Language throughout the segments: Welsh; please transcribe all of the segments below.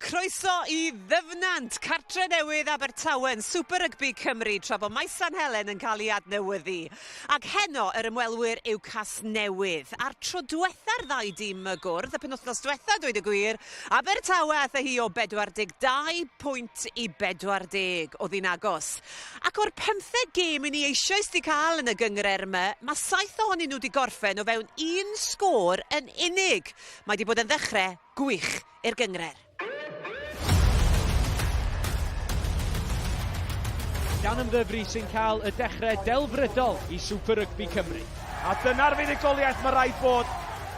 Croeso i Ddyfnant, cartre newydd Abertawe yn Super Rygbi Cymru tra bod Maes San Helen yn cael ei adnewyddu. Ac heno yr ymwelwyr yw Casnewydd. A'r tro dwetha'r ddau dîm y gwrdd, y penwythnos dwetha dweud y gwir, Abertawe aeth â hi o 42 pwynt i 40 o ddi'n agos. Ac o'r pymtheg gêm i ni eisoes 'di cael yn y gynghrair yma, mae saith ohonyn nhw 'di gorffen o fewn un sgôr yn unig. Mae 'di bod yn ddechrau gwych i'r gynghrair. Llanymddyfri sy'n cael y dechrau delfrydol i Super Rygbi Cymru. A dyna'r fuddugoliaeth mae rhaid bod.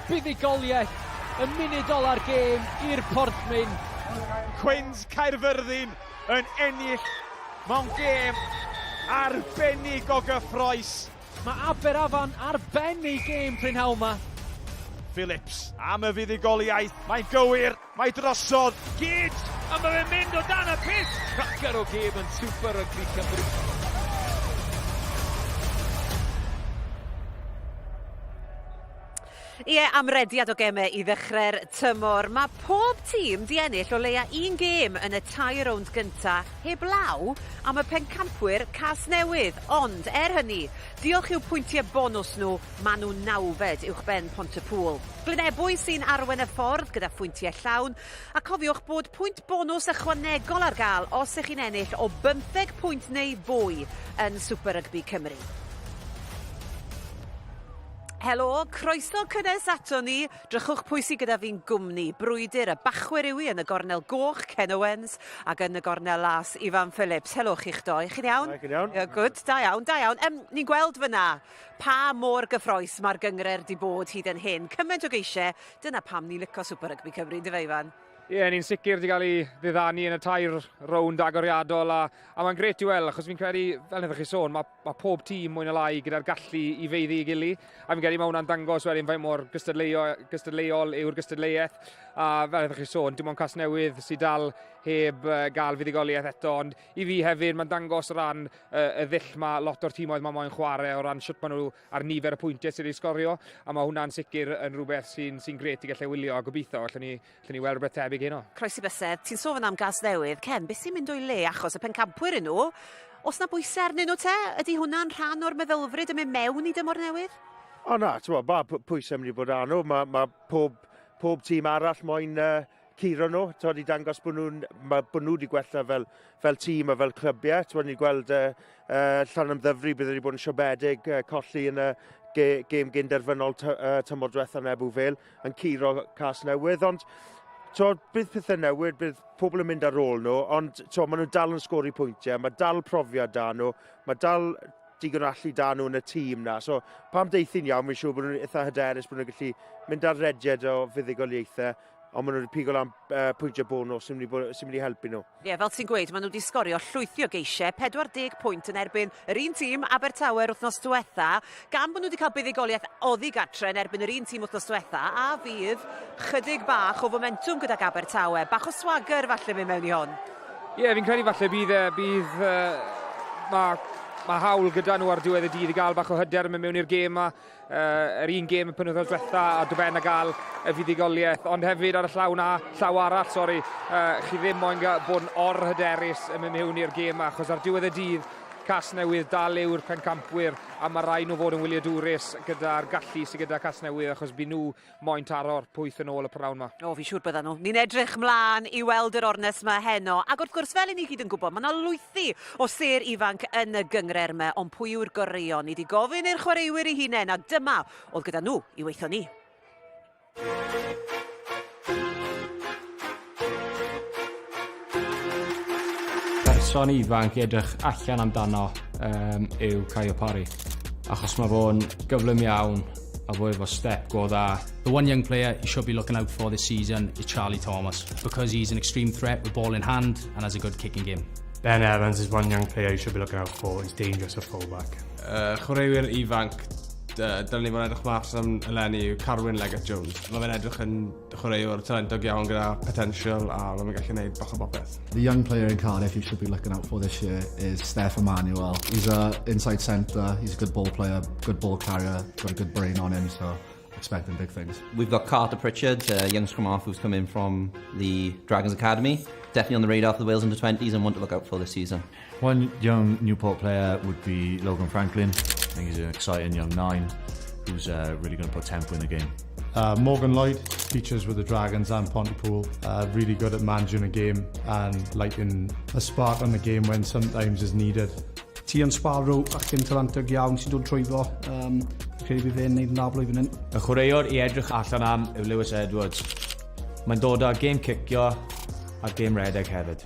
Buddugoliaeth ym munud ola'r gêm i'r Porthmyn. Cwins Caerfyrddin yn ennill mewn gêm arbennig o gyffroes. Mae Aberafan ar ben ei gêm prynhawn 'ma. Phillips am y fuddugoliaeth, mae'n gywir, mae drosodd. Gage, a mae fe'n mynd o dan y pyst! Cracker o gêm yn Super Rugby Cymru. Ie, amrediad o gemau i ddechrau'r tymor. Mae pob tîm 'di ennill o leia un gêm yn y tair rownd gynta, heblaw am y pencampwyr Casnewydd. Ond, er hynny, diolch i'w pwyntiau bonws nhw, maen nhw nawfed uwchben Pontypŵl. Glynebwy sy'n arwain y ffordd gyda phwyntiau llawn, a cofiwch bod pwynt bonws ychwanegol ar gael os ych chi'n ennill o bymtheg pwynt neu fwy yn Super Rygbi Cymru. Helo, croeso cynnes ato ni. Drychwch pwy sydd gyda fi'n gwmni. Brwydr y bachwyr yw i yn y gornel goch, Ken Owens, ac yn y gornel las, Ifan Phillips. Helo chi'ch doi, chi'n iawn? Chi'n iawn? Yeah, good, da iawn, da iawn. Um, ni'n gweld fyna pa mor gyffroes mae'r gyngred di bod hyd yn hyn. Cymaint o geisiau, dyna pam ni'n licio Super Rugby Cymru, yndyfe Ifan? Ie, yeah, ni'n sicr wedi cael ei ddiddanu yn y tair rownd agoriadol a, a mae'n gret i weld, achos fi'n credu, fel wnaethoch chi sôn, mae mae pob tîm mwy na lai gyda'r gallu i feiddi ei gili, a fi'n credu mae hwnna'n dangos wedyn faint mor gystadleuol yw'r gystadleuaeth, a fel ydych chi sôn, dim ond Casnewydd sydd dal heb gael fuddugoliaeth eto, ond i fi hefyd mae'n dangos o ran y ddull mae lot o'r tîmoedd mae moyn chwarae o ran sut maen nhw ar nifer y pwyntiau sydd wedi sgorio, a mae hwnna'n sicr yn rhywbeth sy'n sy gret i gallu wylio a gobeithio allwn ni, allwn ni weld rhywbeth tebyg heno. Croesi bysedd, ti'n sôn am Gasnewydd, Ken, beth sy'n mynd o'i le achos y pencampwyr yn nhw, Oes 'na bwysau arnyn nhw te? Ydy hwnna'n rhan o'r meddylfryd yn mynd mewn i dymor newydd? O na, ti'n bod, mae pwysau mynd i bod arno. Mae, mae pob, pob tîm arall moyn uh, curo nhw, ti'n bod, i dangos bod nhw'n ma, bod nhw wedi gwella fel, fel tîm a fel clybiau. Ti'n bod, ni'n gweld uh, uh, Llanymddyfri bydd wedi bod yn siomedig uh, colli yn y ge, gêm gynderfynol uh, tymor diwetha yn Ebw Vale. yn curo Casnewydd, ond to, bydd pethau newid, bydd pobl yn mynd ar ôl nhw, ond to, maen nhw dal yn sgori pwyntiau, mae dal profiad da nhw, mae dal digon o allu da nhw yn y tîm na. So, pam deithi'n iawn, fi'n siŵr bod nhw'n eitha hyderus bod nhw'n gallu mynd ar rediad o fuddugoliaethau, ond maen nhw wedi pigo lan uh, pwyntiau bonus sy'n mynd, i bod, sy mynd i helpu nhw. Ie, yeah, fel ti'n gweud, maen nhw wedi sgorio llwythi o geisiau, 40 pwynt yn erbyn yr un tîm, Abertawe, yr wythnos diwetha, gan bod nhw wedi cael buddugoliaeth oddi gartre yn erbyn yr un tîm wythnos diwetha, a fydd chydig bach o fomentwm gydag Abertawe, bach o swagger falle mynd mewn i hon. Ie, yeah, fi'n credu falle bydd, bydd uh, mae ma hawl gyda nhw ar diwedd y dydd i gael bach o hyder yn mynd mewn i'r gêm yma. Uh, yr un gêm y penwythnos diwetha a Dwben a gael y fuddugoliaeth, ond hefyd ar y llaw na, llaw arall, sori, uh, chi ddim moyn bod yn or-hyderus yn mynd mewn i'r gêm achos ar diwedd y dydd, Casnewydd dal yw'r pencampwyr a mae rhaid nhw fod yn wyliadwrus gyda'r gallu sydd gyda Casnewydd achos bu nhw moyn taro'r pwyth yn ôl y prynhawn 'ma. O, fi'n siŵr byddan nhw. Ni'n edrych mlaen i weld yr ornest 'ma heno. Ac wrth gwrs, fel 'yn ni gyd yn gwybod, mae 'na lwythi o sêr ifanc yn y gynghrair 'ma, ond pwy yw'r goreuon? Ni 'di gofyn i'r chwaraewyr eu hunain, a dyma oedd gyda nhw i weithio ni. Person ifanc i edrych allan amdano um, yw Caio Parry. Achos mae fo'n gyflym iawn, a fo efo step go dda. The one young player you should be looking out for this season is Charlie Thomas because he's an extreme threat with ball in hand and has a good kicking game. Ben Evans is one young player you should be looking out for. He's dangerous at fullback. Uh, chwaraewyr ifanc dylen ni fod yn edrych mas am eleni yw Carwyn Leggett Jones. Mae fe'n edrych yn chwaraewr talentog iawn gyda potential a mae fe'n gallu gwneud bach o bopeth. The young player in Cardiff you should be looking out for this year is Steph Emmanuel. He's a inside centre, he's a good ball player, good ball carrier, got a good brain on him, so expecting big things. We've got Carter Pritchard, a young scrum half who's come in from the Dragons Academy. Definitely on the radar for the Wales under-20s and one to look out for this season. One young Newport player would be Logan Franklin. I think he's an exciting young nine who's really going to put tempo in the game. Morgan Lloyd features with the Dragons and Pontypool. Really good at managing a game and lighting a spark on the game when sometimes is needed. Tian Sparrow, bachgen talentog iawn sy'n dod trwyddo. Credu bydd fe'n neud yn dda blwyddyn hyn. Y chwaraewr i edrych allan am yw Lewis Edwards. Mae'n dod â gêm cicio a gêm redeg hefyd.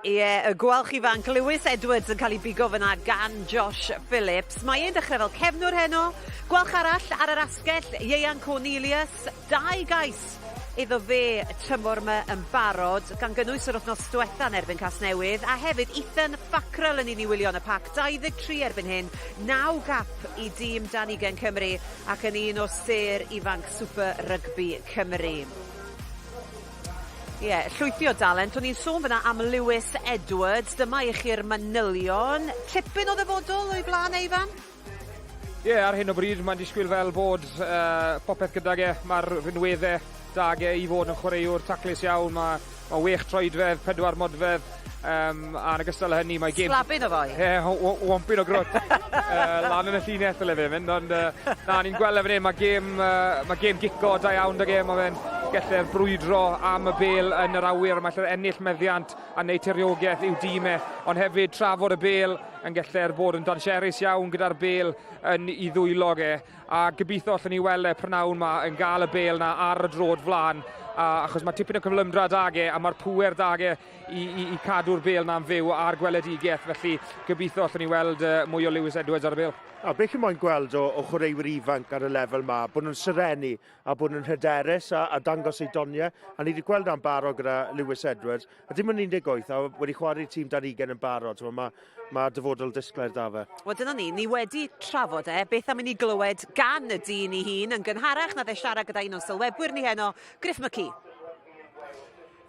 Ie, y gwalch ifanc Lewis Edwards yn cael ei bigo fyna gan Josh Phillips. Mae e'n dechrau fel cefnwr heno. Gwalch arall ar yr asgell, Ieuan Cornelius. Dau gais iddo fe y tymor yma yn barod, gan gynnwys yr wythnos diwetha yn erbyn Casnewydd, a hefyd Ethan Fackrell yn un i wylio yn y pac, 23 erbyn hyn, 9 gap i dîm dan ugain Cymru ac yn un o sêr ifanc Super Rygbi Cymru. Ie, yeah, llwythi o dalent. O'n i'n sôn fyna am Lewis Edwards. Dyma i chi'r manylion. Tipyn o ddyfodol o'i flaen, Eifan? Ie, yeah, ar hyn o bryd mae'n disgwyl fel bod popeth gydag e. Mae'r rhinweddau dag e i fod yn chwaraewr taclus iawn. Mae, mae wech troedfedd, pedwar modfedd. A yn ogystal â hynny, mae gêm... Slabyn o foi. Ie, yeah, wompyn o grwt. Lan yn y llinell dyle fe mynd, ond na, ni'n gweld e fan hyn, mae gêm, mae gêm gico da iawn da e, mae fe'n gallu brwydro am y bêl yn yr awyr, mae'n gallu ennill meddiant a wneud tiriogaeth i'w dîm e, ond hefyd trafod y bêl yn gallu bod yn danserus iawn gyda'r bêl yn i ddwylo e, a gobeithio allwn ni weld e prynawn ma yn gael y bêl na ar y drod flaen, achos mae tipyn o cyflymdra dag e, a mae'r pŵer dag e i cadw'r bêl na'n fyw a'r gweledigaeth, felly gobeithio allwn ni weld mwy o Lewis Edwards ar y bêl. A beth chi'n moyn gweld o chwaraewyr ifanc ar y lefel ma, bod nhw'n serenu a bod nhw'n hyderus a dangos eu doniau, a ni wedi gweld na'n barod gyda Lewis Edwards, a dim ond 18 a wedi chwarae'r tîm dan 20 yn barod, mae dyfodol disglair da fe. Wel dyna ni, ni wedi trafod e, beth am i ni glywed gan y dyn ei hun yn gynharach na fe siarad gyda un o'n sylwebwyr ni heno, Griff McKee.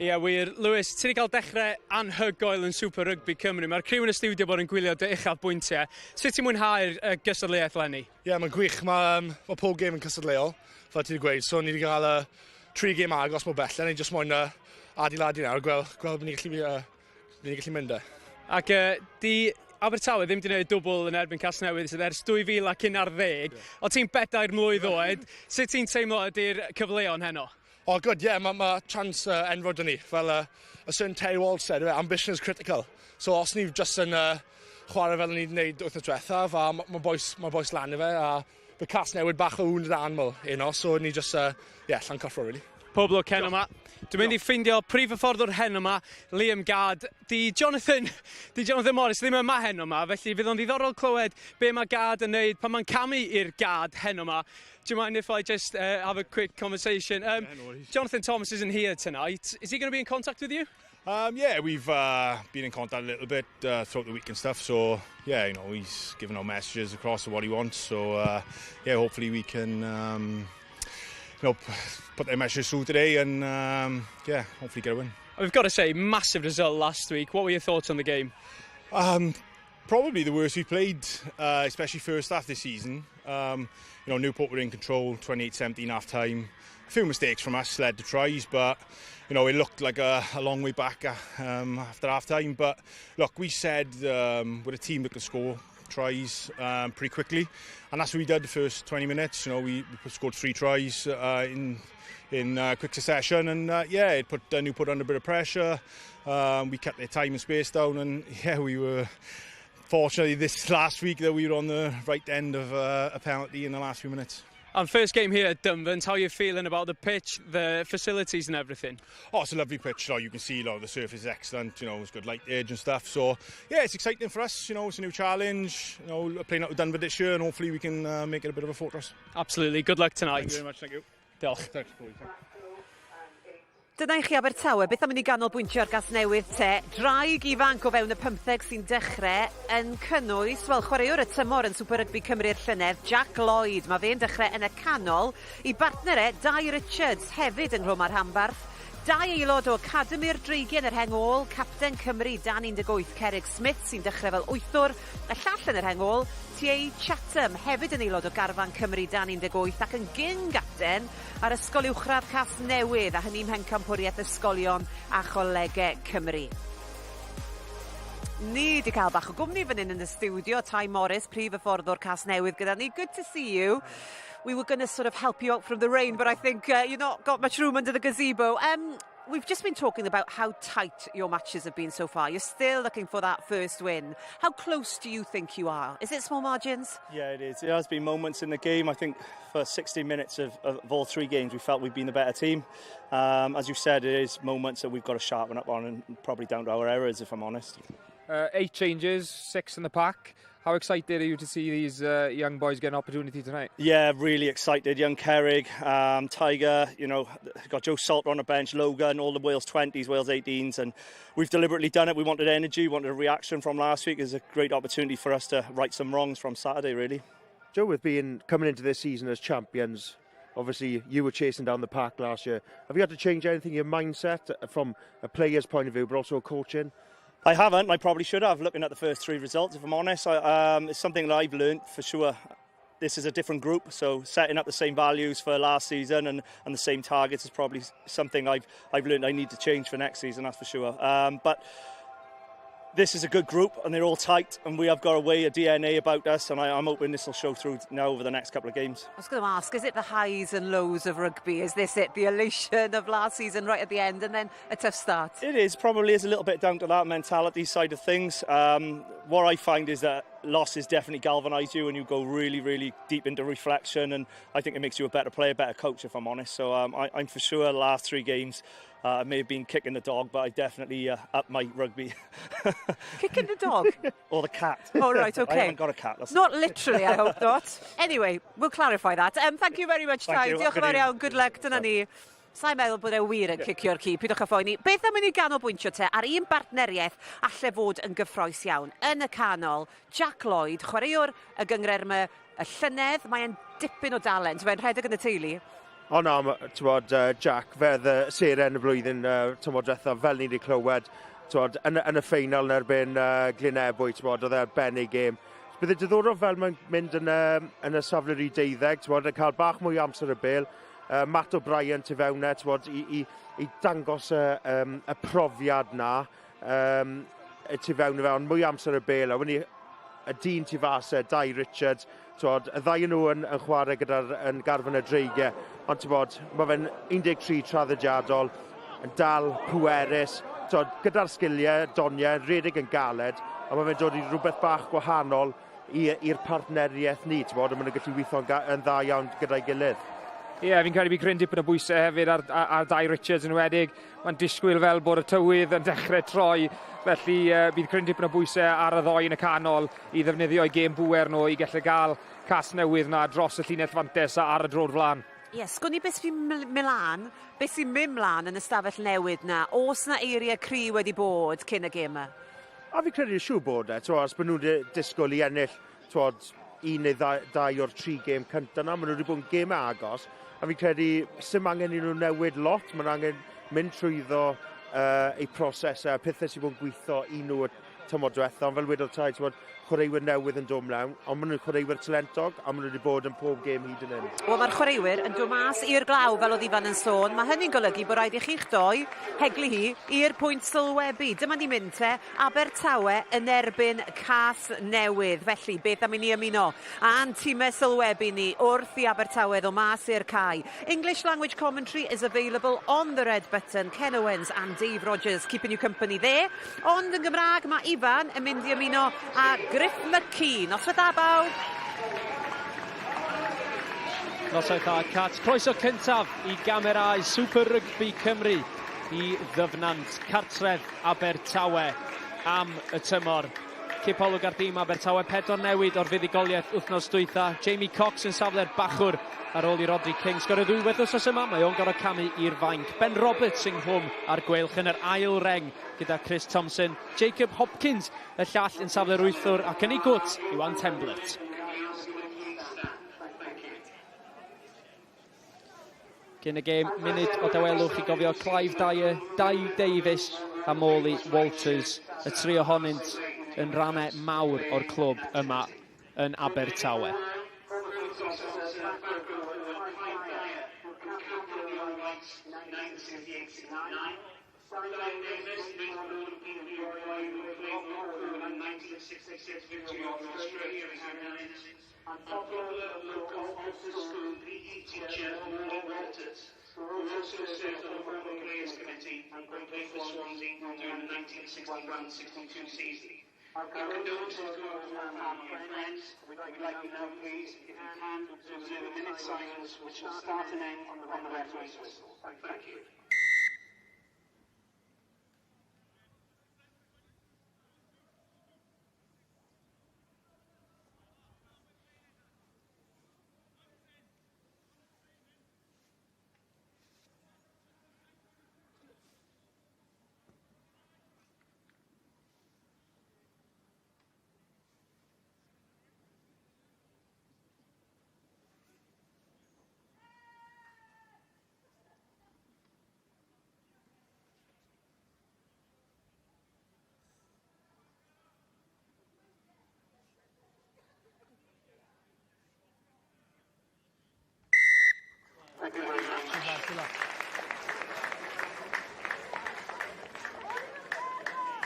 Ie, yeah, wir. Lewis, ti wedi cael dechrau anhygoel yn Super Rugby Cymru. Mae'r criw yn y stiwdio bod yn gwylio dy uchaf bwyntiau. Sut ti'n mwynhau'r gystadleuaeth leni? Ie, yeah, mae'n gwych. Mae pob gêm yn cystadleuol, fel ti wedi gweud. So, ni wedi cael 3 gêm agos mor bell. Ni jyst moyn adeiladu nawr, gweld bod ni'n gallu mynd e. Ac di Abertawe ddim wedi gwneud dwbl yn erbyn Casnewydd sydd ers 2011. Yeah. O ti'n 4 mlwydd oed. Sut ti'n teimlo ydy'r cyfleon heno? Oh, good, yeah, mae chance enfawr dyn ni. Fel a certain Terry Wald said, ambition is critical. So os ni just yn chwarae fel ni wedi gwneud wythnos diwethaf, a mae boys lan i fe, a bydd Casnewydd bach o wounded animal, you know, so ni just, yeah, llawn cyffro, really. Pob lwc heno yma. Dwi'n mynd i ffeindio prif hyfforddwr heno yma, Liam Gad. Di Jonathan Morris ddim yma heno yma, felly fydd o'n ddiddorol clywed be mae Gad yn neud pan mae'n camu i'r Gad heno yma. Do you mind if I just have a quick conversation? Yeah, no worries. Jonathan Thomas isn't here tonight. Is he going to be in contact with you? Yeah, we've been in contact a little bit throughout the week and stuff. So, yeah, you know, he's given our messages across of what he wants. So, yeah, hopefully we can put their messages through today and, yeah, hopefully get a win. We've got to say, massive result last week. What were your thoughts on the game? Probably the worst we played, especially first half this season. Newport were in control, 28-17 half time. A few mistakes from us led to tries, but it looked like a long way back after half time. But look, we said we're a team that can score tries pretty quickly, and that's what we did the first 20 minutes. You know, we scored 3 tries in quick succession, and yeah, it put Newport under a bit of pressure. We kept their time and space down, and yeah, we were fortunately this last week that we were on the right end of a penalty in the last few minutes. And first game here at Dunvant, how are you feeling about the pitch, the facilities and everything? Oh, it's a lovely pitch. You know, you can see, you know, the surface is excellent, you know, it's good light edge and stuff. So, yeah, it's exciting for us, you know, it's a new challenge, you know, playing out with Dunvant this year, and hopefully we can make it a bit of a fortress. Absolutely. Good luck tonight. Thank you very much, thank you. Diolch. Thanks, Chloe. Thank you. Dyna i chi Abertawe, beth am i ni ganolbwyntio ar Gasnewydd te? Draig ifanc o fewn y 15 sy'n dechrau yn cynnwys, wel, chwaraewr y tymor yn Super Rugby Cymru'r llynedd, Jack Lloyd. Mae fe'n dechrau yn y canol. I bartner e, Dai Richards, hefyd ynghlwm â'r rhanbarth. Dau aelod o Academi'r Dreigiau yn y rheng ôl, capten Cymru dan 18 Cerig Smith sy'n dechrau fel wythwr, y llall yn y rheng ôl, Tiei Chatham, hefyd yn aelod o garfan Cymru dan 18 ac yn gyn-gapten ar Ysgol Uwchradd Casnewydd, a hynny Mhencampwriaeth Ysgolion a Cholegau Cymru. Ni 'di cael bach o gwmni fan hyn yn y stiwdio, Ty Morris, prif hyfforddwr Casnewydd gyda ni. Good to see you. We were going to sort of help you out from the rain, but I think you've not got much room under the gazebo. We've just been talking about how tight your matches have been so far. You're still looking for that first win. How close do you think you are? Is it small margins? Yeah, it is. There has been moments in the game. I think for 60 minutes of, of, of all three games, we felt we've been the better team. Um, as you said, it is moments that we've got to sharpen up on and probably down to our errors, if I'm honest. Eight changes, six in the pack. How excited are you to see these young boys get an opportunity tonight? Yeah, really excited. Young Kerrig, Tiger, got Joe Salter on the bench, Logan, all the Wales 20s, Wales 18s, and we've deliberately done it. We wanted energy, wanted a reaction from last week. It's a great opportunity for us to right some wrongs from Saturday, really. Joe, with being coming into this season as champions, obviously you were chasing down the pack last year. Have you had to change anything in your mindset from a player's point of view, but also coaching? I haven't. I probably should have, looking at the first three results, if I'm honest. It's something that I've learned for sure. This is a different group, so setting up the same values for last season and the same targets is probably something I've learned I need to change for next season, that's for sure. But this is a good group and they're all tight and we have got a way, a DNA about us, and I'm hoping this will show through now over the next couple of games. I was going to ask, is it the highs and lows of rugby? Is this it, the elation of last season right at the end and then a tough start? It is, probably is a little bit down to that mentality side of things. What I find is that losses definitely galvanise you and you go really, really deep into reflection, and I think it makes you a better player, better coach, if I'm honest. So I'm for sure the last three games I may have been kicking the dog, but I definitely upped my rugby. Kicking the dog? Or the cat. Oh, right, okay. I haven't got a cat. That's Not literally, I hope not. Anyway, we'll clarify that. Thank you very much, Thank Ty. you. Diolch yn fawr iawn. Good luck. Dyna ni. Sa'n meddwl bod e wir yn cicio'r ci, pidwch â phoeni. Beth am i ni ganolbwyntio te ar un bartneriaeth alle fod yn gyffrous iawn? Yn y canol, Jack Lloyd, chwaraewr y gynghrair yma y llynedd, mae'n dipyn o dalent, mae'n rhedeg yn y teulu. O na, t'mod, Jack, fe oedd y seren y blwyddyn tymor diwethaf, fel ni wedi clywed, t'mod, yn y ffeinal yn erbyn Glyn Ebwy, t'mod, oedd e arbennig gêm. Bydd e diddorol fel mae'n mynd yn y safle rhy 12, t'mod, yn cael bach mwy o amser y bêl. Matt O'Brien tu fewn e, t'mod, i dangos y profiad na y tu fewn i fe, ond mwy o amser y bêl. A wedyn y dyn tu fas e, Dai Richards, t'mod, y ddau nhw yn chwarae gyda'r yn garfan y Dreigiau, ond t'mod, mae fe'n 13 traddodiadol, yn dal pwerus, t'mod, gyda'r sgiliau, doniau, redeg yn galed, a mae fe'n dod i rhywbeth bach gwahanol i'r partneriaeth ni, t'mod, a maen nhw'n gallu weithio'n yn dda iawn gyda'i gilydd. Ie, yeah, fi'n credu bydd cryn dipyn o bwysau hefyd ar Dai Richards yn enwedig. Mae'n disgwyl fel bod y tywydd yn dechrau troi, felly bydd cryn dipyn o bwysau ar y ddoi yn y canol i ddefnyddio eu gêm bwer nhw i gallu gael Casnewydd na dros y llinell fantes a ar y dro'r flaen. Ie, yes, sgwn i beth sy'n mlaen, beth sy'n mynd mlaen yn y stafell newid na. Oes na eiriau cry wedi bod cyn y gêm yma? A fi credu siŵr bod e, t'mo, os maen nhw wedi disgwyl i ennill, t'mod, un neu dau o'r tri gêm cyntaf na, maen nhw wedi bod yn gêmau agos, a fi credu sy'm angen i nhw newid lot, maen angen mynd trwyddo eu prosesau, pethau sydd bod yn gweithio i nhw y tymor diwethaf, ond fel wedodd Ty, t'mod, chwaraewyr newydd yn dod mewn, ond maen nhw'n chwaraewyr talentog, a maen nhw wedi bod yn pob gêm hyd yn hyn. Wel, mae'r chwaraewyr yn dod mas i'r glaw, fel oedd Ifan yn sôn. Mae hynny'n golygu bod rhaid i chi'ch doi heglu hi i'r pwynt sylwebu. Dyma ni mynd te, Abertawe yn erbyn Casnewydd. Felly, beth am i ni ymuno â'n tîmau sylwebu ni wrth i Abertawe ddod mas i'r cae. English language commentary is available on the red button. Ken Owens and Dave Rogers keeping you company there. Ond yn Gymraeg, mae Ifan yn mynd i ymuno â Griff McKee. Noswaith dda bawb! Noswaith dda, Cat. Croeso cyntaf i gamerau Super Rugby Cymru i Ddyfnant, cartref Abertawe am y tymor. Cipolwg ar dîm Abertawe, pedwar newid o'r fuddugoliaeth wythnos dwytha. Jamie Cox yn safle'r bachwr ar ôl i Rodri King sgorio ddwywaith wythnos yma. Mae o'n gorfod camu i'r fainc. Ben Roberts ynghlwm ar gweilch yn yr ail reng gyda Chris Thompson. Jacob Hopkins y llall yn safle'r wythwr ac yn ei gwt Iwan Temblett. Cyn y gêm, munud o dawelwch i gofio Clive Dyer, Dai Davies a Morley Walters, y tri ohonynt yn rannau mawr o'r clwb yma yn Abertawe.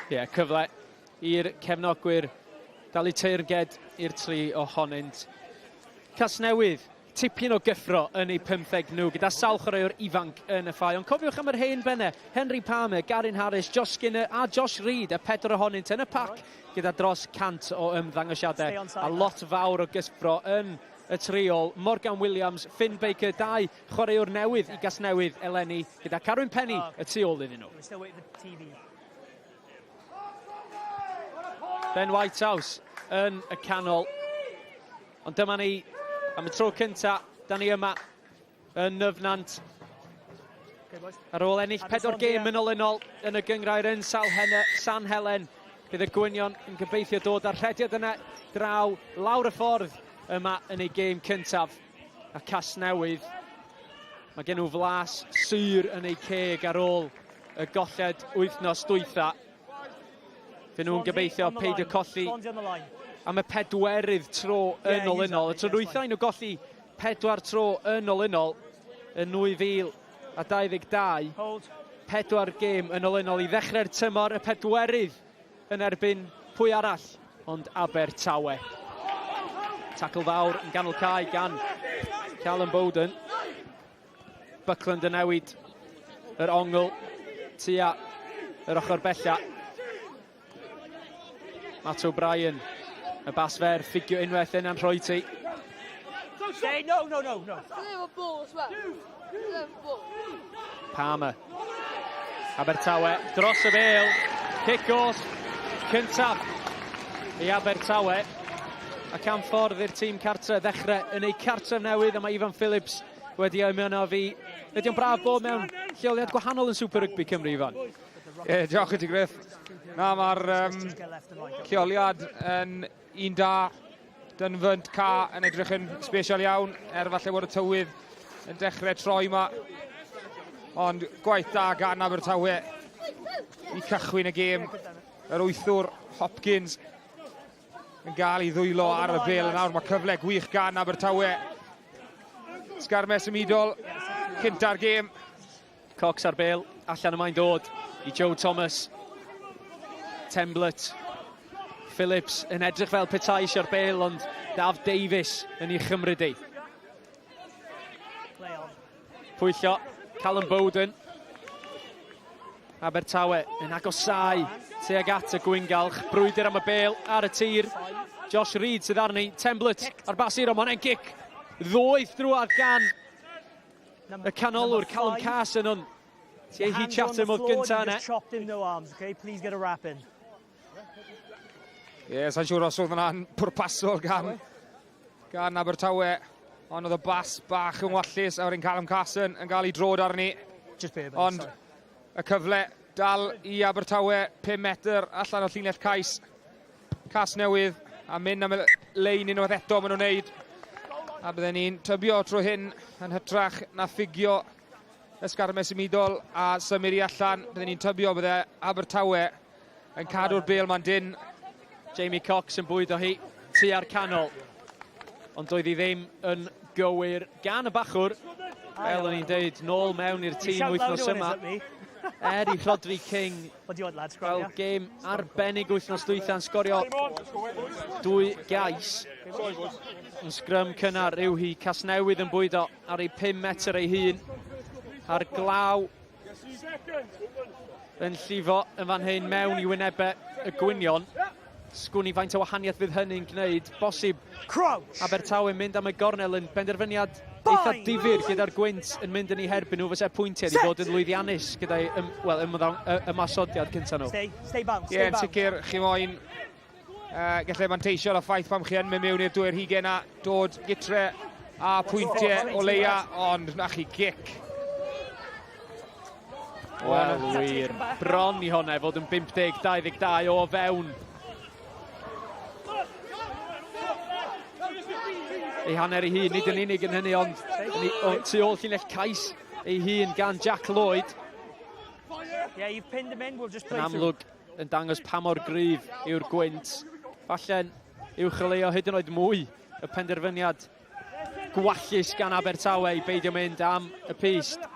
Ie, yeah, cyfle i'r cefnogwyr dalu teyrnged i'r tri ohonynt. Casnewydd, tipyn o gyffro yn eu pymtheg nhw, gyda sawl chwaraewr ifanc yn y ffau. Ond cofiwch am yr hen bennau, Henry Palmer, Garin Harris, Josh Skinner a Josh Reid, y pedwar ohonynt yn y pac gyda dros 100 o ymddangosiadau. A lot fawr o gyffro yn y triol. Morgan Williams, Finn Baker, dau chwaraewr newydd i Gasnewydd eleni, gyda Carwyn Penny y tu ôl iddyn nhw. Ben Whitehouse yn y canol. Ond dyma ni, am y tro cynta, da ni yma yn Nyfnant. Ar ôl ennill pedwar gêm yn olynol yn y gynghrair yn San Helen, bydd y Gwynion yn gobeithio dod â'r rhediad yna draw lawr y ffordd yma yn ei gêm cyntaf. A Casnewydd, mae gen nhw flas sur yn eu ceg ar ôl y golled wythnos dwytha. Fe nhw'n gobeithio peidio colli am y pedwerydd tro yn olynol. Y tro dwytha i nhw golli pedwar tro yn olynol yn 2022. Pedwar gêm yn olynol i ddechrau'r tymor, y pedwerydd yn erbyn pwy arall ond Abertawe. Tacl fawr yn ganol cae gan Callum Bowden. Buckland yn newid yr ongl tua yr ochr bella. Matt O'Brien, y bas fer, ffugio unwaith yna'n rhoi ti. Say no, no, no, no. Palmer. Abertawe dros y bêl. Cic os cyntaf i Abertawe. Ac am ffordd i'r tîm cartre ddechrau yn eu cartref newydd, a mae Ifan Phillips wedi ymuno â fi. Ydy o'n braf bod mewn lleoliad gwahanol yn Super Rugby Cymru, Ifan? Ie, yeah, diolch i ti, Griff. Na, mae'r lleoliad yn un da. Dynfynt ca yn edrych yn special iawn, er falle bod y tywydd yn dechrau troi yma. Ond gwaith da gan Abertawe i cychwyn y gêm. Yr wythwr Hopkins yn gael ei ddwylo ar y bel. Nawr mae cyfle gwych gan Abertawe. Sgarmes symudol cynta'r gêm. Cox ar bel, allan y mae'n dod i Joe Thomas. Temblett. Phillips yn edrych fel petai eisiau'r bel, ond Daf Davies yn ei chymryd ei. Pwyllo, Callum Bowden. Abertawe yn agosau tuag at y gwyngalch. Brwydr am y bel ar y tir. Josh Reid sydd arni. Temblett ar bas i'r ond gic ddoeth drwad gan y canolwr Callum Carson, ond Tiehi Chatham oedd gynta yna. Chopped him no arms, okay? Please get a wrap in. Ie, yeah, sa'n siŵr os oedd hwnna'n pwrpasol gan, gan Abertawe, ond oedd y bas bach yn wallus, a wedyn Callum Carson yn cael ei drod arni. Just bear, ond sorry. Y cyfle dal i Abertawe, 5 metr allan o'r llinell cais. Casnewydd a mynd am y lein unwaith eto maen nhw'n neud. A bydden ni'n tybio trwy hyn yn hytrach na ffugio ysgarmes symudol a symud i allan. Byddwn ni'n tybio bydde Abertawe yn cadw'r bêl ma'n dyn. Jamie Cox yn bwydo hi tua'r canol. Ond doedd hi ddim yn gywir gan y bachwr. Fel o'n i'n deud, nôl mewn i'r tîm wythnos yma. Er i Rhodri King fel gêm arbennig wythnos dwytha'n sgorio 2 gais. Yn sgrym cynnar yw hi, Casnewydd yn bwydo ar ei 5 metr ei hun. A'r glaw yn llifo yn fan hyn mewn i wynebau y gwynion. Sgwn i faint o wahaniaeth fydd hynny'n gwneud. Bosib Crouch. Abertawe yn mynd am y gornel yn benderfyniad eitha difyr gyda'r gwynt yn mynd yn ei herbyn nhw. Fysa pwyntiau wedi bod yn lwyddiannus gyda'i well, ymosodiad cyntaf nhw. Stay, stay bound, stay Ie, yn sicr, chi moyn gallai manteisio ar y ffaith pam chi yn mynd mewn i'r dwy'r hugen a dod gytre a pwyntiau o leia, ond na chi gic. Wel, wir, bron i hwnna fod yn 50-22 o fewn. Ei hanner ei hun, nid yn unig yn hynny, ond tu ôl llinell cais ei hun gan Jack Lloyd. Yeah, you've pinned him in, we'll just play Yn amlwg yn dangos pa mor gryf yw'r gwynt. Falle'n uwcholeuo hyd yn oed mwy y penderfyniad gwallus gan Abertawe i beidio mynd am y pyst.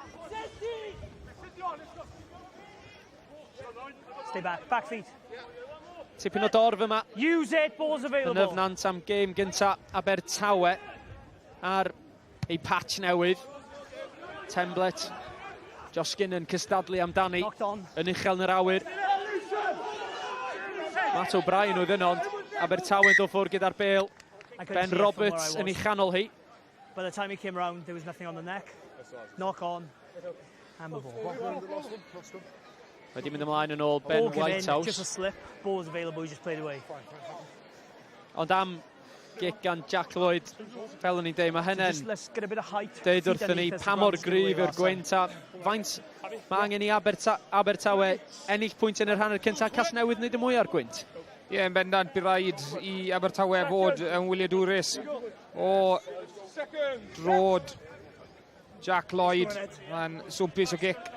Stay back, back feet. Tipyn o dorf yma. Use it, balls available. Yn Nyfnant am gêm gynta Abertawe ar ei patch newydd. Temblet, Joskin yn cystadlu amdani. Yn uchel yn yr awyr. Matt O'Brien oedd yno, ond Abertawe'n dod ffwrdd gyda'r bêl. Ben Roberts yn ei chanol hi. By the time he came round, there was nothing on the neck. Knock on. And the ball. Wedi mynd ymlaen yn ôl Ben Ball came in, Whitehouse. just a slip. Ball was available, he just played away. Ond am gic gan Jack Lloyd, fel o'n i'n deud, mae hynny'n Just let's get a bit of height. deud wrthyn ni pa mor gryf yw'r gwynt a faint mae angen i Abertawe ennill pwynt yn yr hanner cyntaf, Casnewydd wneud y mwy ar gwynt. Ie, yn bendant, bydd rhaid i Abertawe fod yn wyliadwrus o drod Jack Lloyd. Mae'n swmpus o gic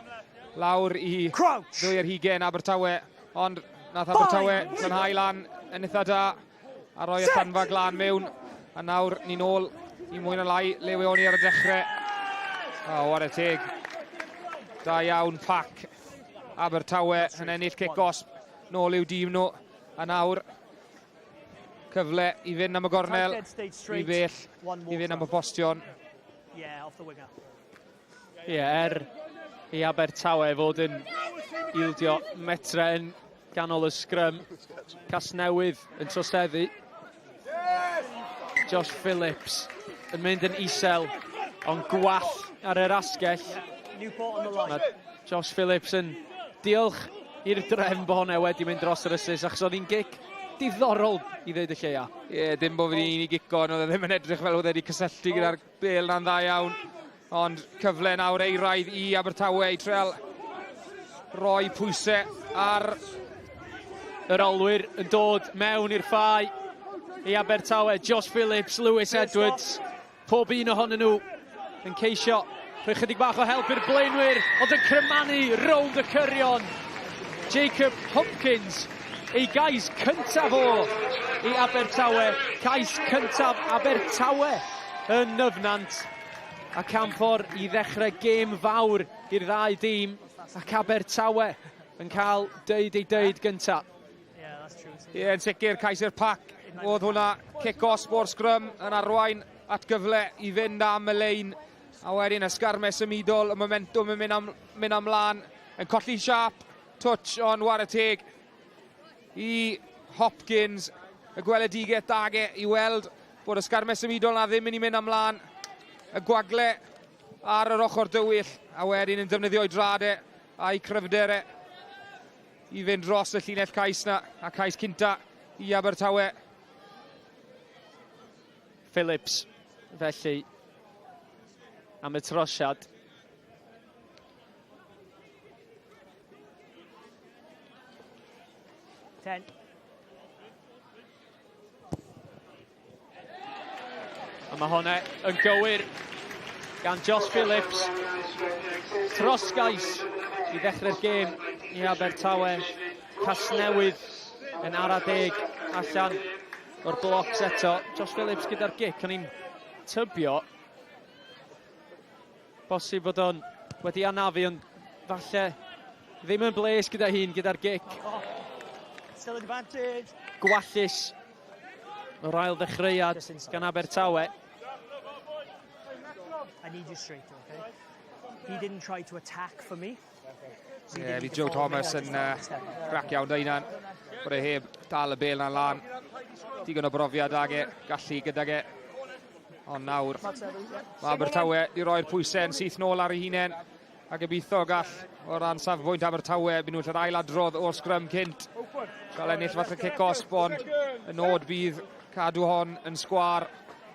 lawr i ddwy ar hugen Abertawe, ond nath Abertawe glanhau lan yn eitha da a roi y llanfa glân mewn, a nawr ni'n ôl i mwy na lai le we o'n i ar y dechrau. O, whare teg. Da iawn, pac Abertawe yn ennill cic gosb nôl i'w dîm nhw, a nawr cyfle i fynd am y gornel, i bell, i fynd am y postion. Yeah, off the winger. Ie, i Abertawe fod yn ildio metre yn ganol y sgrym. Casnewydd yn troseddu. Josh Phillips yn mynd yn isel, ond gwall ar yr asgell. Newport on the line. Mae Josh Phillips yn diolch i'r drefn bod hwnna wedi mynd dros yr ysys, achos oedd hi'n gic diddorol i ddeud y lleia. Ie, dim bod fi un i gico, ond oedd e ddim yn edrych fel oedd e wedi cysylltu gyda'r bêl na'n dda iawn. Ond cyfle nawr eiraidd i Abertawe i treul roi pwysau ar yr olwyr yn dod mewn i'r ffau i Abertawe. Josh Phillips, Lewis Edwards, pob un ohonyn nhw yn ceisio rhoi chydig bach o help i'r blaenwyr, ond yn crymanu rownd y cyrion. Jacob Hopkins, ei gais cyntaf o i Abertawe, cais cyntaf Abertawe yn Nyfnant. A camffor i ddechrau gêm fawr i'r ddau dîm, ac Abertawe yn cael deud ei deud gyntaf. Ie, yn sicr, cais i'r pac. Oedd hwnna cic-osb o'r sgrym yn arwain at gyfle i fynd am y lein. A wedyn ysgarmes symudol, y momentum yn mynd amlan, yn colli siâp, touch ond whare teg i Hopkins. Y gweledigaeth dage i weld bod ysgarmes symudol na ddim yn mynd i mynd amlan. Y gwagle ar yr ochr dywyll, a wedyn yn defnyddio'i drade a'i cryfderau i fynd dros y llinell cais na, a cais cynta i Abertawe. Phillips, felly, am y trosiad. 10. A mae hwnna yn gywir. gan Josh Phillips. Trosgais i ddechrau'r gêm i Abertawe. Casnewydd yn ara deg allan o'r blocs eto. Josh Phillips gyda'r gic, o'n i'n tybio bosib fod o'n wedi anafu, ond falle ddim yn bles gyda hun gyda'r gic. Still advantage. Gwallus o'r ail ddechreuad gan Abertawe. I need you straight, okay? He didn't try to attack for me. Ie, yeah, fydd Joe Thomas yn grac iawn da hunan. Bod e heb dal y bel na'n lan. Digon o brofiad ag e, gallu gydag e. Ond nawr, mae Abertawe di roi'r pwysau yn syth nôl ar ei hunain. A gobeithio gall o ran safbwynt Abertawe, byd nhw'n lladd ailadrodd o'r sgrym cynt. Gael ennill falle cic-osb, ond y nod bydd cadw hon yn sgwar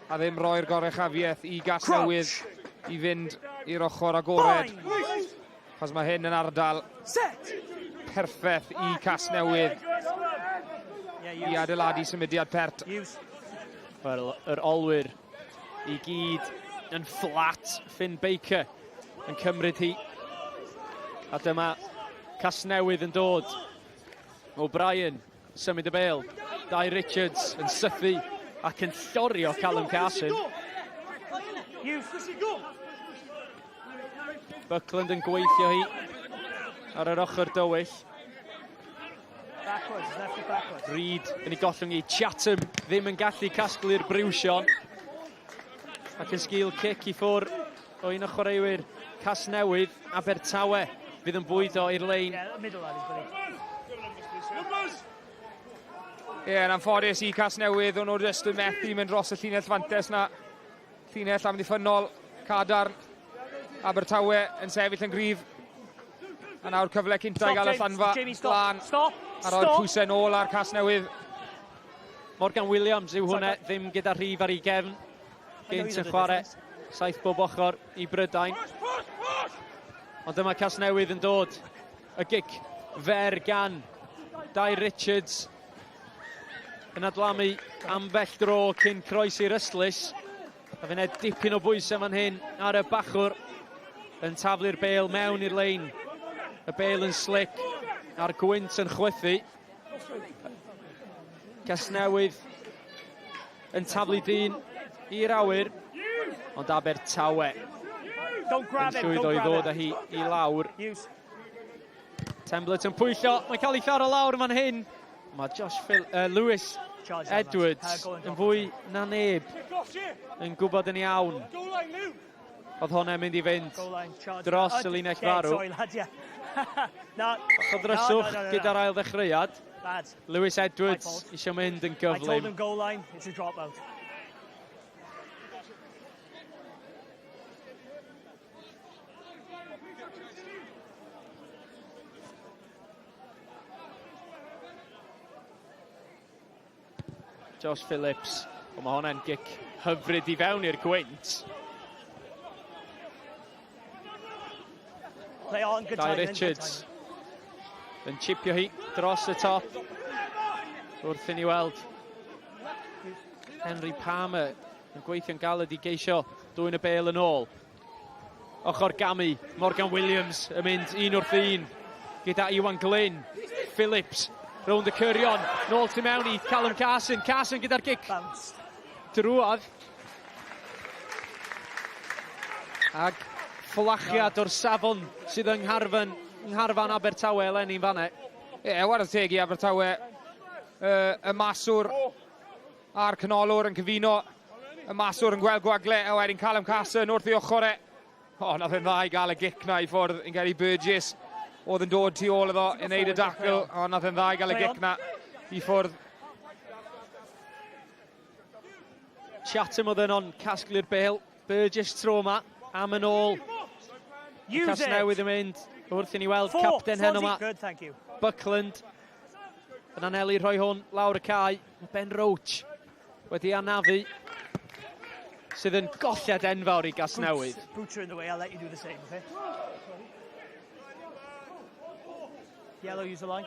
a ddim roi'r goruchafiaeth i Gasnewydd i fynd i'r ochr agored. Chos mae hyn yn ardal perffaith i Casnewydd i adeiladu symudiad pert. Wel, yr olwyr i gyd yn fflat. Finn Baker yn cymryd hi. A dyma Casnewydd yn dod. O'Brien symud y bêl. Dai Richards yn sythu ac yn llorio Callum Carson. Buckland yn gweithio hi ar yr ochr dywyll. Reid yn ei gollwng i Chatham, ddim yn gallu casglu'r briwsion. Ac yn sgil cic i ffwr o un o chwaraewyr Casnewydd, Abertawe, fydd yn bwydo i'r lein. Ie, yn anffodus i Casnewydd, o'n nhw jyst yn methu mynd dros y llinell fantes na. Llinell amddiffynnol, cadarn. Abertawe yn sefyll yn gryf. A nawr cyfle cynta i gael y llanfa lan. A roi'r pwysau nôl ar Casnewydd. Morgan Williams yw hwnna, ddim gyda rhif ar ei gefn. Gynt yn chwarae saith bob ochr i Brydain. Ond dyma Casnewydd yn dod. Y gic fer gan Dai Richards yn adlamu ambell dro cyn croesi'r ystlys. A fe wneud dipyn o bwysau fan hyn ar y bachwr yn taflu'r bêl mewn i'r lein. Y bêl yn slic a'r gwynt yn chwythu. Casnewydd yn taflu dyn i'r awyr, ond Abertawe yn llwyddo i ddod â hi i lawr. Temblet yn pwyllo, mae'n cael ei tharo lawr fan hyn. Mae Josh Phil, Lewis Edwards yn fwy na neb yn gwybod yn iawn. Oedd hwnna'n mynd i fynd dros y linell farw. Bach o ddryswch gyda'r ail ddechreuad. Lewis Edwards eisiau mynd yn gyflym. Josh Phillips, o mae hwnna'n gic hyfryd i fewn i'r gwynt. Play on, good Dai timing, Richards yn chipio hi dros y top. Wrth i ni weld Henry Palmer yn gweithio'n galed i geisio dwyn y bêl yn ôl. Ochr gamu, Morgan Williams yn mynd un wrth un gyda Iwan Glyn. Phillips rownd y cyrion, nôl tu mewn i Callum Carson. Carson gyda'r gic drwodd. Ag fflachiad o'r safon sydd yng ngharfan, yng ngharfan Abertawe eleni'n fanne. Ie, yeah, warae teg i Abertawe. Y maswr a'r canolwr yn cyfuno. Y maswr yn gweld gwagle, a wedyn Callum Carson wrth ei ochr e. O, nath e'n dda i gael y gic na i ffwrdd yn Gary Burgess. Oedd yn dod tu ôl iddo yn neud y dacl, o, nath e'n dda i gael y gic na i ffwrdd. Chatham oedd yno'n casglu'r bêl. Burgess tro yma, am yn ôl. Casnewydd yn mynd wrth i ni weld capten heno yma. Buckland yn anelu rhoi hwn lawr y cae. Mae Ben Roach wedi anafu sydd yn golled enfawr i Gasnewydd. Butcher in the way, I'll let you do the same, okay? Yellow, use the line.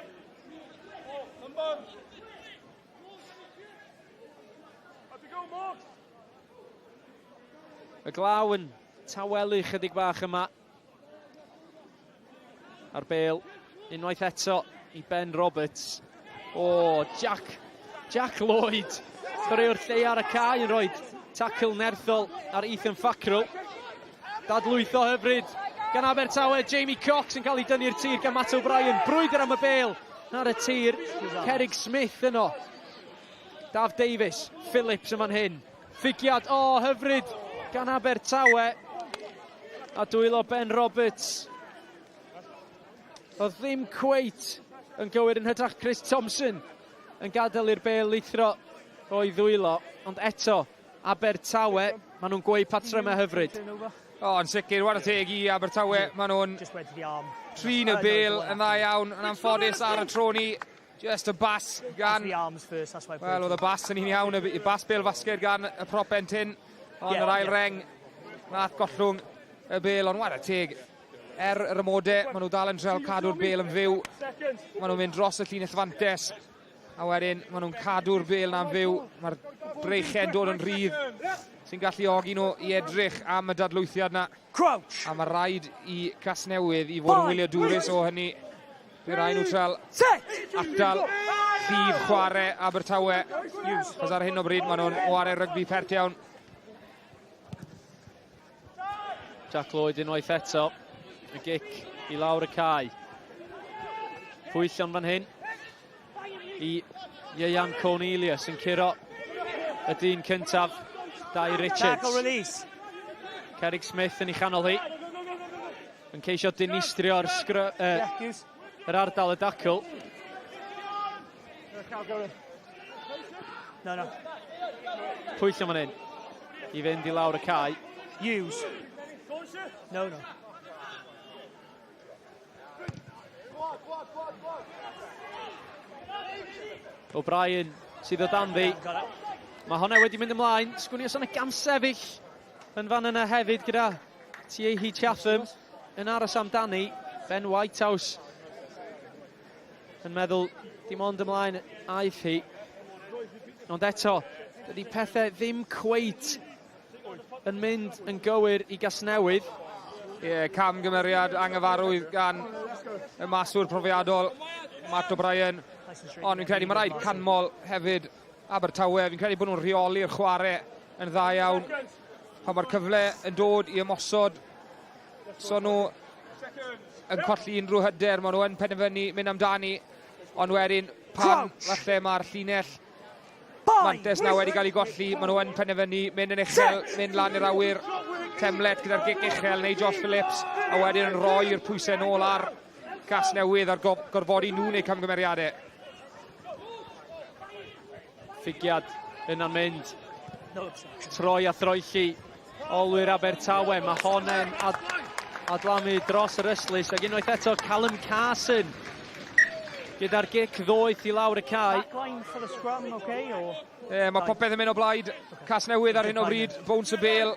Y glaw yn tawelu chydig bach yma. A'r bel unwaith eto i Ben Roberts. O, Jack, Jack Lloyd. Chwaraewr lle ar y cae yn rhoi tackle nerthol ar Ethan Fackrell. Dadlwytho hyfryd gan Abertawe. Jamie Cox yn cael ei dynnu'r tir gan Matt O'Brien. Brwydr am y bel ar y tir. Cerig Smith yno. Daf Davies, Phillips yn fan hyn. Ffigiad, o, oh, hyfryd gan Abertawe. A dwylo Ben Roberts. Oedd ddim cweit yn gywir yn hytrach Chris Thompson yn gadael i'r bel lithro o'i ddwylo. Ond eto, Abertawe, maen nhw'n gweu patrymau hyfryd. O, yn sicr, wara teg i Abertawe, maen nhw'n trin y bel yn dda iawn, yn anffodus ar y tro ni. Just y bas gan... Wel, oedd y bas yn un iawn, y bas bel fasged gan y prop bentyn, ond yr ail reng, nath gollwng y bel, ond wara teg, er yr ymode, maen nhw dal yn treol cadw'r bel yn fyw. Maen nhw'n mynd dros y llinell fantes, a wedyn maen nhw'n cadw'r bel na'n fyw. Mae'r breichau'n dod yn rhydd, sy'n galluogi nhw i edrych am y dadlwythiad na. Crouch! A mae rhaid i Casnewydd i fod yn wyliadwrus o hynny. Bydd rhaid nhw trial atal llif chwarae Abertawe. Chos ar hyn o bryd maen nhw'n chwarae rygbi pert iawn. Jack Lloyd unwaith eto. Y gic i lawr y cae. Pwyllon fan hyn i Ieuan Cornelius yn curo y dyn cyntaf, Dai Richards. Tackle release. Cerig Smith yn ei chanol hi. Yn ceisio dinistrio'r yr ardal y dacl. No, no. Pwyllio fan hyn i fynd i lawr y cae. Hughes. No, no. O'Brien sydd o dan ddi. Mae hwnna wedi mynd ymlaen. Sgwn i os yna gamsefyll yn fan yna hefyd gyda Tiehi Chatham yn aros amdani. Ben Whitehouse yn meddwl dim ond ymlaen aeth hi. Ond eto, dydy pethau ddim cweit yn mynd yn gywir i Gasnewydd. Ie, yeah, camgymeriad anghyfarwydd gan y maswr profiadol, Matt O'Brien. Ond fi'n credu mae rhaid canmol hefyd Abertawe. Fi'n credu bod nhw'n rheoli'r chwarae yn dda iawn. Pan mae'r cyfle yn dod i ymosod, so nhw yn colli unrhyw hyder, maen nhw yn penderfynu mynd amdani, ond wedyn pan falle mae'r llinell mantes na wedi cael ei golli, maen nhw yn penderfynu mynd yn uchel, mynd lan i'r awyr, Temlet gyda'r gic uchel neu Josh Phillips, a wedyn yn rhoi'r pwysau nôl ar Casnewydd a'r gorfodi nhw'n eu camgymeriadau. Ffigiad yna'n mynd. Troi a throelli olwyr Abertawe. Mae hon yn adlamu dros yr ystlys. Ac unwaith eto Callum Carson gyda'r gic ddoeth i lawr y cae. Scrum, okay, or... e, mae popeth yn mynd o blaid Casnewydd ar hyn o bryd. Bones y bel,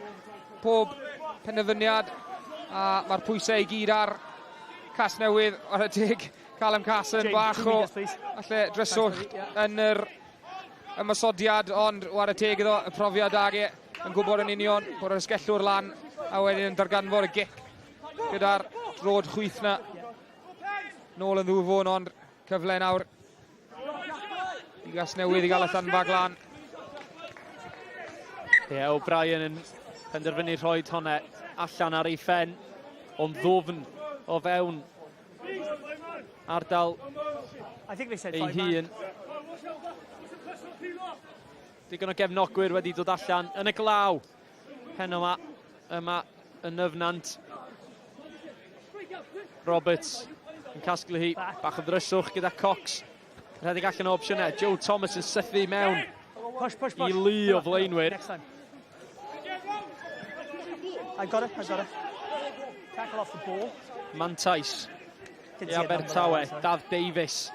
pob penderfyniad. A mae'r pwysau i gyd ar Casnewydd ar y teg. Callum Carson bach o falle dryswch yn yr ymosodiad, ond ware teg iddo, y profiad ag e yn gwybod yn union bod yr ysgellwr lan a wedyn yn darganfod y gic gyda'r drod chwith na. Nôl yn ddwfwn, ond cyfle nawr i Gasnewydd i gael y llanfa glan. Ie, yeah, O'Brien yn penderfynu rhoi hwnna allan ar ei phen, ond ddwfn o fewn ardal ei hun. Digon o gefnogwyr wedi dod allan yn y glaw heno yma, yma yn Nyfnant. Roberts yn casglu hi, bach o ddryswch gyda Cox. Rhedeg allan o opsiynau, Joe Thomas yn sythu mewn push, push, push. i lu o flaenwyr. I got it, I got it. Tackle off the ball. Mantais i Abertawe, Daf Davies.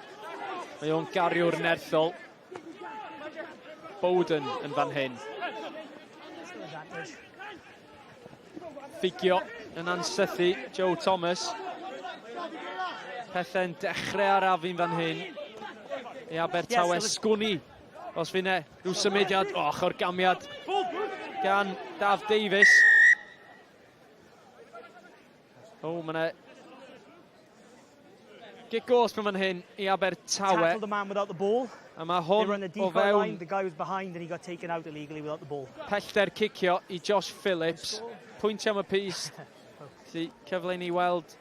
Mae o'n gariwr nerthol. Bowden yn fan hyn. Ffigio yn ansythu Joe Thomas. Pethau'n dechrau arafu'n fan hyn. I Abertawe sgwni os finne rhyw symudiad, och, o'r gamiad gan Daf Davies. O, mae yna gic gosb yn fan hyn i Abertawe. Tackled the man without the ball. A mae hwn o fewn... Line, the guy was behind and he got taken out illegally without the ball. Pellter cicio i Josh Phillips. Pwyntio am y pys. Felly cyfle i ni weld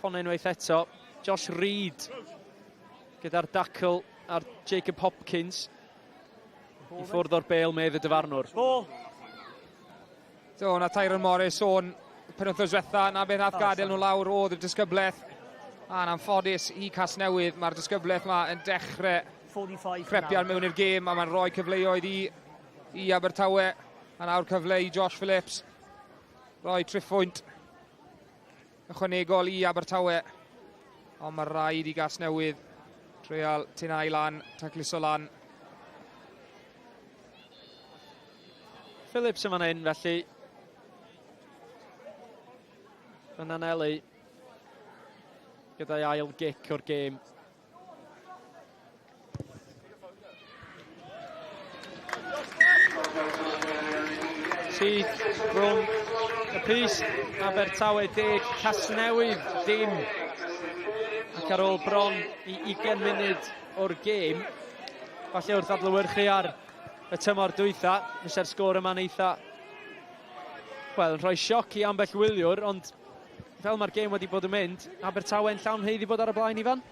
hon unwaith eto. Josh Reid gyda'r dacl ar Jacob Hopkins. I ffwrdd o'r bel medd y dyfarnwr. Ball. So, na Tyron Morris sôn penwythnos diwetha, na beth nath gadael nhw lawr oedd y disgyblaeth. A'n anffodus i Casnewydd, mae'r disgyblaeth yma yn dechrau crepian mewn i'r gêm a mae'n rhoi cyfleoedd i, i Abertawe. A nawr cyfle i Josh Phillips. Rhoi triffwynt ychwanegol i Abertawe. Ond mae rhaid i Gasnewydd treial tynau lan, tacluso lan. Phillips yn fan hyn, felly. Yn anelu gyda'i ail gic o'r gêm. Syth rhwng y pys, Abertawe deg, Casnewydd dim. Ac ar ôl bron i 20 munud o'r gêm, falle wrth adlewyrchu ar y tymor dwytha, fysa'r sgôr yma'n eitha, wel, yn rhoi sioc i ambell wyliwr, ond fel mae'r gêm wedi bod yn mynd, Abertawe'n llawn haeddu bod ar y blaen, Ifan?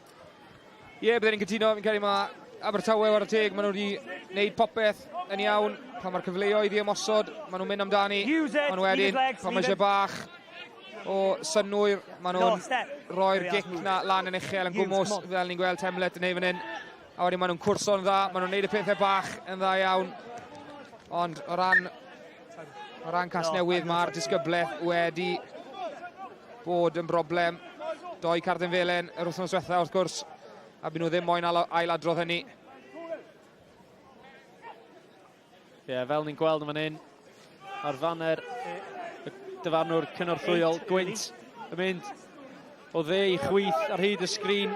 Ie, yeah, byddwn ni'n cytuno, fi'n credu mae Abertawe war y teg, maen nhw wedi gwneud popeth yn iawn. Pan mae'r cyfleoedd i ymosod, maen nhw'n mynd amdani. Ond wedyn, pan mae eisiau bach o synnwyr, maen nhw'n rhoi'r gic na lan yn uchel yn gwmws, fel ni'n gweld Temlet yn ei fan hyn. A wedyn maen nhw'n cwrso'n dda, maen nhw'n gwneud y pethau bach yn dda iawn. Ond o ran, o ran Casnewydd, mae'r disgyblaeth wedi bod yn broblem. Doi cardyn felen yr wythnos diwetha wrth gwrs, a byd nhw ddim moyn ailadrodd hynny. Ie, yeah, fel ni'n gweld yn fan hyn, ar faner y dyfarnwr cynorthwyol Gwynt yn mynd o dde i chwith ar hyd y sgrin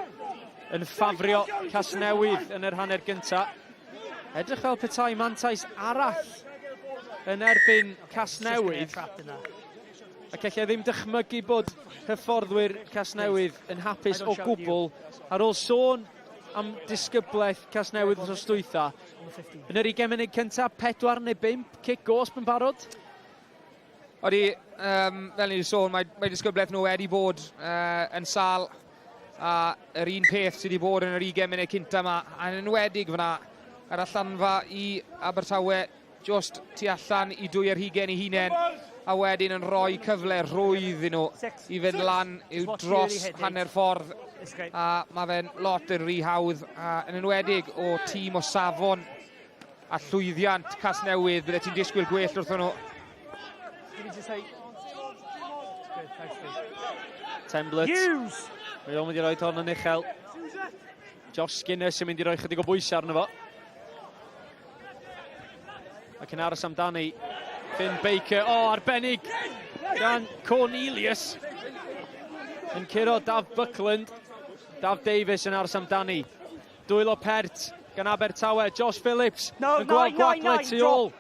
yn ffafrio Casnewydd yn yr hanner gynta. Edrych fel petai mantais arall yn erbyn Casnewydd. Ac allai ddim dychmygu bod hyfforddwyr Casnewydd yn hapus o gwbl ar ôl sôn am disgyblaeth Casnewydd wrth dwytha. Yn yr 20 munud cyntaf, 4 neu 5 cic gosb yn barod. Odi, um, fel ni wedi sôn, mae, mae disgyblaeth nhw wedi bod uh, yn sal a yr un peth sydd wedi bod yn yr 20 munud cynta yma, a'n enwedig fyna, yr allanfa i Abertawe just tu allan i dwy ar hugen i hunain, a wedyn yn rhoi cyfle rhwydd iddyn nhw i fynd lan i'w dros hanner ffordd. A mae fe'n lot yn rhy hawdd, a yn enwedig o tîm o safon a llwyddiant Casnewydd, bydde ti'n disgwyl gwell wrthyn nhw. Temblet. Mae o'n mynd i roi hon yn uchel. Josh Skinner sy'n mynd i roi chydig o bwysau arno fo. Ac yn aros amdani, Finn Baker. O, oh, arbennig gan Cornelius. Yn curo Daf Buckland. Daf Davies yn aros amdani. Dwylo pert gan Abertawe. Josh Phillips no, yn gweld gwagle tu ôl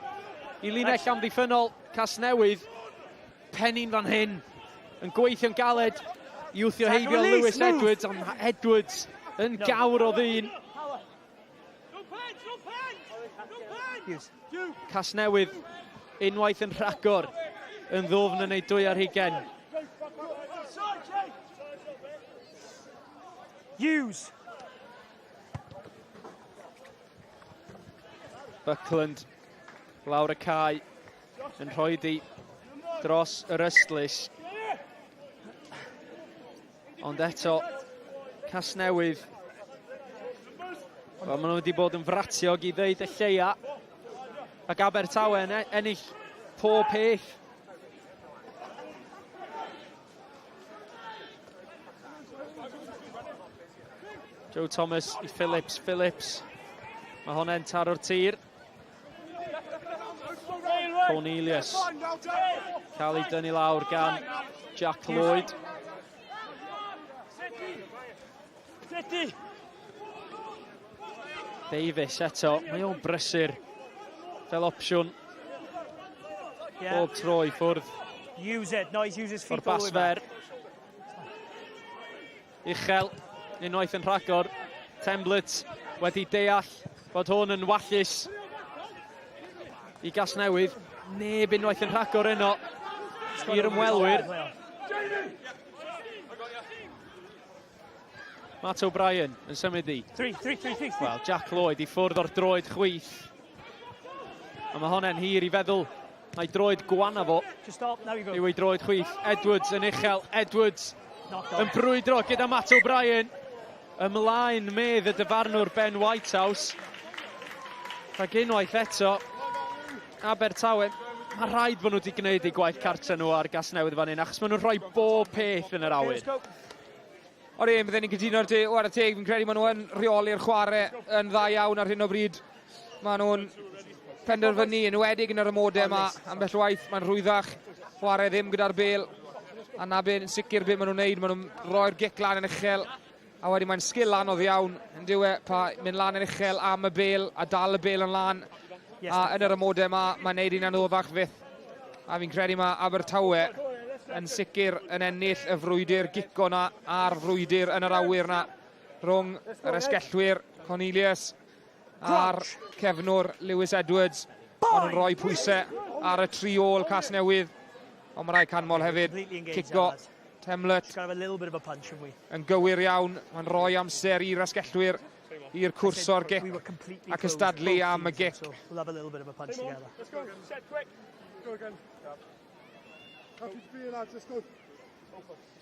i linell amddiffynnol Casnewydd. Penni'n fan hyn yn gweithio'n galed i wthio heibio Lewis Edwards, ond Edwards yn gawr o ddyn. Casnewydd unwaith yn rhagor yn ddwfn yn ei dwy ar hugen. Hughes. Buckland lawr y cae yn rhoi di dros yr ystlys. Ond eto, Casnewydd, wel, maen nhw wedi bod yn fratiog i ddeud y lleia. Ac Abertawe yn e-, ennill pob peth. Joe Thomas i Phillips. Phillips. Mae honna'n taro'r tir. Cornelius. Cael ei dynnu lawr gan Jack Lloyd. Davies eto, mae o'n brysur fel opsiwn. Yeah. Bob tro i ffwrdd. Use it. No, he's used his feet O'r basfer. Uchel, unwaith yn rhagor. Temblett wedi deall bod hwn yn wallus i Gasnewydd. Neb unwaith yn rhagor yno i'r ymwelwyr. Matt O'Brien yn symud i. 3, 3, 3, 3. Wel, Jack Lloyd i ffwrdd o'r droed chwith. A mae honna'n hir i feddwl Mae droed gwana fo. Yw ei droed chwith. Edwards yn uchel. Edwards yn brwydro gyda Matt O'Brien. Ymlaen medd y dyfarnwr Ben Whitehouse. Rhag unwaith eto, Abertawe, mae rhaid bod nhw wedi gwneud eu gwaith cartre nhw ar Gasnewydd fan hyn, achos maen nhw'n rhoi bob peth yn yr awyr. O'r un, bydden ni'n cytuno'r te, war y teg, fi'n credu maen nhw yn rheoli'r chwarae yn dda iawn ar hyn o bryd. Maen nhw'n penderfynu, yn enwedig yn yr amodau yma, ambell waith, mae'n rhwyddach chwarae ddim gyda'r bel. A na be, yn sicr be maen nhw'n neud, maen nhw'n rhoi'r gic lan yn uchel, a wedyn mae'n sgil anodd iawn, yn dyw e, pa mynd lan yn uchel am y bel, a dal y bel yn lan. A yn yr amodau yma, mae'n neud un anoddach fyth. A fi'n credu mae Abertawe yn sicr yn ennill y frwydr gico na a'r frwydr yn yr awyr na rhwng yr esgellwyr Cornelius a'r cefnwr Lewis Edwards. Maen nhw'n rhoi pwysau ar y tri ôl Casnewydd. Ond mae rai canmol hefyd. Cico Temlet yn gywir iawn. Mae'n rhoi amser i'r asgellwyr i'r cwrso'r gic a cystadlu am y gic.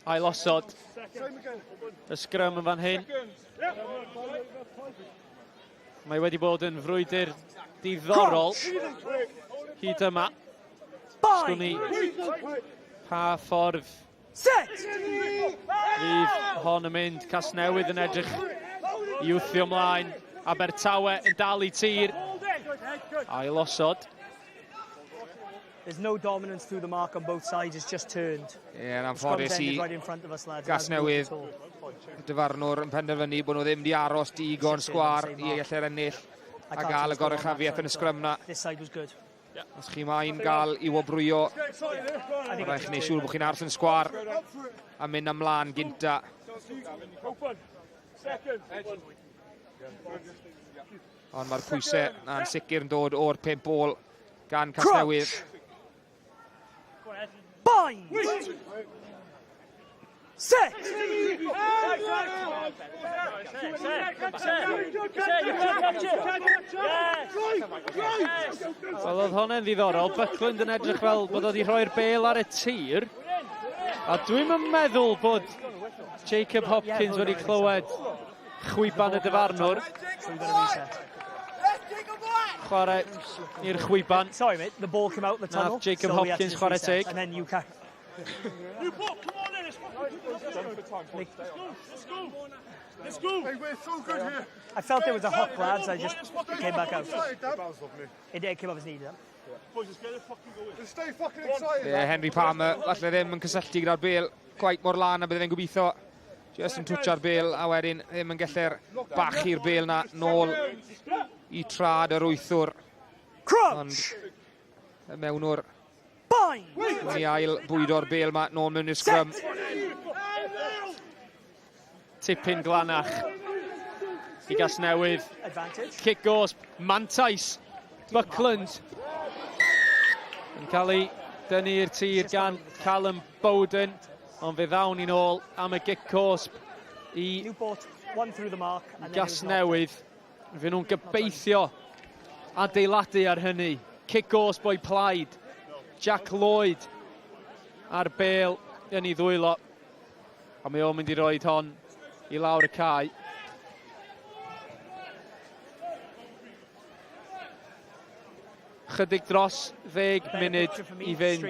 Ailosod y sgrym yn fan hyn. Mae wedi bod yn frwydr diddorol hyd yma. Sgwn i pa ffordd fydd hon yn mynd. Casnewydd yn edrych i wthio ymlaen. Abertawe yn dal i tir. Ailosod. There's no dominance through the mark on both sides, it's just turned. Ie, yeah, yn anffodus i right in front of us, lads. Gasnewydd, dyfarnwr yn penderfynu bod nhw ddim di aros digon sgwar i allu'r ennill a gael y goruchafiaeth yn y sgrym na. This side was good. Os chi moyn gael i wobrwyo, mae rhaid chi wneud siŵr bod chi'n aros yn sgwar a mynd ymlaen gynta. Ond mae'r pwysau na'n sicr yn dod o'r pump ôl gan Casnewydd. Bind! Set! Wel, oedd honna'n ddiddorol. Buckland yn edrych fel bod wedi rhoi'r bel ar y tir. A dwi'm yn meddwl bod Jacob Hopkins wedi clywed chwiban y dyfarnwr. Chwarae i'r chwiban. Sorry mate, the ball came out the tunnel. Nath Jacob so Hopkins chwarae teg. And then you can... Newport, come on in, let's go. Let's go. Hey, we're so good here. I felt there was a hook, lads. I just came back out. It came off his knee, then. Yeah, Henry Palmer, falle ddim yn cysylltu gyda'r bel quite mor lan a bydde fe'n gobeithio. Just yn twtsio'r bel a wedyn ddim yn gallu'r bachu'r bel na nôl i trad yr wythwr. Crouch! Ond y mewnwr yn ei ail bwydo'r bel ma nôl mewn i'r sgrym. Tipyn glanach i Gasnewydd. Cic gosb, mantais, Buckland yn cael ei dynnu i'r tir gan Callum Bowden, ond fe ddawn ni'n ôl am y gic cosb i Gasnewydd. Fe nhw'n gobeithio adeiladu ar hynny. Cic gosb o'i plaid. Jack Lloyd a'r bel yn ei ddwylo. A mae o'n mynd i roed hon i lawr y cae. Chydig dros 10 munud i fynd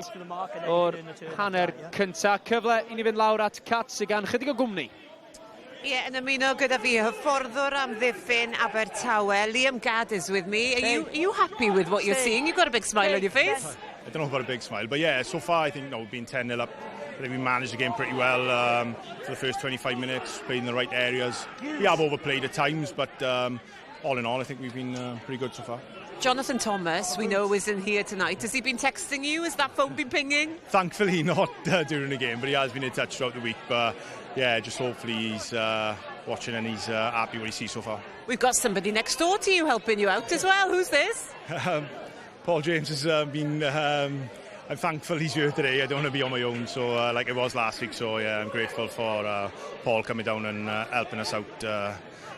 o'r hanner cynta. Cyfle i ni fynd lawr at Cat sydd gan chydig o gwmni. Ie, yeah, yn ymuno gyda fi, hyfforddwr amddiffyn Abertawe, Liam Gadd is with me. Are you happy with what you're seeing? You've got a big smile on your face. I don't know about a big smile, but yeah, so far I think we've been 10-0 up. I think we managed the game pretty well for the first 25 minutes, played in the right areas. We have overplayed at times, but all in all, I think we've been pretty good so far. Jonathan Thomas, we know, isn't here tonight. Has he been texting you? Has that phone been pinging? Thankfully not during the game, but he has been in touch throughout the week. But yeah, just hopefully he's watching and he's happy what he sees so far. We've got somebody next door to you helping you out as well. Who's this? Paul James has been... I'm thankful he's here today. I don't want to be on my own, so like it was last week. So yeah, I'm grateful for Paul coming down and helping us out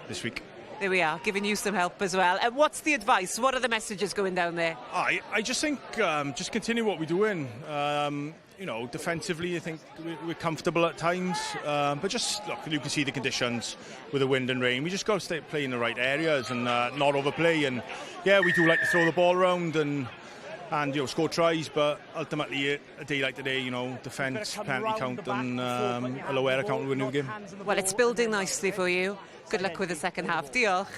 this week. There we are, giving you some help as well. And what's the advice? What are the messages going down there? I just think just continue what we're doing. You know, defensively, I think we're comfortable at times. But just, look, you can see the conditions with the wind and rain. We just got to stay playing in the right areas and not overplay. And, yeah, we do like to throw the ball around and you know, score tries, but ultimately, a day like today, you know, defence, penalty count and a low error count will win the game. Well, it's building nicely for you. Good luck with the second half. Diolch.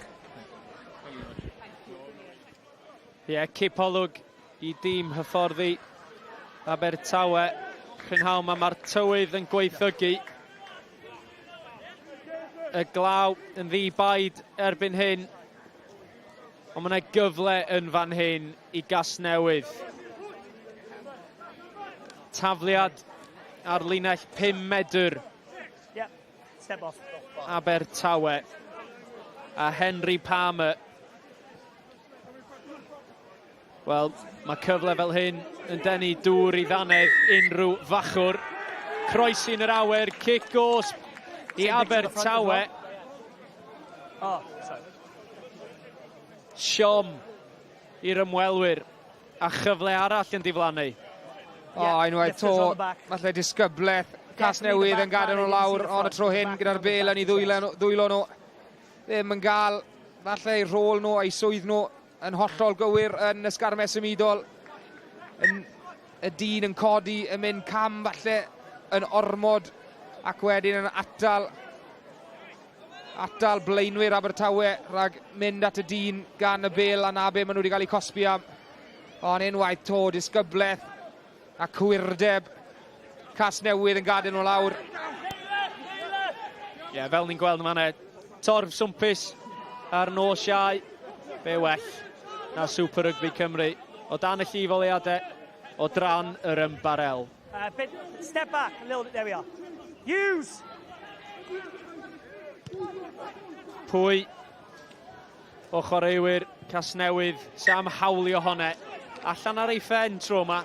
Ie, yeah, cipolwg i dîm hyfforddi Abertawe. Prynhawn 'ma mae'r tywydd yn gwaethygu. Y glaw yn ddi-baid erbyn hyn. Ond mae yna gyfle yn fan hyn i Gasnewydd. Tafliad ar linell 5 medr. Yeah, step off. Abertawe a Henry Palmer. Wel, mae cyfle fel hyn yn denu dŵr i ddannedd unrhyw fachwr. Croesi yn yr awyr, cic gosb i Abertawe. Oh, sorry. Siom i'r ymwelwyr a chyfle arall yn diflannu. O, oh, unwaith 'to, falle disgyblaeth Casnewydd yn gadael nhw lawr, ond y tro hyn gyda'r bel yn ei ddwylo nhw. Ddim yn gael falle eu rôl nhw a'i swydd nhw yn hollol gywir yn y sgarmes symudol. Y dyn yn codi, yn mynd cam falle yn ormod ac wedyn yn atal blaenwyr Abertawe rhag mynd at y dyn gan y bel, a na be maen nhw wedi cael eu cosbi am. Ond unwaith 'to, disgyblaeth a cywirdeb Casnewydd yn gadael nhw lawr. Ie, yeah, fel ni'n gweld yma, torf swmpus ar nos Iau. Be well na Super Rugby Cymru o dan y llif oleuadau o dran yr ymbarel. Bit, step back a little bit, there we are. Use! Pwy o chwaraewyr Casnewydd sy'n am hawlio honne? Allan ar ei phen tro yma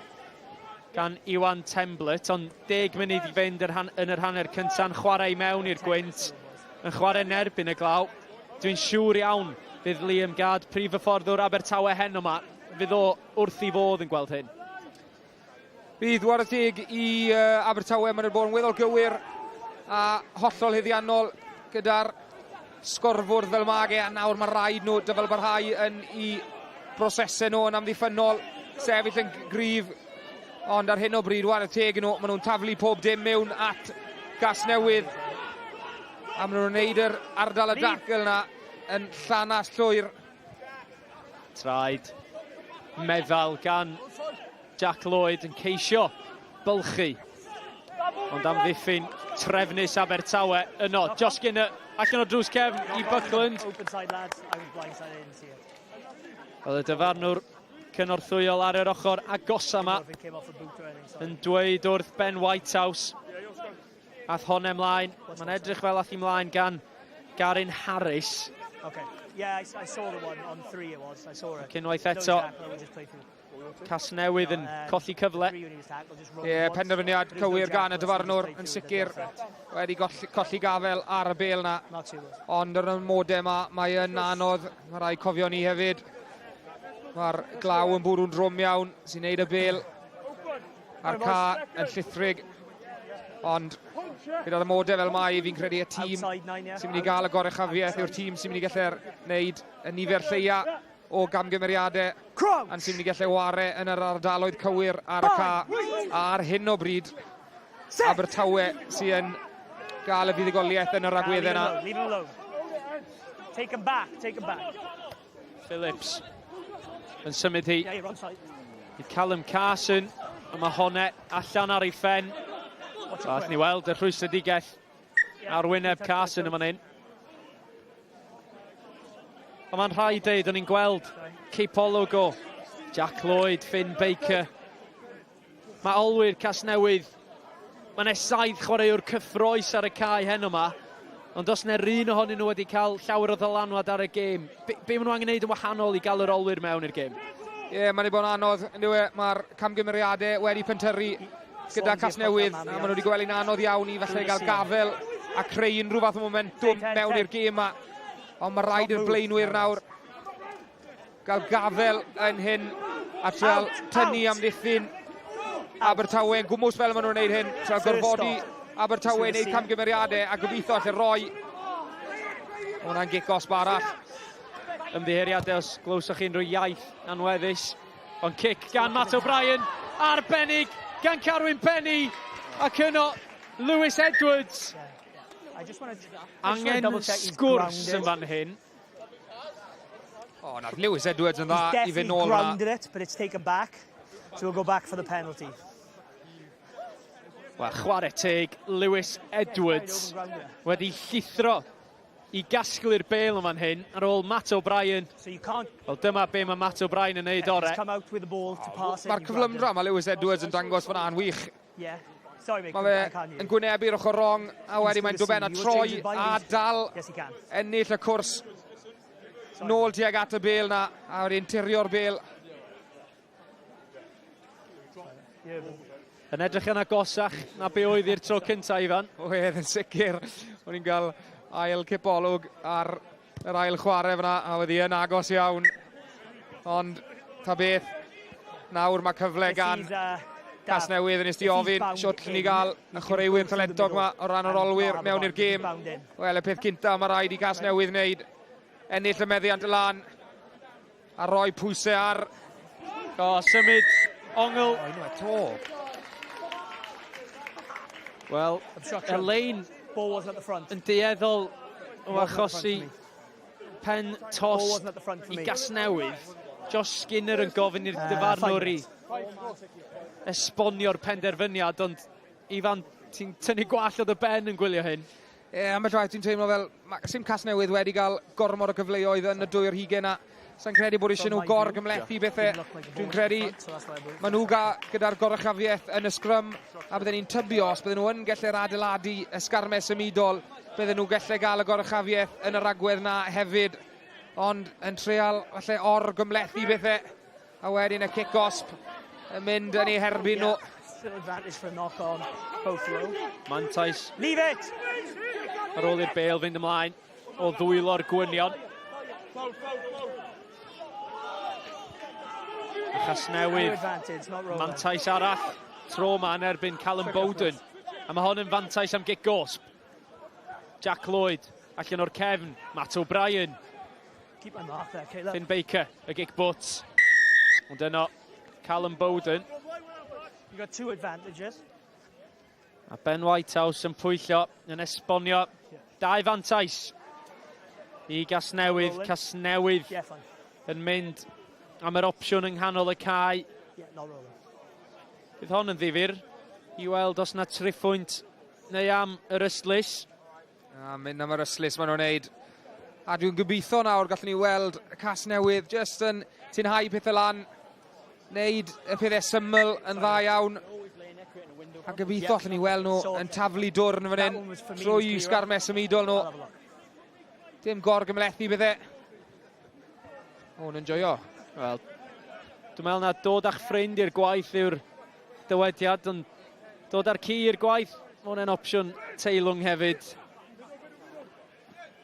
gan Iwan Temblett, ond 10 munud i fynd yn yr hanner cynta'n chwarae i mewn i'r gwynt, yn chwarae yn erbyn y glaw. Dwi'n siŵr iawn fydd Liam Gad, prif hyfforddwr Abertawe heno yma, fydd o wrth i fodd yn gweld hyn. Bydd, whare teg i Abertawe, maen nhw'n bod yn weddol gywir a hollol haeddiannol gyda'r sgorfwrdd fel mag e, a nawr mae rhaid nhw dyfal barhau yn i brosesau nhw yn amddiffynnol, sefyll yn gryf, ond ar hyn o bryd, whare teg nhw, maen nhw'n taflu pob dim mewn at Gasnewydd, a maen nhw'n gwneud yr ardal y dacl yna yn llanast llwyr. Traed meddal gan Jack Lloyd yn ceisio bylchu. Ond amddiffyn trefnus Abertawe yno. Josh Skinner allan o drws cefn i Buckland. Open side, lads. I was blindsided, didn't see it. Oedd y dyfarnwr cynorthwyol ar yr ochr agosa yma yn dweud wrth Ben Whitehouse. Ath hon ymlaen. Mae'n edrych fel ath i mlaen gan Garin Harris. Okay. Yeah, I saw the one on three it was. I saw it. Unwaith eto. Casnewydd yn colli cyfle. Ie, yeah, penderfyniad cywir gan y dyfarnwr yn sicr wedi colli gafel ar y bel na. Ond yr amodau yma, mae yn anodd. Mae rhaid cofio ni hefyd. Mae'r glaw yn bwrw'n drwm iawn sy'n neud y bel a'r ca yn llithrig. Ond gyda'r amodau fel mai, fi'n credu y tîm sy'n mynd i gael y goruchafiaeth yw'r tîm sy'n mynd i gallu wneud y nifer lleia o gamgymeriadau a'n sy'n mynd i gallu ware yn yr ardaloedd cywir ar y ca. A ar hyn o bryd, Abertawe sy'n gael y fuddugoliaeth yn yr agweddau yna. Leave him alone. Take him back, take him back. Phillips yn symud hi. Yeah, you're on side. I Callum Carson, a mae honne allan ar ei phen. Allwn ni weld y rhwystredigaeth ar wyneb Carson yma hyn. Ond mae'n rhaid deud, o'n i'n gweld cipolwg o Jack Lloyd, Finn Baker. Mae olwyr Casnewydd, mae yna saith chwaraewr cyffroes ar y cae heno yma, ond os yna un ohonyn nhw wedi cael llawer o ddylanwad ar y gêm, be, be maen nhw angen gwneud yn wahanol i gael yr olwyr mewn i'r gêm? Ie, yeah, mae'n ei bod yn anodd, yn dyw e, mae'r camgymeriadau wedi pentyrru gyda Casnewydd, a maen nhw wedi gweld hi'n anodd iawn i falle gael gafel a creu unrhyw fath o momentum mewn i'r gêm yma. Ond mae rhaid i'r blaenwyr nawr gael gafel yn hyn a trial tynnu amddiffyn Abertawe yn gwmws fel maen nhw'n gwneud hyn. Trial gorfodi Abertawe yn gwneud camgymeriadau a gobeithio allu roi. Hwna'n gic osb arall. Ymddiheuriadau os glywsoch chi unrhyw iaith anweddus. Ond cic gan Matt O'Brien, arbennig gan Carwyn Penny, ac yno Lewis Edwards. Angen sgwrs yn fan hyn. O, oh, nath Lewis Edwards yn dda i fynd nôl yna. grounded it, but it's taken back. So we'll go back for the penalty. Wel, chwarae teg, Lewis Edwards wedi llithro i gasglu'r bêl yn fan hyn ar ôl Matt O'Brien. So you can't... Wel, dyma be mae Matt O'Brien yn neud ore. Mae'r cyflymdra mae Lewis Edwards yn dangos fan a'n wych. Yeah. Sorry, mate, mae fe yn gwynebu'r ochr rong, a wedyn mae'n dod ben a troi a dal yes, ennill y cwrs nôl tuag at y bêl na, a wedyn tirio'r bêl. Yn edrych yn agosach na be oedd i'r tro cyntaf, Ifan. Oedd, yn sicr. O'n i'n cael ail cipolwg ar yr ail chwarae fyna, a oedd hi yn agos iawn. Ond, ta beth, nawr mae cyfle gan Casnewydd yn ysdi ofyn shwt ni gael y chwaraewyr talentog yma o ran yr olwyr mewn i'r gêm. Wel, y peth cynta mae rhaid i Casnewydd wneud, ennill y meddiant y lan a rhoi pwysau ar... O, symud, ongl. O, unwaith to. Wel, Elaine yn dueddol o achosi pen tost i Gasnewydd. Josh Skinner yn gofyn i'r dyfarnwr i esbonio'r penderfyniad, ond Ifan, ti'n tynnu gwallt o dy ben yn gwylio hyn. Ie, yeah, ambell waith dwi'n teimlo fel, mae sim Casnewydd wedi cael gormod o gyfleoedd yn y dwy ar hugen a sa'n credu bod eisiau nhw gor gymlethu bethau. Dwi'n credu maen nhw ga, gyda'r goruchafiaeth yn y sgrym a bydden ni'n tybio os bydden nhw yn gallu'r adeiladu y sgarmau symudol, bydden nhw gallu gael y goruchafiaeth yn yr agwedd na hefyd. Ond yn treial falle or gymlethu bethau a wedyn y cic gosb yn mynd yn ei herbyn nhw. Advantage for a knock on, both low. Mantais. Leave it! Ar ôl i'r bêl fynd ymlaen o ddwylo'r gwynion. A Chasnewydd, mantais arall, tro ma yn erbyn Callum Bowden. A mae hon yn fantais am gic gosb. Jack Lloyd, allan o'r cefn, Matt O'Brien. Keep my mark there, Caleb. Finn Baker, y gic bwt. Ond yno, Callum Bowden. You got two advantages. A Ben Whitehouse yn pwyllo, yn esbonio dau fantais i Gasnewydd. Casnewydd yeah, fine. yn mynd am yr opsiwn yng nghanol y cae. Yeah, not rolling. Bydd hon yn ddifyr i weld os na triphwynt neu am yr ystlys. A mynd am yr ystlys maen nhw'n neud. A dwi'n gobeithio nawr gallwn ni weld y Casnewydd jyst yn tynhau pethau lan, wneud y pethau syml yn dda iawn. A gobeithio allwn ni weld nhw yn taflu dwrn fan hyn trwy sgarmau symudol nhw. Dim gor-gymhlethu bethau. O, nhw'n joio. Wel, dwi'n meddwl na dod â'ch ffrind i'r gwaith yw'r dywediad, ond dod â'r ci i'r gwaith, mae hwnna'n opsiwn teilwng hefyd.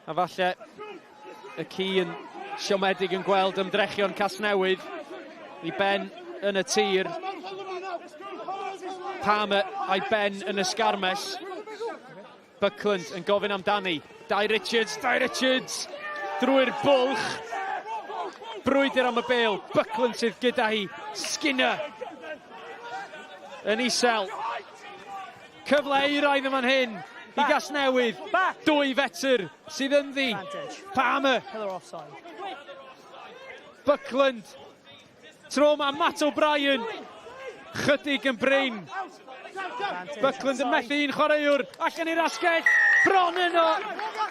A falle y ci yn siomedig yn gweld ymdrechion Casnewydd i ben yn y tir. Palmer a'i ben yn y sgarmes. Buckland yn gofyn amdani. Dai Richards, Dai Richards! Drwy'r bwlch. Brwydr am y bêl. Buckland sydd gyda hi. Skinner yn isel. Cyfle euraidd yn fan hyn i Gasnewydd. 2 fetr sydd ynddi. Palmer. Buckland. Tro ma Matt O'Brien. Chydig yn brin. Buckland yn methu un chwaraewr. Allan i'r asgell. Bron yno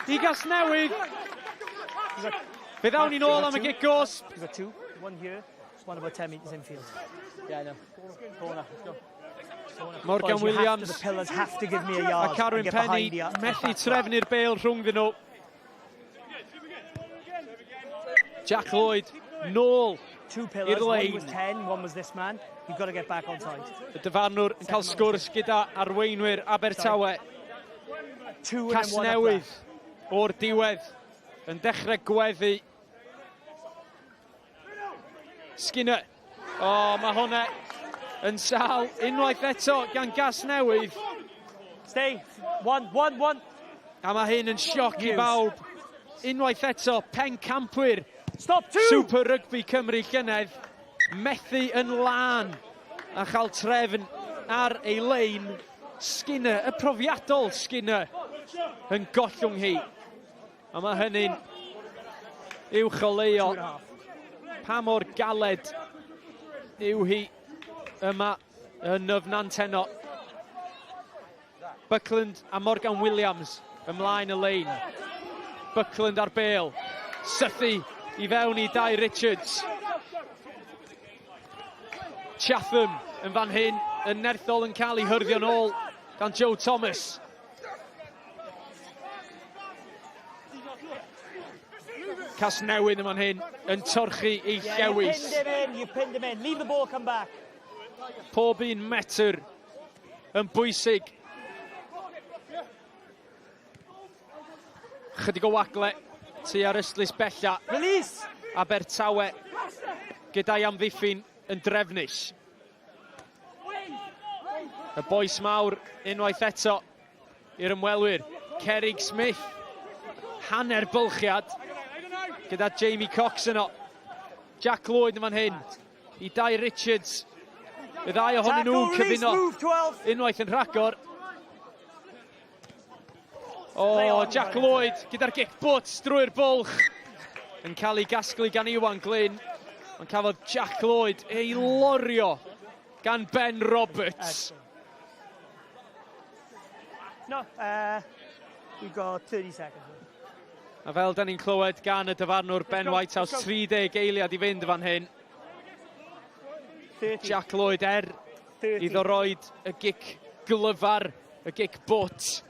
i Gasnewydd. Fe ddawn ni'n ôl am y gic gosb. You've got two, one here, one about 10 metres infield. Yeah, I know. Corner, let's go. Morgan Boys, you have Williams to, the pillars have to give me a yard a Carwyn and get Penny behind the methu trefnu'r bêl rhwngddyn nhw. Jack Lloyd nôl Two i'r pillars, one lein. was 10, one was this man. You've got to get back on side. Y dyfarnwr yn cael sgwrs gyda arweinwyr Abertawe. Two and then one up Casnewydd o'r diwedd yn dechrau gweddu. Skinner. O, oh, mae hwnna yn sal unwaith eto gan Gasnewydd. Stay. One, one, one. A mae hyn yn sioc i bawb. Unwaith eto, pencampwyr. Stop two! Super Rugby Cymru llynedd. Methu yn lân a chael trefn ar ei lein. Skinner, y profiadol Skinner, yn gollwng hi. A mae hynny'n uwch o leio pa mor galed yw hi yma yn Nyfnant heno. Buckland a Morgan Williams ymlaen y lein. Buckland ar bêl. Sythu i fewn i Dai Richards. Chatham yn fan hyn, yn nerthol yn cael ei hyrddio'n ôl gan Joe Thomas. Casnewydd yn fan hyn yn torchi ei Yeah, you llewis. pinned him in, you pinned him in. Leave the ball, come back. Pob un metr yn bwysig. Chydig o wagle tu ar ystlys bella. Release! Abertawe gyda'i amddiffyn yn drefnus. Y boes mawr unwaith eto i'r ymwelwyr. Cerig Smith, hanner bylchiad gyda Jamie Cox yno. Jack Lloyd yn fan hyn i Dai Richards. Y ddau ohonyn nhw'n Tackle, release, cyfuno move, 12. unwaith yn rhagor. O, Play on, Jack Lloyd gyda'r gic bwt drwy'r bwlch yn cael ei gasglu gan Iwan Glyn. Ond cafodd Jack Lloyd ei lorio gan Ben Roberts. No, we've got 30 seconds. A fel da ni'n clywed gan y dyfarnwr Ben go, Whitehouse, let's go. 30 eiliad i fynd fan hyn. 30. Jack Lloyd er 30. iddo roed y gic glyfar, y gic bwt.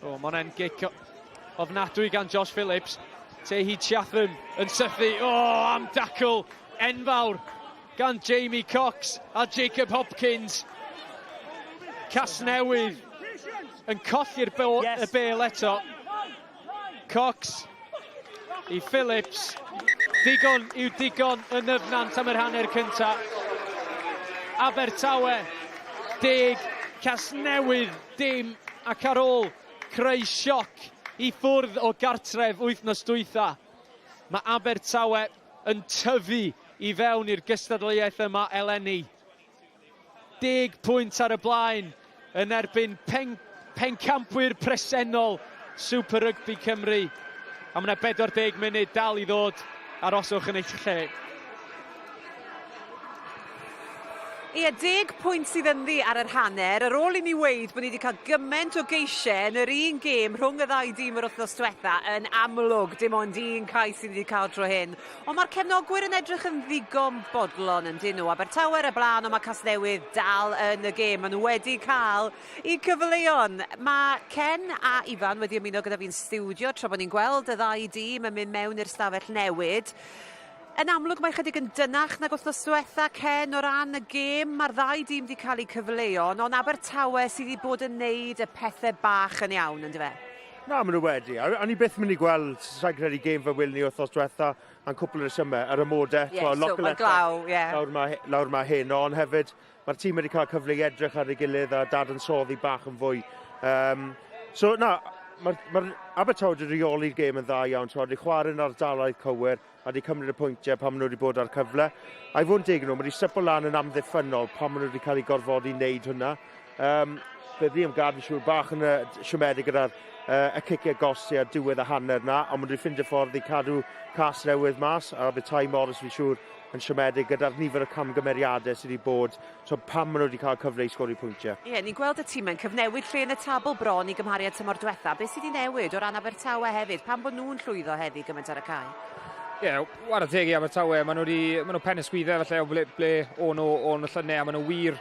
O, mae hwnna'n gic ofnadwy gan Josh Phillips. Tehi Chatham yn sythu. O, am dacl enfawr gan Jamie Cox a Jacob Hopkins. Casnewydd yn colli'r Yes. y bêl eto. Cox i Phillips. Digon yw digon yn Nyfnant am yr hanner cynta. Abertawe, 10, Casnewydd, dim, ac ar ôl creu sioc i ffwrdd o gartref wythnos dwytha. Mae Abertawe yn tyfu i fewn i'r gystadleuaeth yma eleni. 10 pwynt ar y blaen yn erbyn pencampwyr presennol Super Rugby Cymru. A mae yna 40 munud dal i ddod, aroswch yn eich lle. Ie, 10 pwynt sydd ynddi ar yr hanner. Ar ôl i ni weud bod ni wedi cael gymaint o geisiau yn yr un gêm rhwng y ddau dîm yr wythnos diwetha, yn amlwg dim ond un cais sydd wedi cael tro hyn. Ond mae'r cefnogwyr yn edrych yn ddigon bodlon yn dyn nhw. Abertawe ar y blaen, ond mae Casnewydd dal yn y gêm. Maen nhw wedi cael eu cyfleon. Mae Ken a Ifan wedi ymuno gyda fi'n stiwdio tra bod ni'n gweld y ddau dîm yn mynd mewn i'r stafell newid. Yn amlwg mae chydig yn dynach nag wythnos diwetha, Ken, o ran y gêm. Mae'r ddau dîm wedi cael eu cyfleon, ond Abertawe sydd wedi bod yn neud y pethau bach yn iawn, yndyfe? Na, maen nhw wedi. A ni byth mynd i gweld, sa'n credu, gêm fel Wil ni wythnos diwetha, a'n cwpl o resymau, yr amodau. Ie, so mae glaw, ie. Lawr ma heno, ond hefyd, mae'r tîm wedi cael cyfle i edrych ar ei gilydd a dadansoddi bach yn fwy. So, na, mae'r ma Abertawe wedi rheoli'r gêm yn dda iawn, wedi chwarae'n ardaloedd cywir, a wedi cymryd y pwyntiau pan maen nhw wedi bod ar cyfle. A i fod yn deg nhw, mae wedi stepo lan yn amddiffynnol pan maen nhw wedi cael eu gorfodi wneud hwnna. Fe Liam Gard yn siŵr bach yn siomedig gyda'r y ciciau gosi a diwedd y hanner na, ond maen nhw wedi ffindio ffordd i cadw Casnewydd mas, a bydd Ty Morris fi'n siŵr yn siomedig gyda'r nifer o camgymeriadau sydd wedi bod, so pam maen nhw wedi cael cyfle i sgori pwyntiau. Ie, ni'n gweld y tîmau'n cyfnewid lle yn y tabl bron i gymharu â tymor diwetha. Beth sydd wedi newid o ran Abertawe hefyd? Pam bod nhw'n llwyddo heddi gymaint ar y cae? Ie, yeah, whare teg i Abertawe, maen nhw, wedi, maen nhw pen ysgwyddau falle o ble, ble o'n nhw, o'n nhw llynau, a maen nhw wir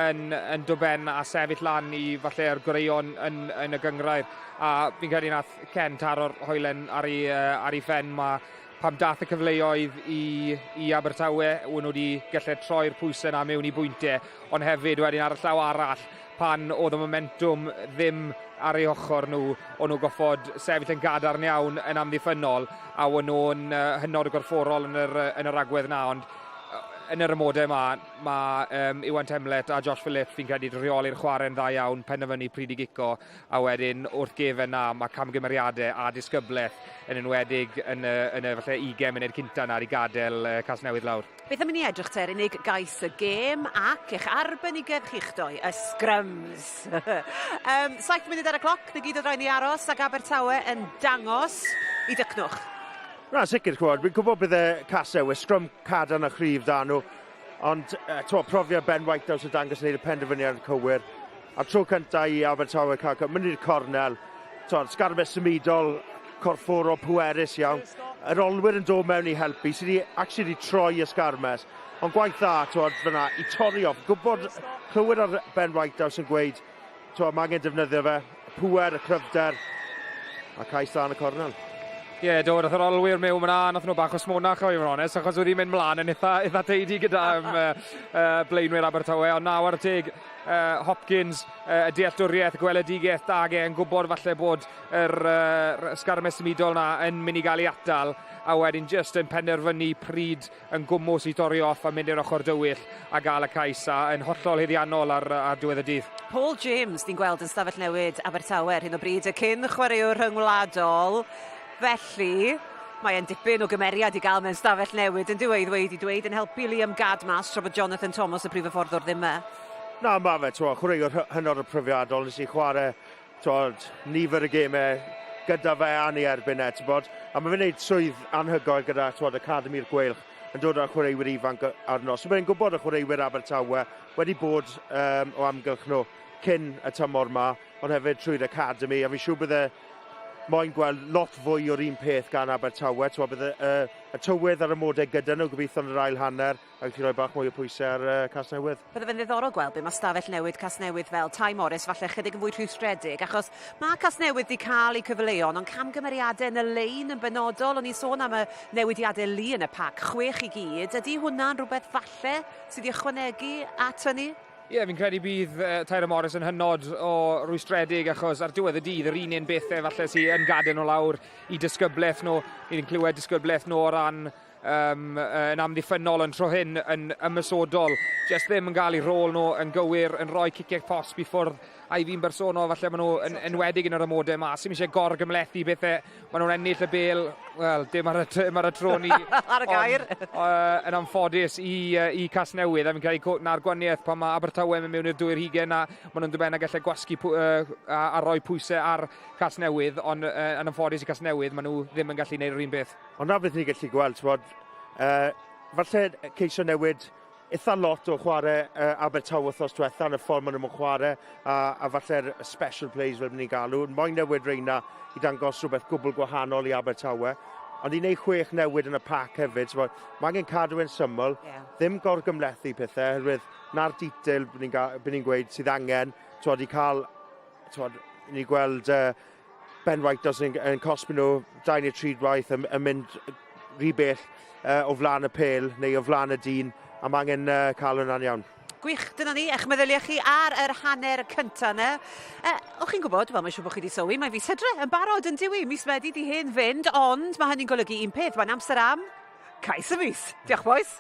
yn, yn dwben a sefyll lan i falle'r goreuon yn, yn y gyngrair. A fi'n credu nath Ken taro'r hoelen ar ei, ar ei phen. Mae pam dath y cyfleoedd i, i Abertawe, o'n nhw wedi gallu troi'r pwysau yna mewn i bwyntiau, ond hefyd wedyn ar y llaw arall, pan oedd y momentwm ddim ar ei ochr nhw, o'n nhw goffod sefyll yn gadarn iawn yn amddiffynnol, a o'n nhw'n hynod o gorfforol yn yr, yn yr agwedd na, ond yn yr amodau yma, mae um, Iwan Temlet a Josh Phillips fi'n credu rheoli'r chwarae'n dda iawn, penderfynu pryd i gico, a wedyn wrth gefen na mae camgymeriadau a disgyblaeth yn enwedig yn y, yn y falle 20 munud cynta na i gadael uh, Casnewydd lawr. Beth am i ni edrych te ar unig gais y gêm ac eich arbenigedd chi'ch doi, y scrums. um, 7 munud ar y cloc, na gyd oedd rhaid ni aros ac Abertawe yn dangos i dycnwch. Na, sicr, chwbod, fi'n gwybod bydde Casnewydd, sgrym cadarn a chryf da nhw, ond uh, profiad Ben Whitehouse yn dangos yn gwneud y penderfyniad cywir. A'r tro cyntaf i Abertawe cael cyfle, mynd i'r cornel, twod, sgarmes symudol, corfforol pwerus iawn. Yr olwyr yn dod mewn i helpu, sydd wedi actually wedi troi y sgarmes. Ond gwaith dda, twod, fyna, i torri off. Gwybod, clywed ar Ben Whitehouse yn gweud, twod, mae angen defnyddio fe, pŵer, y cryfder, a cais dda yn y cornel. Ie, yeah, do, nath yr olwyr mewn fyna, nath nhw bach o smonach o i fod yn onest, achos wedi mynd mlaen yn eitha, eitha teidi gyda um, uh, blaenwyr Abertawe, ond naw ar y teg, uh, Hopkins, uh, y dealltwriaeth, y gweledigaeth da ge, yn gwybod falle bod yr uh, sgarmes symudol na yn mynd i gael ei atal, a wedyn jyst yn penderfynu pryd yn gwmws i dorri off a mynd i'r ochr dywyll a gael y cais a yn hollol haeddiannol ar, ar diwedd y dydd. Paul James, ni'n gweld yn stafell newid Abertawe ar hyn o bryd, y cyn chwaraewr rhyngwladol. Felly, mae e'n dipyn o gymeriad i gael mewn stafell newid yn dyw e i ddweud i dweud yn helpu Liam Gad mas tra bod Jonathan Thomas y prif hyfforddwr ddim yma. Na, mae fe, t'mo, chwaraewr hynod o profiadol, nes i chwarae, t'mod, nifer y gemau gyda fe a'n ei erbyn e, t'bod. A mae fe'n gwneud swydd anhygoel gyda, t'mod, Academi'r Gweilch, yn dod â'r chwaraewyr ifanc arno. So mae'n gwybod y chwaraewyr Abertawe wedi bod um, o amgylch nhw cyn y tymor ma, ond hefyd trwy'r Academy, a fi'n siŵr bydde moyn gweld lot fwy o'r un peth gan Abertawe. T'mod, bydde y, y tywydd a'r amodau gyda nhw gobeithio yn yr ail hanner, a gallu rhoi bach mwy o pwysau ar uh, Casnewydd. Bydde fe'n ddiddorol gweld be mae stafell newid Casnewydd fel Ty Morris, falle chydig yn fwy rhwystredig, achos mae Casnewydd wedi cael eu cyfleon, ond camgymeriadau yn y lein yn benodol, o'n i'n sôn am y newidiadau lu yn y pac, chwech i gyd, ydy hwnna'n rhywbeth falle sydd wedi ychwanegu at hynny? Ie, yeah, fi'n credu bydd uh, Tyra Morris yn hynod o rwystredig achos ar diwedd y dydd yr un un bethau falle sy'n yn gadael nhw lawr i disgyblaeth nhw. Ni'n clywed disgyblaeth nhw o ran um, yn amddiffynnol yn tro hyn yn ymysodol. Just ddim yn cael eu rôl nhw yn gywir, yn rhoi ciciau posb i ffwrdd. A i fi'n bersonol, falle maen nhw yn enwedig yn yr amodau yma, sy'n eisiau gorgymlethu bethau. Maen nhw'n ennill y bel, wel, dim ar y, dim ar y tro ni. ar y gair. Ond, uh, yn anffodus i, uh, i Casnewydd, a fi'n credu na'r gwaniaeth pan mae Abertawe yn mynd mewn i'r dwy'r hugen a maen nhw'n dod a gallu gwasgu uh, a, a rhoi pwysau ar Casnewydd, ond uh, yn anffodus i Casnewydd, maen nhw ddim yn gallu gwneud yr un beth. Ond na beth ni'n gallu gweld, t'mod, uh, falle ceisio newid eitha lot o chwarae uh, Abertawe wythnos diwetha yn y ffordd maen nhw'n chwarae a, a falle'r special plays fel ni'n galw. Moyn newid reina i dangos rhywbeth gwbl gwahanol i Abertawe. Ond i wneud chwech newid yn y pac hefyd, so, mae angen cadw e'n syml, yeah. ddim gorgymlethu pethau, oherwydd na'r detail bydd ni'n ni gweud sydd angen, twod, i cael, twod, ni gweld uh, Ben White os yn, yn cosbi nhw dau neu tri gwaith yn, yn mynd rhy bell uh, o flaen y pel neu o flaen y dyn a mae angen uh, cael hwnna'n iawn. Gwych, dyna ni, eich meddyliau chi ar yr hanner cynta yna. E, o'ch chi'n gwybod, wel mae'n siŵr bod chi wedi sylwi, mae fis Hydre yn barod yn diwy, mis Medi di hen fynd, ond mae hynny'n golygu un peth, mae'n amser am cais y mis. Diolch boys.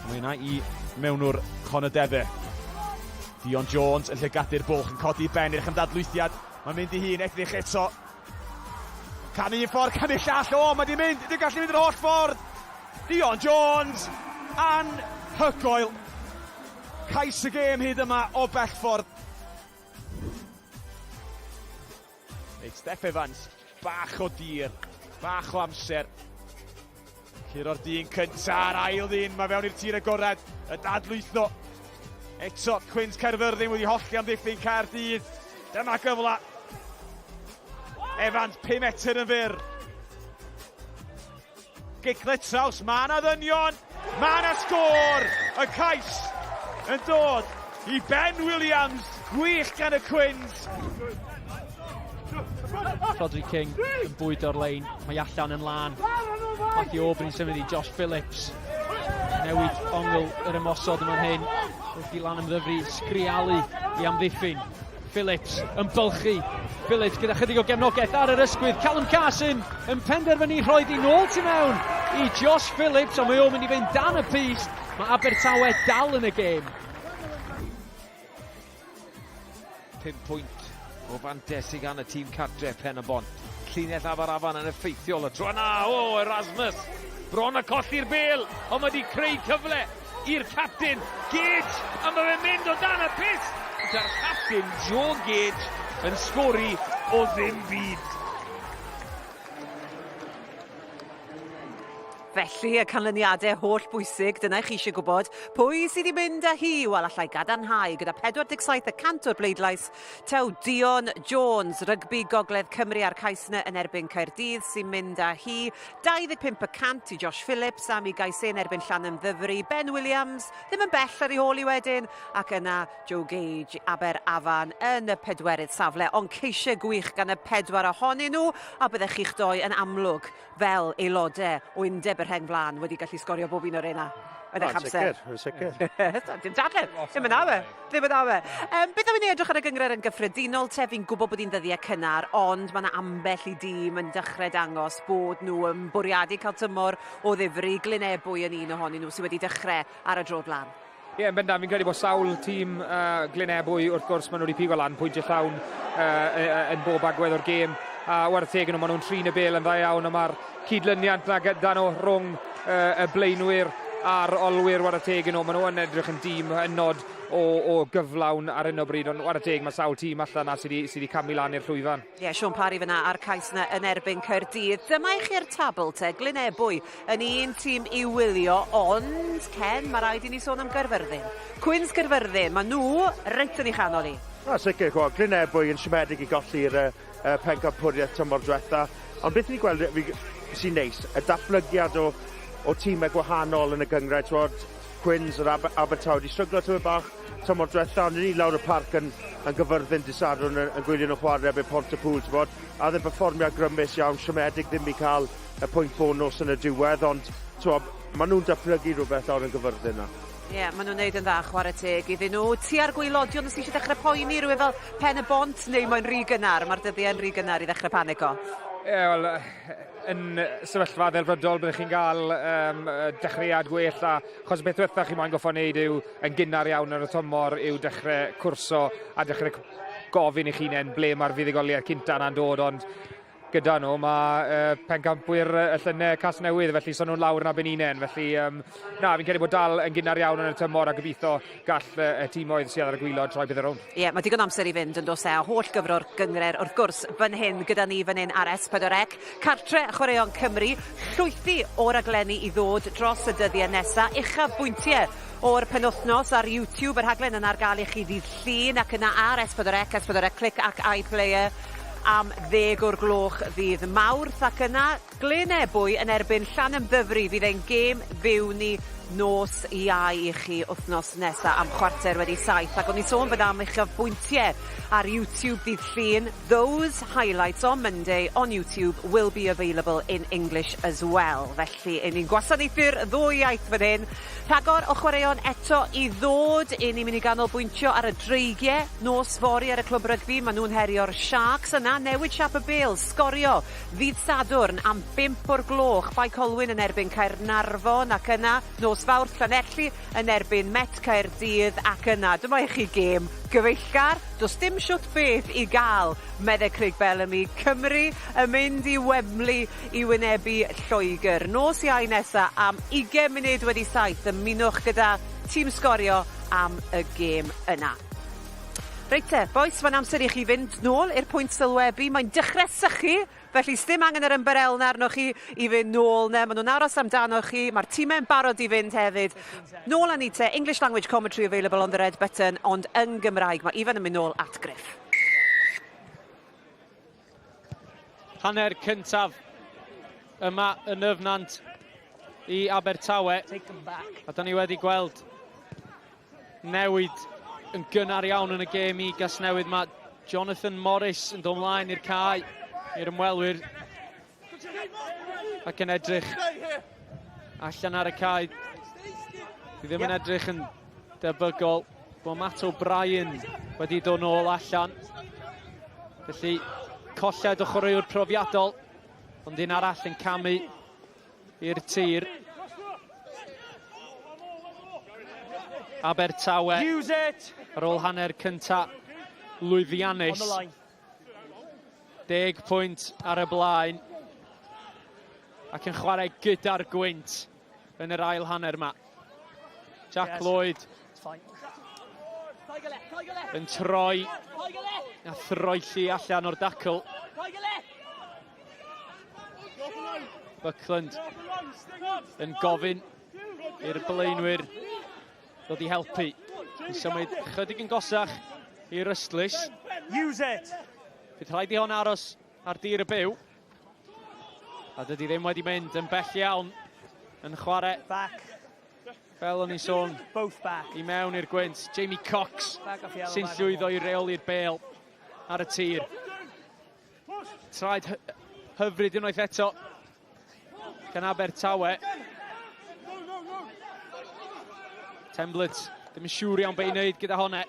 Mae yna i mewnwr Conor Dion Jones yn llygadu'r bwlch yn codi ben i'r chymdadlwythiad. Mae'n mynd i hun, edrych eto. Canu un ffordd, canu llall. O, mae di mynd, dwi'n gallu mynd yr holl ffordd. Dion Jones, anhygoel. Cais y gêm hyd yma o bell ffordd. Reit, Steff Evans, bach o dir, bach o amser. Curo'r dyn cynta, a'r ail ddyn, mae fewn i'r tir agored, y dadlwytho. Eto, Cwins Caerfyrddin wedi hollti amddiffyn Caerdydd. Dyma gyfle. Evans, 5 metr yn fyr. Gic Litraws, mae yna ddynion, mae yna sgôr! Y cais yn dod i Ben Williams, gwych gan y Cwins. Rhodri King yn bwydo'r lein, mae allan yn lân. Matthew Aubrey yn symud i Josh Phillips. Newid ongl yr ymosod yma'n hyn. Wrth i Lanymddyfri sgrialu i amddiffyn. Phillips yn bylchu. Phillips gyda chydig o gefnogaeth ar yr ysgwydd. Callum Carson yn penderfynu rhoi di nôl tu mewn i Josh Phillips, ond mae o'n mynd i fynd dan y pyst. Mae Abertawe dal yn y gêm. 5 pwynt o fantes sydd gan y tîm cartre Pen y Bont. Llinell Aberafan yn effeithiol y tro yna. O, Erasmus! Bron a colli'r bel, ond mae wedi creu cyfle i'r captain, Gage, a mae fe'n mynd o dan y pyst! Gyda'r captain, Joe Gage, yn sgori o ddim byd. Felly, y canlyniadau holl bwysig, dyna i chi eisiau gwybod. Pwy sydd wedi mynd â hi? Wel, allai gadarnhau gyda 47 y cant o'r bleidlais Taw Dion Jones, rygbi Gogledd Cymru a'r cais yna yn erbyn Caerdydd sy'n mynd â hi. 25 y cant i Josh Phillips am ei gais e yn erbyn Llanymddyfri. Ben Williams ddim yn bell ar ei hôl i wedyn ac yna Joe Gage, Aberafan yn y pedwerydd safle. Ond ceisiau gwych gan y pedwar ohonyn nhw a byddech chi'ch doi yn amlwg fel aelodau o undeb y rheng flaen wedi gallu sgorio bob un o'r rheina yn eich amser. Yn sicr, yn sicr. Dim dadle, ddim yn awe, ddim yn awe. Um, beth am i ni edrych ar y gynghrair yn gyffredinol te, fi'n gwybod bod hi'n ddyddiau cynnar, ond mae yna ambell i dîm yn dechrau dangos bod nhw yn bwriadu cael tymor o ddifri. Glyn Ebwy yn un ohonyn nhw sydd wedi dechrau ar y drod lan. Ie, yeah, yn bendant, fi'n credu bod sawl tîm Glyn Ebwy, wrth gwrs, maen nhw wedi pigo lan pwyntiau llawn yn bob agwedd o'r gêm. A war teg nhw, maen nhw'n trin y bel yn dda iawn, a mae'r cydlyniant na gyda nhw rhwng y blaenwyr a'r olwyr war teg nhw. Maen nhw yn edrych yn dîm hynod o, o gyflawn ar hyn o bryd, ond war teg mae sawl tîm allan na sydd wedi, sy wedi camu lan i'r llwyfan. Ie, yeah, Sean Parry fyna a'r cais yna yn erbyn Caerdydd. Dyma i chi'r tabl te, Glyn Ebwy yn un tîm i wylio, ond Ken, mae rhaid i ni sôn am Gaerfyrddin. Cwins Gaerfyrddin, maen nhw reit yn ei chanol i. Na, sicr, chwa, Glyn Ebwy yn siomedig i golli'r uh, pencampwriaeth tymor diwetha. Ond beth ni'n gweld sy'n neis, y datblygiad o, o tîmau gwahanol yn y gynghrair, twod, Cwins yr Aber Abertawe wedi stryglo tymed bach tymor diwetha, ond ni lawr y parc yn, yn gyfyrddin dy Sadwrn yn, yn gwylio nhw chwarae erbyn Pontypool, ti'n bod, a oedd yn perfformiad grymus iawn, siomedig ddim i cael y pwynt bonws yn y diwedd, ond ti'n maen nhw'n datblygu rhywbeth lawr yn gyfyrddin na. Ie, yeah, maen nhw'n neud yn dda, chwarae teg iddyn nhw. Ti ar gwaelodion os ti eisiau dechrau poeni rhywun fel Pen y Bont neu mae'n rhy gynnar, mae'r dyddiau'n rhy gynnar i ddechrau panico. Ie, yeah, wel, yn sefyllfa ddelfrydol byddech chi'n cael um, dechreuad gwell a chos y beth diwetha chi moyn goffo wneud yw yn gynnar iawn ar y tymor yw dechrau cwrso a dechrau gofyn i chi hunain ble mae'r fuddugoliaeth cynta yna'n dod ond gyda nhw mae uh, pencampwyr y llynau Casnewydd felly so nhw'n lawr yn Abeninen felly um, na fi'n credu bod dal yn gynnar iawn yn y tymor a gobeithio gall y timoedd sydd ar y gwylod troi bydd y rownd. Ie, yeah, mae digon amser i fynd yn dos e, a holl gyfro'r gyngred wrth gwrs fan hyn gyda ni fan hyn ar S4C. Cartre Chwaraeon Cymru, llwythi o raglenni i ddod dros y dyddiau nesaf, uchafbwyntiau o'r penwythnos ar YouTube, y rhaglen yna ar gael i chi ddydd Llun ac yna ar S4C, S4C Clic ac iPlayer am ddeg o'r gloch ddydd Mawrth ac yna Glyn Ebwy yn erbyn Llanymddyfri fydd ein gêm fyw ni nos Iau i chi wythnos nesa am 7:15 ac o'n i'n sôn fyna am uchafbwyntiau ar YouTube ddydd Llun. Those highlights on Monday on YouTube will be available in English as well. Felly, 'yn ni'n gwasanaethu'r ddwy iaith fan hyn. Rhagor o chwaraeon eto i ddod. 'Yn ni'n mynd i ganolbwyntio ar y Dreigiau nos fory ar y clwb rygbi. Maen nhw'n herio'r Sharks yna. Newid siâp y bêl, sgorio ddydd Sadwrn am 5 o'r gloch. Bae Colwyn yn erbyn Caernarfon ac yna nos Fawrth Llanelli yn erbyn Met Caerdydd ac yna dyma i chi gêm gyfeillgar. Does dim shwt beth i gael, medde Craig Bellamy. Cymru yn mynd i Wembley i wynebu Lloegr. Nos Iau nesa am 7:20 ymunwch gyda tîm Sgorio am y gêm yna. Reit te, bois, mae'n amser i chi fynd nôl i'r pwynt sylwebu. Mae'n dechrau sychu, felly sdim angen yr ymbarel 'na arnoch chi i fynd nôl 'na. Maen nhw'n aros amdanoch chi, mae'r tîmau'n barod i fynd hefyd. Nôl â ni te, English language commentary available on the red button, ond yn Gymraeg mae Ifan yn mynd nôl at Griff. Hanner cyntaf yma yn Nyfnant. i Abertawe. A da ni wedi gweld newid yn gynnar iawn yn y gêm i Gasnewydd. Mae Jonathan Morris yn dod mlaen i'r cae i'r ymwelwyr ac yn edrych allan ar y cae. Dwi ddim yn edrych yn debygol bod Matt O'Brien wedi dod nôl allan. Felly colled o chwaraewr profiadol, ond un arall yn camu i'r tir. Abertawe Use it. ar ôl hanner cynta lwyddiannus. 10 pwynt ar y blaen ac yn chwarae gyda'r gwynt yn yr ail hanner yma. Jack yes. Lloyd yn troi a throelli allan o'r dacl. Buckland yn gofyn i'r blaenwyr ddod i helpu. I symud chydig yn gosach i'r ystlys. Use it! Bydd rhaid i hon aros ar dir y byw. A dydy ddim wedi mynd yn bell iawn yn chwarae. Back. Fel o'n i'n sôn. Both back. I mewn i'r gwynt. Jamie Cox sy'n llwyddo i reoli'r bêl ar y tir. Traed hyfryd unwaith eto gan Abertawe. Temblet ddim yn siŵr iawn beth i wneud gyda honne.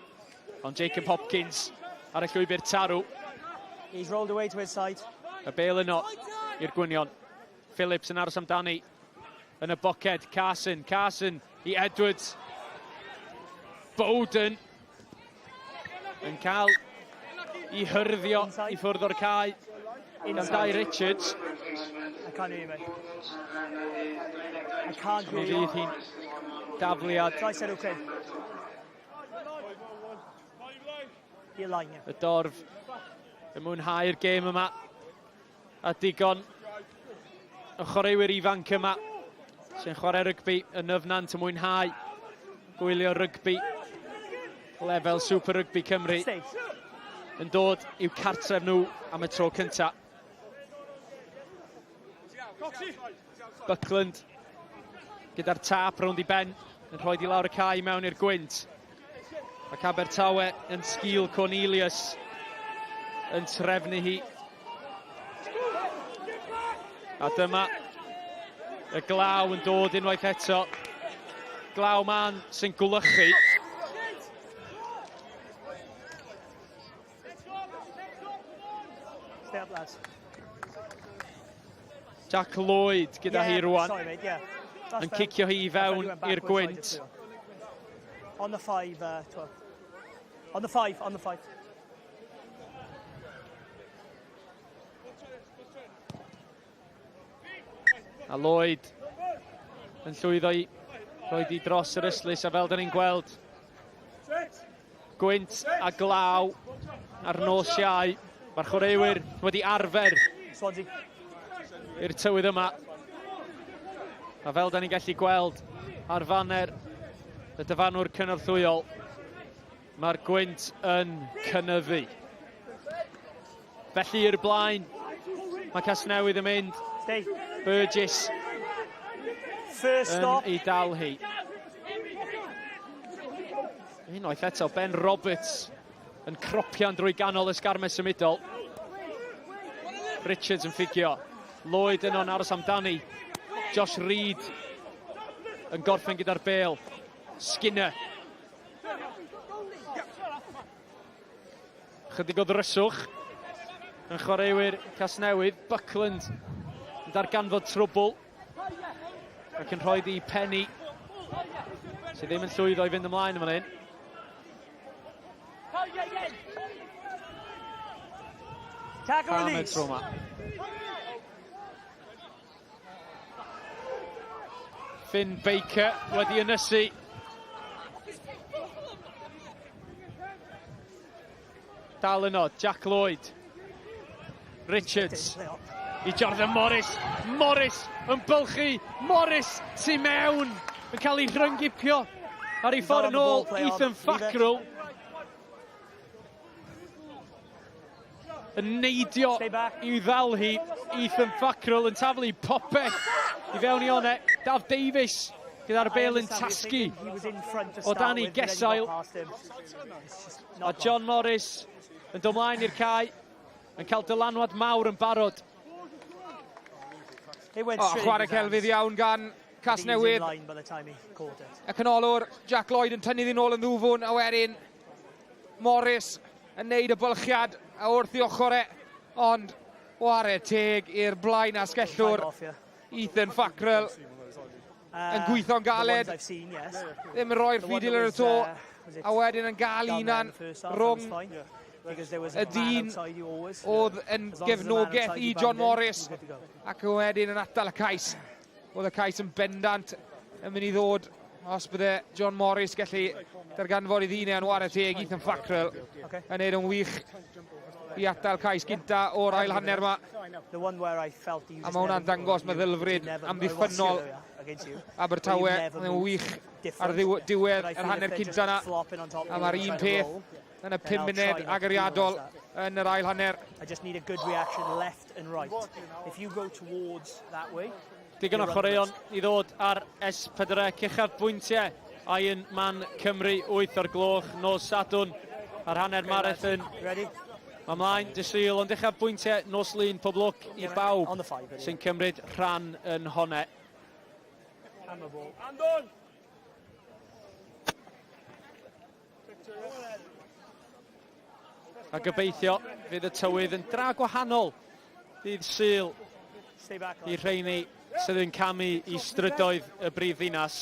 Ond Jacob Hopkins ar y llwybr tarw. He's rolled away to his side. Y bel yno i'r gwynion. Phillips yn aros amdani yn y boced. Carson, Carson i Edwards. Bowden yn cael i hyrddio i ffwrdd o'r cae gan Dai Richards. I can't hear you, mate. I can't hear Mi you. fydd hi'n dafliad. I said okay. Y dorf yn mwynhau'r gêm yma. A digon y chwaraewyr ifanc yma sy'n chwarae rygbi yn nyfnant yn mwynhau gwylio rygbi lefel Super Rugby Cymru yn dod i'w cartref nhw am y tro cyntaf. Buckland gyda'r tap rownd i ben yn rhoi di lawr y cae mewn i'r gwynt. Ac Abertawe yn sgil Cornelius yn trefnu hi. A dyma y glaw yn dod unwaith eto. Glaw man sy'n gwlychu. Stay up, lads. Jack Lloyd gyda yeah, hi rwan. Sorry, mate, yeah. Yn cicio hi i fewn i'r gwynt. On the five, 12. On the five, on the five. A Lloyd yn llwyddo i roi di dros yr ystlys a fel da ni'n gweld gwynt a glaw ar nos Iau. Mae'r chwaraewyr wedi arfer i'r tywydd yma. A fel da ni'n gallu gweld ar faner y dyfarnwr cynorthwyol, mae'r gwynt yn cynyddu. Felly i'r blaen, mae Casnewydd yn mynd. Stay. Burgess First stop. yn ei dal hi. Unwaith eto, Ben Roberts yn cropian drwy ganol y sgarmes symudol. Richards yn ffugio. Lloyd yno'n aros amdani. Josh Reid yn gorffen gyda'r bêl. Skinner. Chydig o ddryswch yn chwaraewyr Casnewydd. Buckland yn darganfod trwbl ac yn rhoi di Penny sydd ddim yn llwyddo i fynd ymlaen yn fan hyn. Tackle release. Tro yma. Finn Baker wedi ynysu. Dal yno, Jack Lloyd. Richards i Jordan Morris. Morris yn bylchu. Morris tu mewn yn cael ei rhyngipio ar ei ffordd yn ôl. Ethan Fackrell yn neidio i ddal hi. Ethan Fackrell yn taflu popeth i fewn i one. Daf Davies gyda'r bel yn tasgu o dan ei gesail. A John Morris yn dod mlaen i'r cae, yn cael dylanwad mawr yn barod. O, chwarae celfydd iawn gan Casnewydd. Y canolwr Jack Lloyd yn tynnu ddyn ôl yn ddwfwn, a wedyn Morris yn neud y bylchiad a wrth i ochr e, ond ware teg i'r blaen asgellwr Ethan Fackrell yn gweithio'n galed, ddim yn rhoi'r ffidil ar y to, a wedyn yn gael unan rhwng y dyn oedd yn gefnogaeth i John Morris, ac wedyn yn atal y cais. Oedd y cais yn bendant yn mynd i ddod os bydde John Morris gallu darganfod i ddyn e yn ware teg Ethan Fackrell yn neud yn wych i atal cais gynta o'r ail hanner yma. A mae hwnna'n dangos meddylfryd amddiffynnol Abertawe yn wych ar ddiwedd yr hanner cynta yna. A mae'r un peth yn y 5 munud agoriadol yn yr ail hanner. I just need a good reaction left and right. If you go towards that way, Digon o chwaraeon i ddod ar S4C uchaf bwyntiau Iron Man Cymru 8 o'r gloch nos Sadwrn ar hanner marathon. Ready? Mae mlaen dy Sul ond uchaf bwyntiau nos Lun pob lwc i bawb sy'n cymryd rhan yn honne. Andon! A gobeithio fydd y tywydd yn dra gwahanol dydd Sul i rheini sydd yn camu i strydoedd y brif ddinas.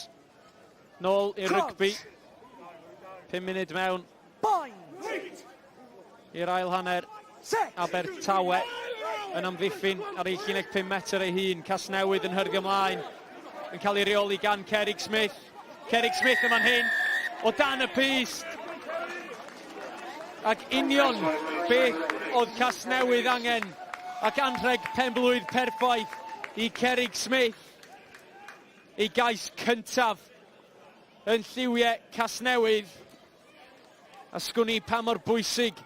Nôl i'r rygbi. 5 munud mewn i'r ail hanner. Abertawe yn amddiffyn ar ei llinell 5 metr ei hun. Casnewydd yn hyrddio ymlaen. Yn cael ei reoli gan Cerig Smith. Cerig Smith yn fan hyn, o dan y pyst. Ac union beth oedd Casnewydd angen ac anrheg penblwydd perffaith i Cerig Smith. Ei gais cyntaf yn lliwiau Casnewydd. A sgwn i pa mor bwysig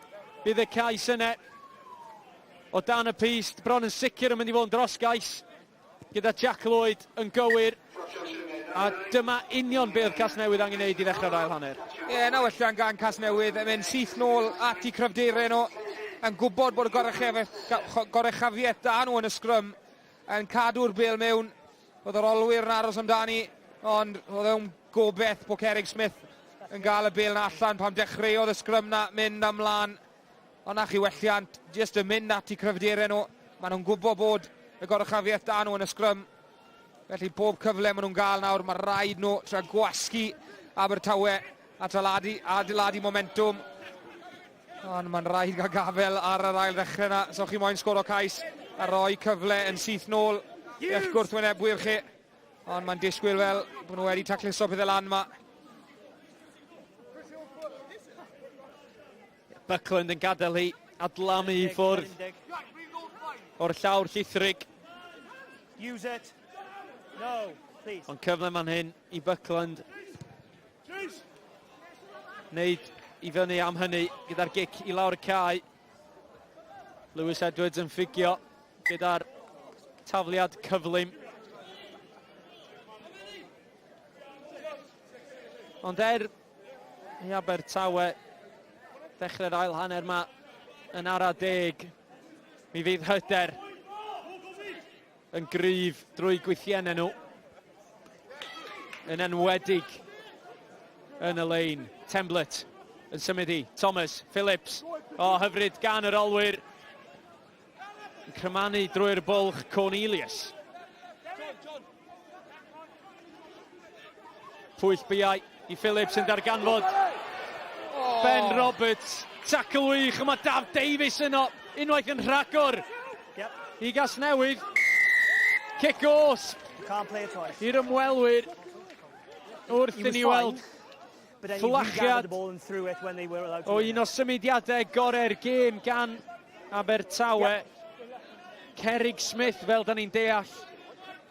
bydd y cais yna o dan y pyst. Bron yn sicr yn mynd i fod yn dros gais gyda Jack Lloyd yn gywir. A dyma union be oedd Casnewydd angen neud i ddechrau'r ail hanner. Ie, yeah, na welliant gan Casnewydd, yn mynd syth nôl at i cryfderau nhw, yn gwybod bod y goruchafiaeth da nhw yn y sgrym, yn cadw'r bel mewn, oedd yr olwyr yn aros amdani, ond oedd o'n gobeith bod Cerig Smith yn gael y bel na allan pan dechreuodd y sgrym na mynd ymlaen. Ond na chi welliant, jyst yn mynd at eu cryfderau nhw. Maen nhw'n gwybod bod y goruchafiaeth da nhw yn y sgrym. Felly bob cyfle maen nhw'n gael nawr, mae rhaid nhw tra gwasgu Abertawe a traladu, adeiladu momentwm. Ond mae'n rhaid gael gafel ar yr ail ddechrau yna. So chi moyn sgoro cais a rhoi cyfle yn syth nôl i'ch gwrthwynebwyr chi. Ond mae'n disgwyl fel bod nhw wedi tacluso pethau lan yma. Buckland yn gadael hi adlamu i ffwrdd o'r llawr llithrig. Use it. No, please. Ond cyfle man hyn i Buckland wneud i fyny am hynny gyda'r gic i lawr y cae. Lewis Edwards yn ffugio gyda'r tafliad cyflym. Ond er i Abertawe ddechrau'r ail hanner ma yn ara deg, mi fydd hyder yn gryf drwy gwythiennau nhw. Yn enwedig yn y lein. Temblett yn symud i Thomas Phillips. O, hyfryd gan yr olwyr. Yn crymanu drwy'r bwlch Cornelius. Pwyll biau i Phillips yn darganfod Ben Roberts. Tackle wych, ond mae Daf Davies yno unwaith yn rhagor yep. i Gasnewydd. Cic os i'r ymwelwyr wrth i ni weld fflachiad o un o symudiadau gorau'r gêm gan Abertawe. Yep. Cerig Smith, fel da ni'n deall,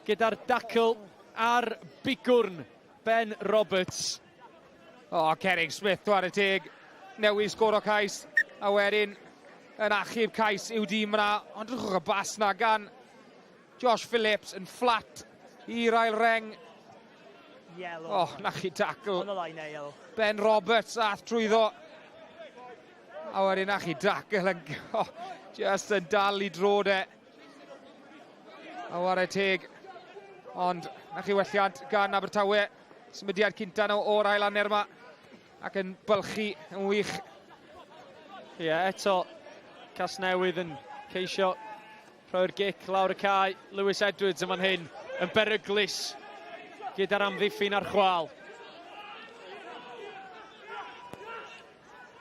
gyda'r dacl ar bigwrn Ben Roberts. O, oh, Cerig Smith, dwar y teg, newydd sgoro cais, a wedyn yn achub cais i'w dîm yna. Ond drychwch y bas na gan Josh Phillips yn fflat. i'r ail reng. Yellow. Oh, na chi tackle. Ben Roberts ath trwyddo. A wedyn na chi tackle yn... Oh, just yn dal i dro de. A ware teg. Ond na chi welliant gan Abertawe. Symudiad cynta nhw o'r ail hanner yma. Ac yn bylchu yn wych. Ie, yeah, eto Casnewydd yn ceisio rhoi'r gic lawr y cae. Lewis Edwards yn fan hyn yn beryglus gyda'r amddiffyn ar chwal.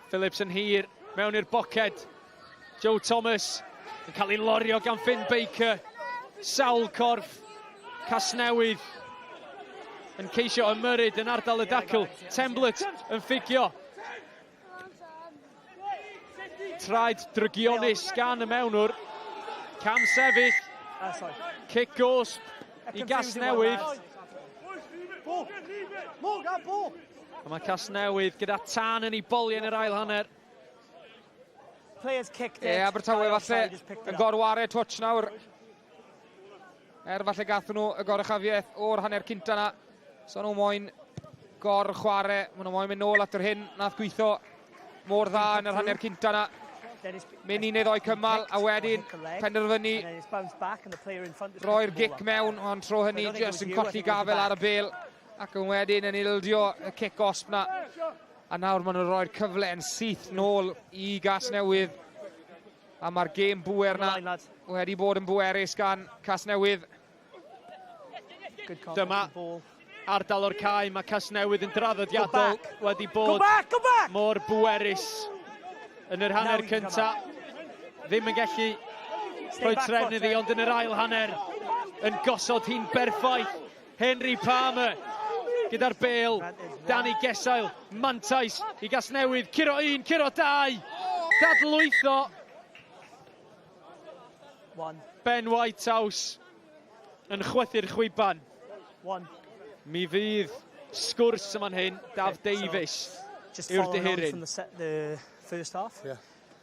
Phillips yn hir mewn i'r boced. Joe Thomas yn cael ei lorio gan Finn Baker. Sawl corff Casnewydd yn ceisio ymyrryd yn ardal y dacl. Temblett yn ffugio. Traed drygionus gan y mewnwr. Cam sefyll. Cic gosb i Gasnewydd. A mae Casnewydd gyda tân yn ei boliau yn yr ail hanner. Players kicked it. Ie, Abertawe falle yn gorware twtsh nawr. Er falle gathon nhw y goruchafiaeth o'r hanner cynta na. So nhw moyn gor-chwarae, maen nhw moyn mynd nôl at yr hyn nath gweithio mor dda yn yr hanner cynta na. Mynd un neu ddoi cymal a wedyn penderfynu roi'r gic mewn, ond tro hynny jyst yn colli gafel ar y bel ac yn wedyn yn ildio y cic osb na. A nawr maen nhw'n rhoi'r cyfle yn syth nôl i Gasnewydd. A mae'r gêm bŵer na wedi bod yn bwerus gan Casnewydd. Dyma ardal o'r cae, mae Casnewydd yn draddodiadol wedi bod go back, go back. mor bwerus yn yr hanner cynta. Ddim yn gallu rhoi trefn iddi, ond yn yr ail hanner yn gosod hi'n berffaith. Henry Palmer gyda'r bêl, Danny Gesail, mantais i Gasnewydd, curo un, curo dau, dadlwytho. One. Ben Whitehouse yn chwythu'r chwiban. One. Mi fydd sgwrs yma'n hyn, Daf okay, Davies so, yw'r dihiryn. From the, set, the first half. Yeah.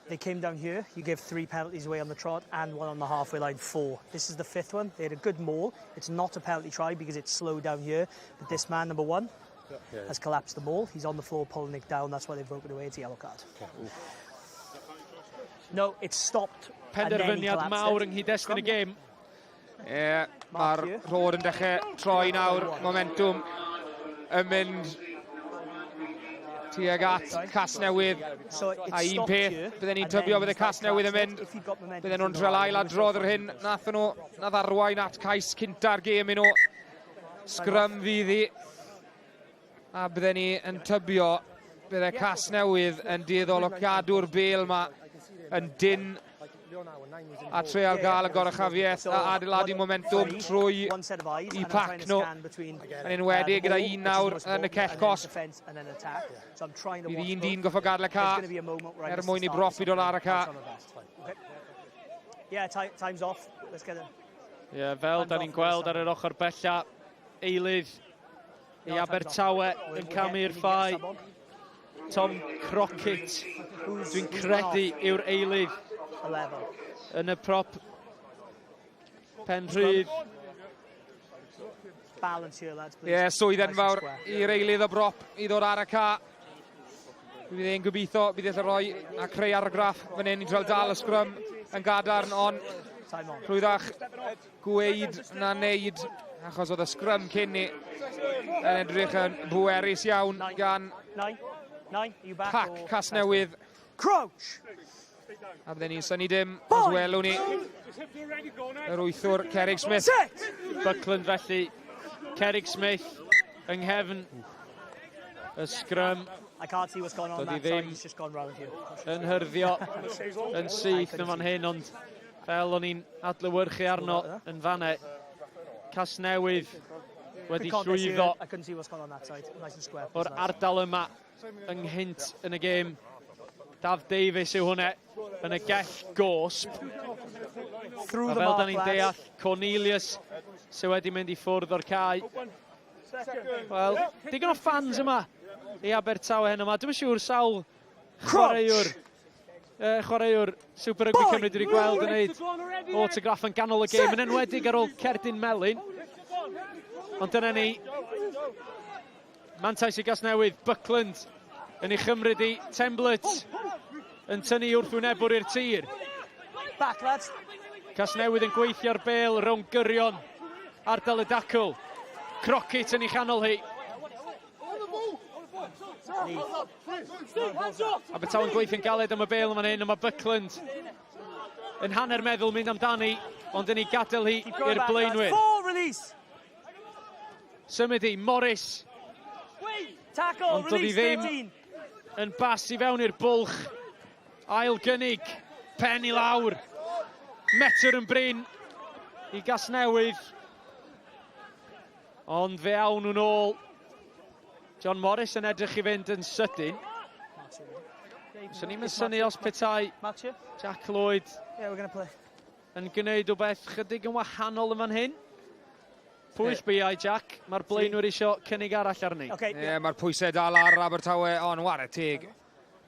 They came down here, you gave three penalties away on the trot and one on the halfway line, four. This is the fifth one. They had a good maul. It's not a penalty try because it's slow down here. But this man, number one, yeah. has collapsed the maul. He's on the floor pulling it down. That's why they've broken away. It's a yellow card. Okay. No, it's stopped. Penderfyniad mawr yng nghyd-destun y gêm. Ie, yeah, mae'r rhod yn dechrau troi nawr, momentum yn mynd tuag at Casnewydd. A un peth, bydden ni'n tybio bydde Casnewydd yn mynd, bydden nhw'n trial ail adrodd yr hyn nath nhw, nath arwain at cais cynta'r gêm i nhw. Sgrym fydd hi. A bydden ni yn tybio bydde Casnewydd yn dueddol o gadw'r bêl ma yn dyn a treial gael y goruchafiaeth a adeiladu momentwm trwy i pac nhw yn enwedig gyda un nawr yn y cell cosb. Bydd un dyn goffo gadael y ca er mwyn i brofi dod ar y ca. Yeah, time's off. Let's get it. Ie, fel da ni'n gweld ar yr ochr bella, eilydd i Abertawe yn camu i'r ffau. Tom Crockett, dwi'n credu yw'r eilydd yn y prop pen rhydd. Ie, yeah, swydd enfawr i'r eilydd o brop i ddod ar y ca. Bydd e'n gobeithio, bydd e'n rhoi a creu argraff fan hyn i dral dal y sgrym yn gadarn, ond rhwyddach gweud na wneud, achos oedd y sgrym cyn ni yn edrych yn bwerus iawn gan pac Casnewydd. Crouch! A bydden ni'n syni dim os welwn ni yr wythwr Cerig Smith. Buckland felly, Cerig Smith yng nghefn y sgrym. I can't see what's gone on Doedd hi that side, ddim he's just gone round here. yn hyrddio yn syth yn fan hyn, ond fel o'n i'n adlewyrchu arno yn fanne, Casnewydd wedi llwyddo I couldn't see what's gone on that side. Nice and square. o'r ardal yma ynghynt yn y gêm. Daf Davies yw hwnna yn y gell gosb. Through A the fel mark, da ni'n lads. deall, Cornelius sydd wedi mynd i ffwrdd o'r cae. Wel, digon o fans yma i Abertawe heno yma. Dwi'm yn siŵr sawl chwaraewr chwaraewr Super Rugby Cymru dwi wedi gweld yn neud autograff yn ganol y gêm, yn enwedig ar ôl cerdyn melyn. Ond dyna ni. Mantais i Gasnewydd, Buckland yn ei chymryd i Temblett yn tynnu wrthwynebwr i'r tir. Back, lads. Casnewydd yn gweithio'r bel rhwng gyrion ardal y dacl. Crockett yn ei chanol hi. Abertawe'n gweithio'n galed am y bel yn fan hyn, ond mae Buckland yn hanner meddwl mynd amdani, ond yn ei gadael hi i'r blaenwyr. Symud i Morris. Tackle, Ond doedd hi ddim yn bas i fewn i'r bwlch. Ail gynnig, pen i lawr. Metr yn brin i Gasnewydd. Ond fe awn nhw'n ôl. John Morris yn edrych i fynd yn sydyn. Swn i'n synnu os petai Jack Lloyd yn gwneud rhywbeth chydig yn wahanol yn fan hyn. Pwyll biau Jack, mae'r blaenwyr eisiau cynnig arall arni. Ie, yeah, mae'r pwysau dal ar Abertawe, ond ware teg.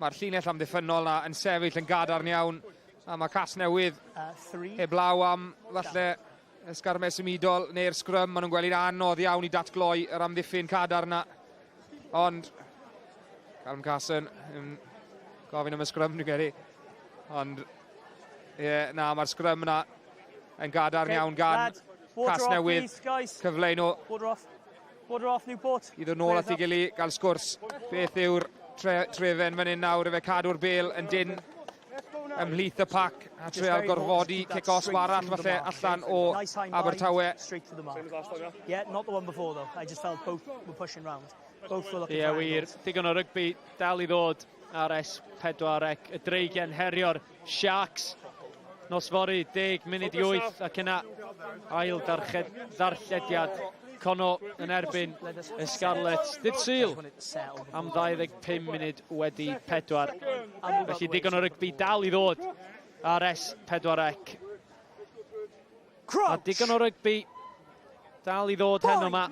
Mae'r llinell amddiffynnol na yn sefyll yn gadarn iawn, a mae Casnewydd heblaw am falle ysgarmes symudol neu'r sgrym, maen nhw'n gweld hi'n anodd iawn i datgloi yr amddiffyn cadarn na. Ond Callum Carson yn gofyn am y sgrym, dwi'n credu. Ond, ie, yeah, na, mae'r sgrym na yn gadarn iawn gan Casnewydd. Cyfle i nhw. Water off. Water off, Newport. I ddod nôl at ei gilydd, gael sgwrs. Beth yw'r tre, trefen fan hyn nawr, efe cadw'r bel yn dyn ymhlith y pac a treial gorfodi cic-off arall falle allan o Abertawe. Yeah, not the one before though. I just felt both were pushing round. Both were looking Ie, yeah, wir. Digon o rygbi dal i ddod ar S4C. Y Dreigiau'n herio'r Sharks. Nos fory, 10 munud i 8 ac yna ail ddarllediad Cono yn erbyn y Scarlets. Dydd Sul am 25 munud wedi 4. Felly digon o rygbi dal i ddod ar S4C. A digon o rygbi dal i ddod heno yma.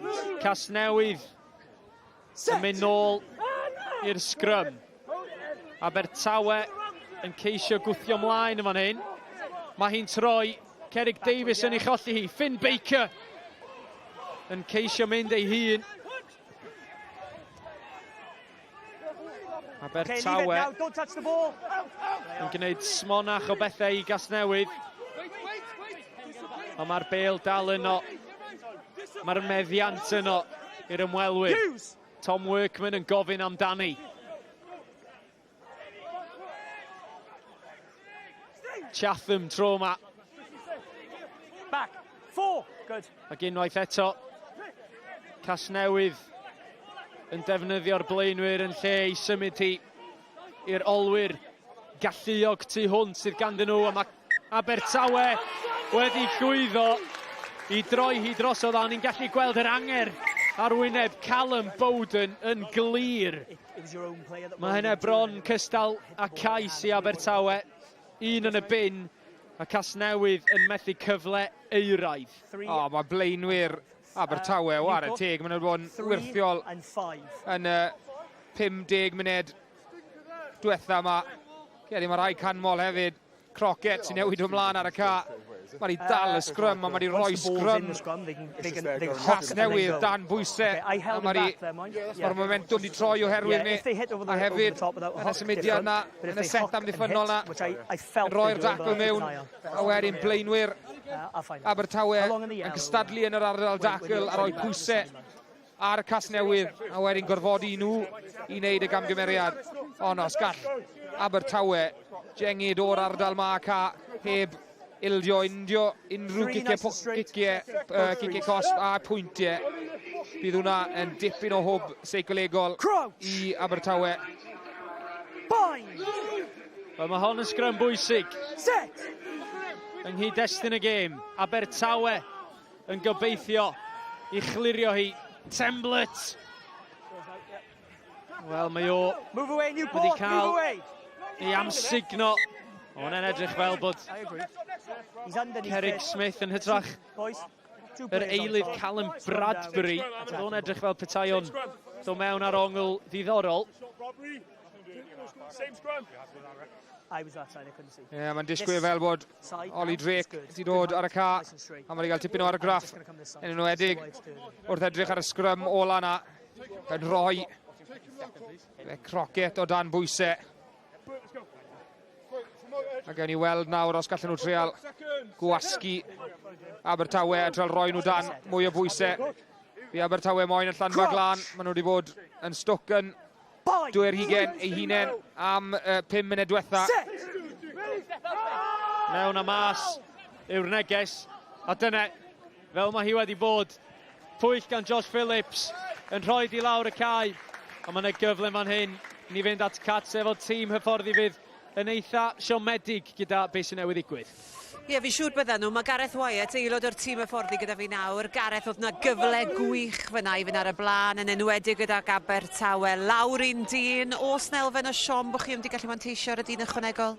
Casnewydd yn mynd nôl i'r sgrym. Abertawe yn ceisio gwthio mlaen yn fan hyn. Mae hi'n troi. Cerig Davies yn ei cholli hi. Finn Baker yn ceisio mynd ei hun. Abertawe yn gwneud smonach o bethau i Gasnewydd. Ond mae'r bel dal yno. Mae'r meddiant yno i'r ymwelwyr. Tom Workman yn gofyn amdani. Chatham tro yma. Back. Four. Good. Ac unwaith eto, Casnewydd yn defnyddio'r blaenwyr yn lle i symud hi i'r olwyr galluog tu hwnt sydd ganddyn nhw, a mae Abertawe wedi llwyddo i droi hi drosodd, a ni'n gallu gweld yr angerdd ar wyneb Callum Bowden yn glir. Mae hynna bron cystal a cais i Abertawe. Un yn y bin, a Casnewydd yn methu cyfle euraidd. O, mae blaenwyr Abertawe, ware teg, maen nhw wedi bod yn wyrthiol yn y 50 munud diwetha yma. Credu mae rhai canmol hefyd. Crockett sy'n newid ymlaen ar y ca. Mae wedi dal y sgrym, a mae wedi rhoi sgrym. Casnewydd dan bwysau. A mae wedi... Mae'r momentum wedi troi oherwydd ni. A hefyd, yn y symudiad na, yn y set amddiffynnol na, yn rhoi'r dacl mewn, a wedyn blaenwyr Abertawe yn cystadlu yn yr ardal dacl a rhoi pwysau ar y Casnewydd a wedyn gorfodi nhw i wneud y gamgymeriad. Ond os gall Abertawe jengid o'r ardal ma ca heb ildio indio unrhyw giciau, giciau, giciau cosb a pwyntiau, bydd hwnna yn dipyn o hwb seicolegol i Abertawe. Wel, mae hon yn sgrym bwysig. Set! Yng nghyd-destun y gêm, Abertawe yn gobeithio i chlirio hi. Temblett! Wel, mae o wedi cael ei amsugno. O, hwnna'n edrych fel bod Cerig Smith yn hytrach yr eilydd Callum Bradbury. Oedd o'n edrych fel petai o'n Dod mewn ar ongl ddiddorol. Ie, yeah, mae'n disgwyl fel bod Ollie Drake wedi dod ar y ca, a mae wedi cael tipyn o argraff yn enwedig wrth edrych ar y sgrym ola na, yn rhoi fe Crockett o dan bwysau. A gewn ni weld nawr os gallen nhw trial gwasgu Abertawe a trial rhoi nhw dan mwy o bwysau. Fi Abertawe moyn y llanfa glân, maen nhw wedi bod yn stwc yn dwy'r hugen ei hunain am 5 munud diwetha. Mewn a mas yw'r neges, a dyna, fel mae hi wedi bod, pwyll gan Josh Phillips yn rhoi di lawr y cae, a mae yna gyfle fan hyn ni fynd at Cats efo tîm hyfforddi fydd yn eitha siomedig gyda beth sy'n newydd ddigwydd. Ie, yeah, fi'n siŵr bydden nhw. Mae Gareth Wyatt, aelod o'r tîm hyfforddi gyda fi nawr. Gareth, oedd na gyfle gwych fyna i fynd ar y blaen, yn enwedig gydag Abertawe. Lawr un dyn, oes na elfen o siom bod chi wedi gallu manteisio ar y dyn ychwanegol?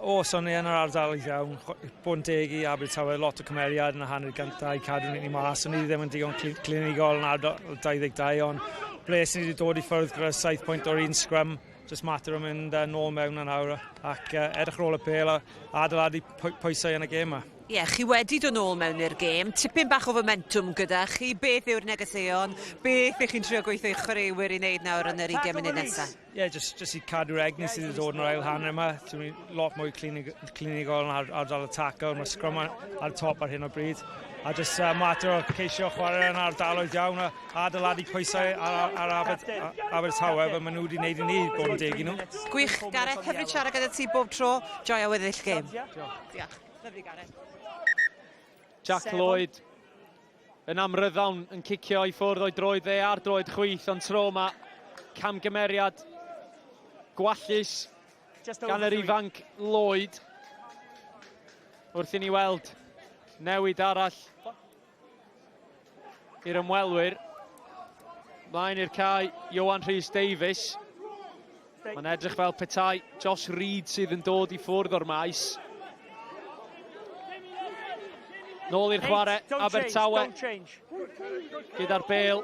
Oes, o'n i yn yr ardal iawn. Bod yn deg i Abertawe, lot o cymeriad yn y hanner gyntaf i cadw ni mas. O'n i ddim yn digon clinigol yn ardal 22, ond bles ni wedi dod i ffwrdd gyda 7 pwynt o'r un sgrym Just mater o mynd nôl mewn yn awr ac edrych ar ôl y pêl a adeiladu pwysau yn y gêm yma. Ie, yeah, chi wedi dod nôl mewn i'r gêm, tipyn bach o fomentwm gyda chi, beth yw'r negeseuon, beth ych chi'n trio gweithio i'ch chwaraewyr i wneud nawr yn yr 20 munud nesaf? Ie, yeah, just, just i cadw'r egni sydd wedi dod yn yr ail hanner yma. Dwi'n lot mwy clinig, clinigol yn ardal y tackle, mae scrum ar, ar top ar hyn o bryd. A just mater o ceisio chwarae yn ardaloedd iawn a adeiladu pwysau ar, ar Aber, Abertawe fel maen nhw wedi gwneud i ni bod yn deg i nhw. Gwych, Gareth, hyfryd siarad gyda ti bob tro. Joio weddill gêm. Diolch. Lyfli, Gareth. Jack Lloyd yn amryddawn yn cicio i ffwrdd o'i droed dde a'r droed chwith, ond tro yma camgymeriad gwallus gan yr ifanc Lloyd. Wrth i ni weld newid arall i'r ymwelwyr. Mlaen i'r cae, Johan Rhys Davies. Mae'n edrych fel petai Josh Reid sydd yn dod i ffwrdd o'r maes. Nôl i'r chwarae, Abertawe gyda'r bel.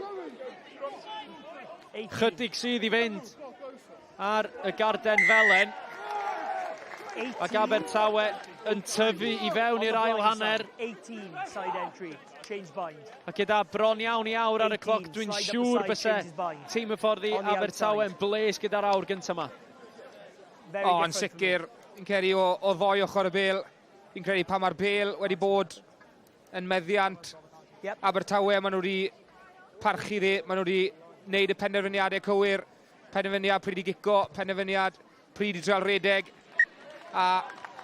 Chydig sydd i fynd ar y garden felen. Ac Abertawe yn tyfu i fewn i'r ail hanner. A gyda bron iawn i awr ar y cloc, dwi'n siŵr byse tîm hyfforddi Abertawe yn bles gyda'r awr gyntaf yma. O, yn sicr, yn credu o, o ddoi ochr y bel. Fi'n credu pan mae'r bel wedi bod yn meddiant yep. Abertawe, maen nhw wedi parchu ddi, maen nhw wedi wneud y penderfyniadau cywir. Penderfyniad pryd i gico, penderfyniad pryd i trial redeg. A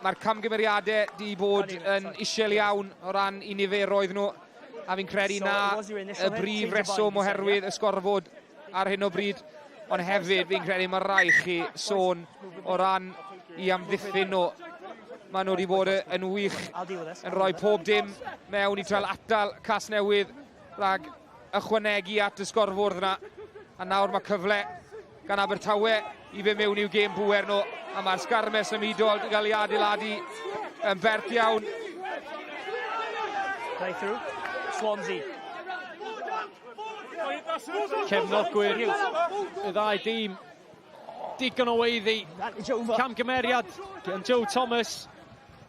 mae'r camgymeriadau di bod yn isel iawn o ran i niferoedd nhw. A fi'n credu na y brif reswm oherwydd y sgorfod ar hyn o bryd. Ond hefyd fi'n credu mae rai chi sôn o ran i amddiffyn nhw. Maen nhw wedi bod yn wych yn rhoi pob dim mewn i trial atal Casnewydd rhag ychwanegu at y sgorfwrdd yna. A nawr mae cyfle gan Abertawe i fynd mewn i'w gêm bŵer nhw. A mae'r sgarmes symudol wedi cael ei adeiladu yn bert iawn. Play through. Swansea. Cefnogwyr y ddau dîm. Digon o weiddi. Camgymeriad gan Joe Thomas.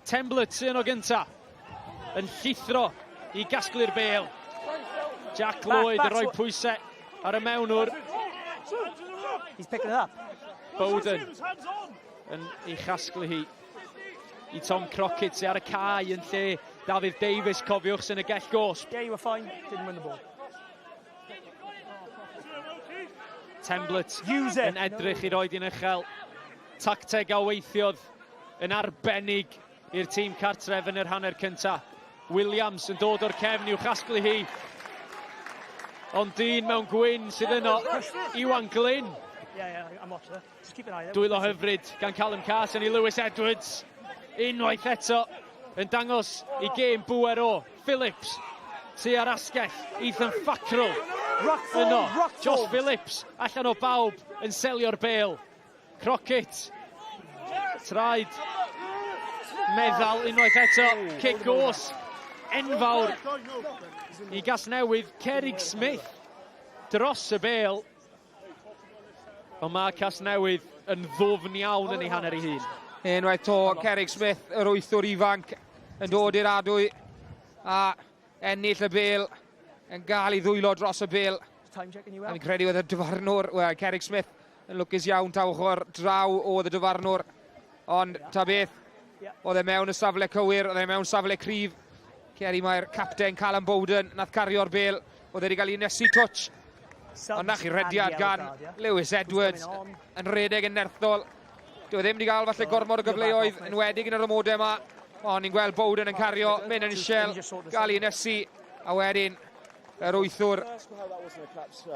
Temblet sy'n o gynta. Yn llithro i gasglu'r bêl. Jack Lloyd yn rhoi pwysau ar y mewnwr. He's picking it up. Bowden yn ei chasglu hi i Tom Crockett sy'n ar y cae yn lle Dafydd Davies, cofiwch, sy'n y gell gosb. Yeah, you were fine. Didn't win the ball. Temblet yn edrych i roed i'n uchel. Tacteg a weithiodd yn arbennig i'r tîm cartref yn yr hanner cynta. Williams yn dod o'r cefn i'w chasglu hi. Ond dyn mewn gwyn sydd yno, Iwan Glyn. Dwylo hyfryd gan Callum Carson i Lewis Edwards. Unwaith eto yn dangos i gêm bŵer o Phillips. Tua'r asgell, Ethan Fackrell. Yno, Josh Phillips allan o bawb yn selio'r bêl. Crockett. Traed. Meddal unwaith eto. Cic gos. Enfawr i Gasnewydd. Cerig Smith dros y bêl. Ond mae Casnewydd yn ddwfn iawn yn ei hanner ei hun. Unwaith to, Cerig Smith, yr wythwr ifanc, yn dod i'r adwy a ennill y bel, yn gael ei ddwylo dros y bel. A fi'n credu oedd y dyfarnwr, wel, Cerig Smith yn lwcus iawn taw ochr draw oedd y dyfarnwr. Ond ta beth, oedd e mewn y safle cywir, oedd e mewn safle cryf. Ceri mae'r capten Callum Bowden, nath cario'r bel, oedd e wedi cael ei nesu twtsh. Ond na chi rediad gan Lewis Edwards yn redeg yn nerthol. Dyw e ddim wedi cael falle gormod o gyfleoedd, yn wedig yn yr ymodau yma. Ond ni'n gweld Bowden yn cario, mynd yn siel, gael ei nesu, a wedyn yr wythwr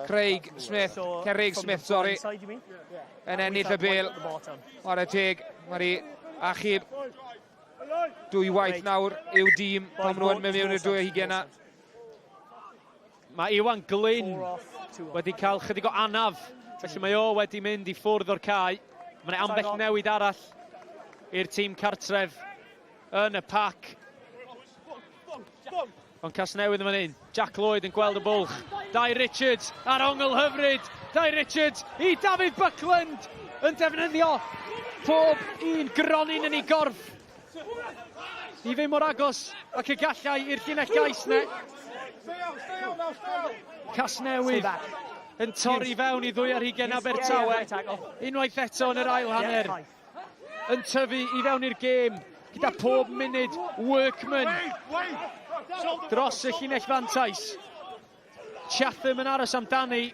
Craig Smith, Cerig Smith, sori, yn ennill y bel. Chwarae teg, mae wedi achub dwy waith nawr i'w dîm pan maen nhw yn mynd mewn i'r 20 yna. Mae Iwan Glyn wedi cael chydig o anaf, felly mae o wedi mynd i ffwrdd o'r cae. Mae yna ambell newid arall i'r tîm cartref yn y pac. Ond Casnewydd yn fan hyn. Jack Lloyd yn gweld y bwlch. Dai Richards ar ongl hyfryd. Dai Richards i David Buckland yn defnyddio pob un gronyn yn ei gorff. I fynd mor agos ac y gallai i'r llinell gais ne. Casnewydd yn torri fewn i ddwy ar hugen Abertawe. Unwaith eto yn yr ail hanner. Yn tyfu i fewn i'r gêm gyda pob munud Workman dros y llinell fantais. Chatham yn aros amdani.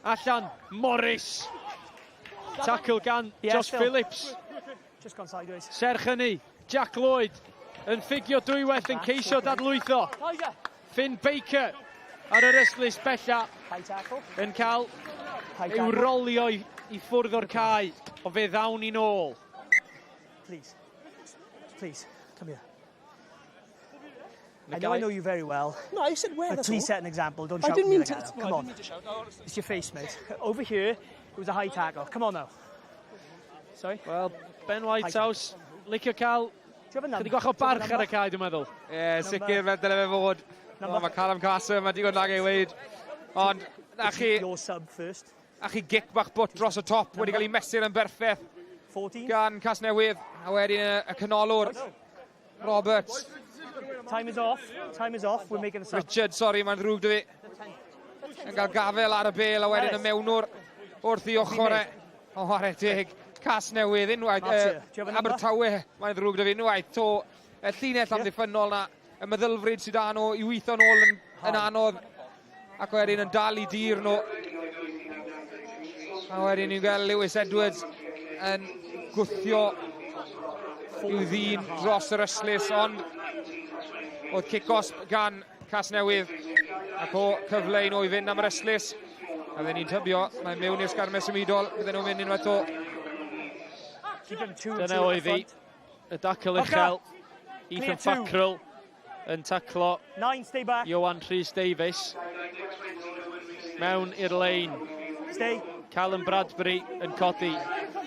Allan, Morris. Tackle gan Josh Phillips. Serch hynny, Jack Lloyd yn ffugio dwywaith yn ceisio dadlwytho. Finn Baker ar yr ystlys bella yn cael ei rolio i, i ffwrdd o'r cae, ond fe ddawn ni'n ôl. Please, please, come here. I know I know you very well. No, I said where, But that's please all. set an example. Don't I shout didn't at me mean like to- that. no, Come I on. didn't mean to shout. I- It's your face, mate. Over here, it was a high tackle. Come on now. Sorry? Wel, Ben Whitehouse, licio cael chydig bach o barch ar y cae, dwi'n meddwl. Ie, yeah, sicr fel dyle fe fod. O, mae Callum Carson, mae digon nag ei weid. Ond, na chi... Your sub first. A chi gic bach bwt dros y top, wedi cael ei mesur yn berffaith gan Casnewydd, a wedyn y, y canolwr, Roberts. Time is off, time is off, we're making a sub. Richard, sorry, mae'n ddrwg dy fi. Yn cael gafel ar y bel, a wedyn y mewnwr wrth i ochr e. O, chwarae teg. Casnewydd unwaith, uh, Abertawe, mae'n ddrwg 'da fi unwaith to, y llinell amddiffynnol na, y meddylfryd sydd â nhw i weithio nôl yn, yn anodd, ac wedyn yn dal i dir nhw. A wedyn ni'n gweld Lewis Edwards yn gwthio i'w ddyn dros yr ystlys, ond oedd cic-osb gan Casnewydd ac o cyfle i nhw i fynd am yr ystlys. A fydden ni'n tybio, mae mewn i'r sgarmes symudol, bydden nhw'n mynd unwaith to. Dyna oedd hi, y dacl uchel. Ethan Fackrell yn taclo Johan Rhys Davies. Mewn i'r lein. Callum Bradbury yn codi.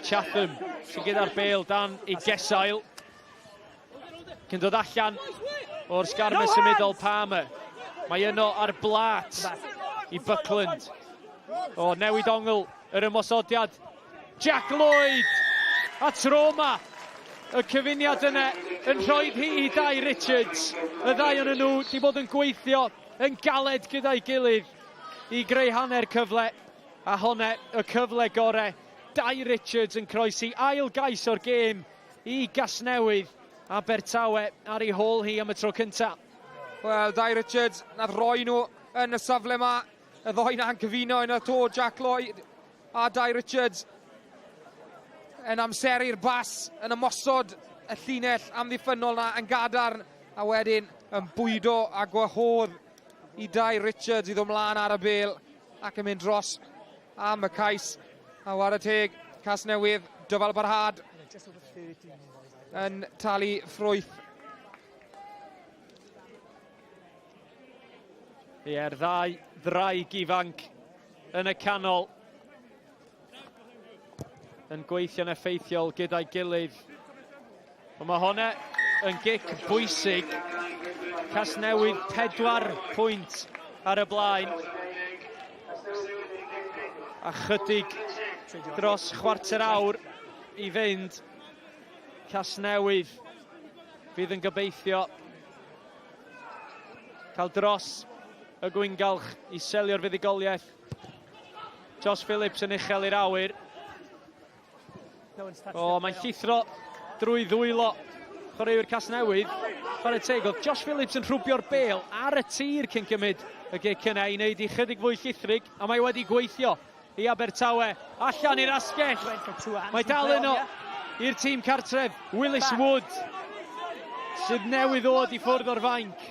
Chatham sy'n gyda'r bel dan i gesail. Cyn dod allan o'r sgarmes symudol Palmer. Mae yno ar blat i Buckland. O, newid ongl yr ymosodiad. Jack Lloyd! A tro yma, y cyfuniad yna yn rhoi hi i Dai Richards. Y ddau o'n nhw wedi bod yn gweithio yn galed gyda'i gilydd i greu hanner cyfle. A hwnna y cyfle gore. Dai Richards yn croesi ail gais o'r gêm i Gasnewydd, Abertawe ar ei hôl hi am y tro cyntaf. Wel, Dai Richards, nath roi nhw yn y safle yma. Y ddoi na'n cyfuno yn y to, Jack Lloyd a Dai Richards yn amseru'r bas, yn ymosod y llinell amddiffynnol na yn gadarn, a wedyn yn bwydo a gwahodd i Dai Richards i ddod mlaen ar y bel ac yn mynd dros am y cais. A ware teg, Casnewydd, dyfal barhad yn talu ffrwyth. Ie'r ddau ddraig ifanc yn y canol yn gweithio'n effeithiol gyda'i gilydd. Ond mae hwnna yn gic bwysig. Casnewydd 4 pwynt ar y blaen. A chydig dros chwarter awr i fynd. Casnewydd fydd yn gobeithio cael dros y gwyngalch i selio'r fuddugoliaeth. Josh Phillips yn uchel i'r awyr. O, mae'n llithro drwy ddwylo chwaraewyr Casnewydd. Chwarae teg, oedd Josh Phillips yn rhwbio'r bêl ar y tir cyn cymryd y gic yna i wneud i chydig fwy llithrig, a mae wedi gweithio i Abertawe. Allan i'r asgell. Mae dal yno i'r tîm cartref, Willis Wood, sydd newydd ddod i ffwrdd o'r fainc.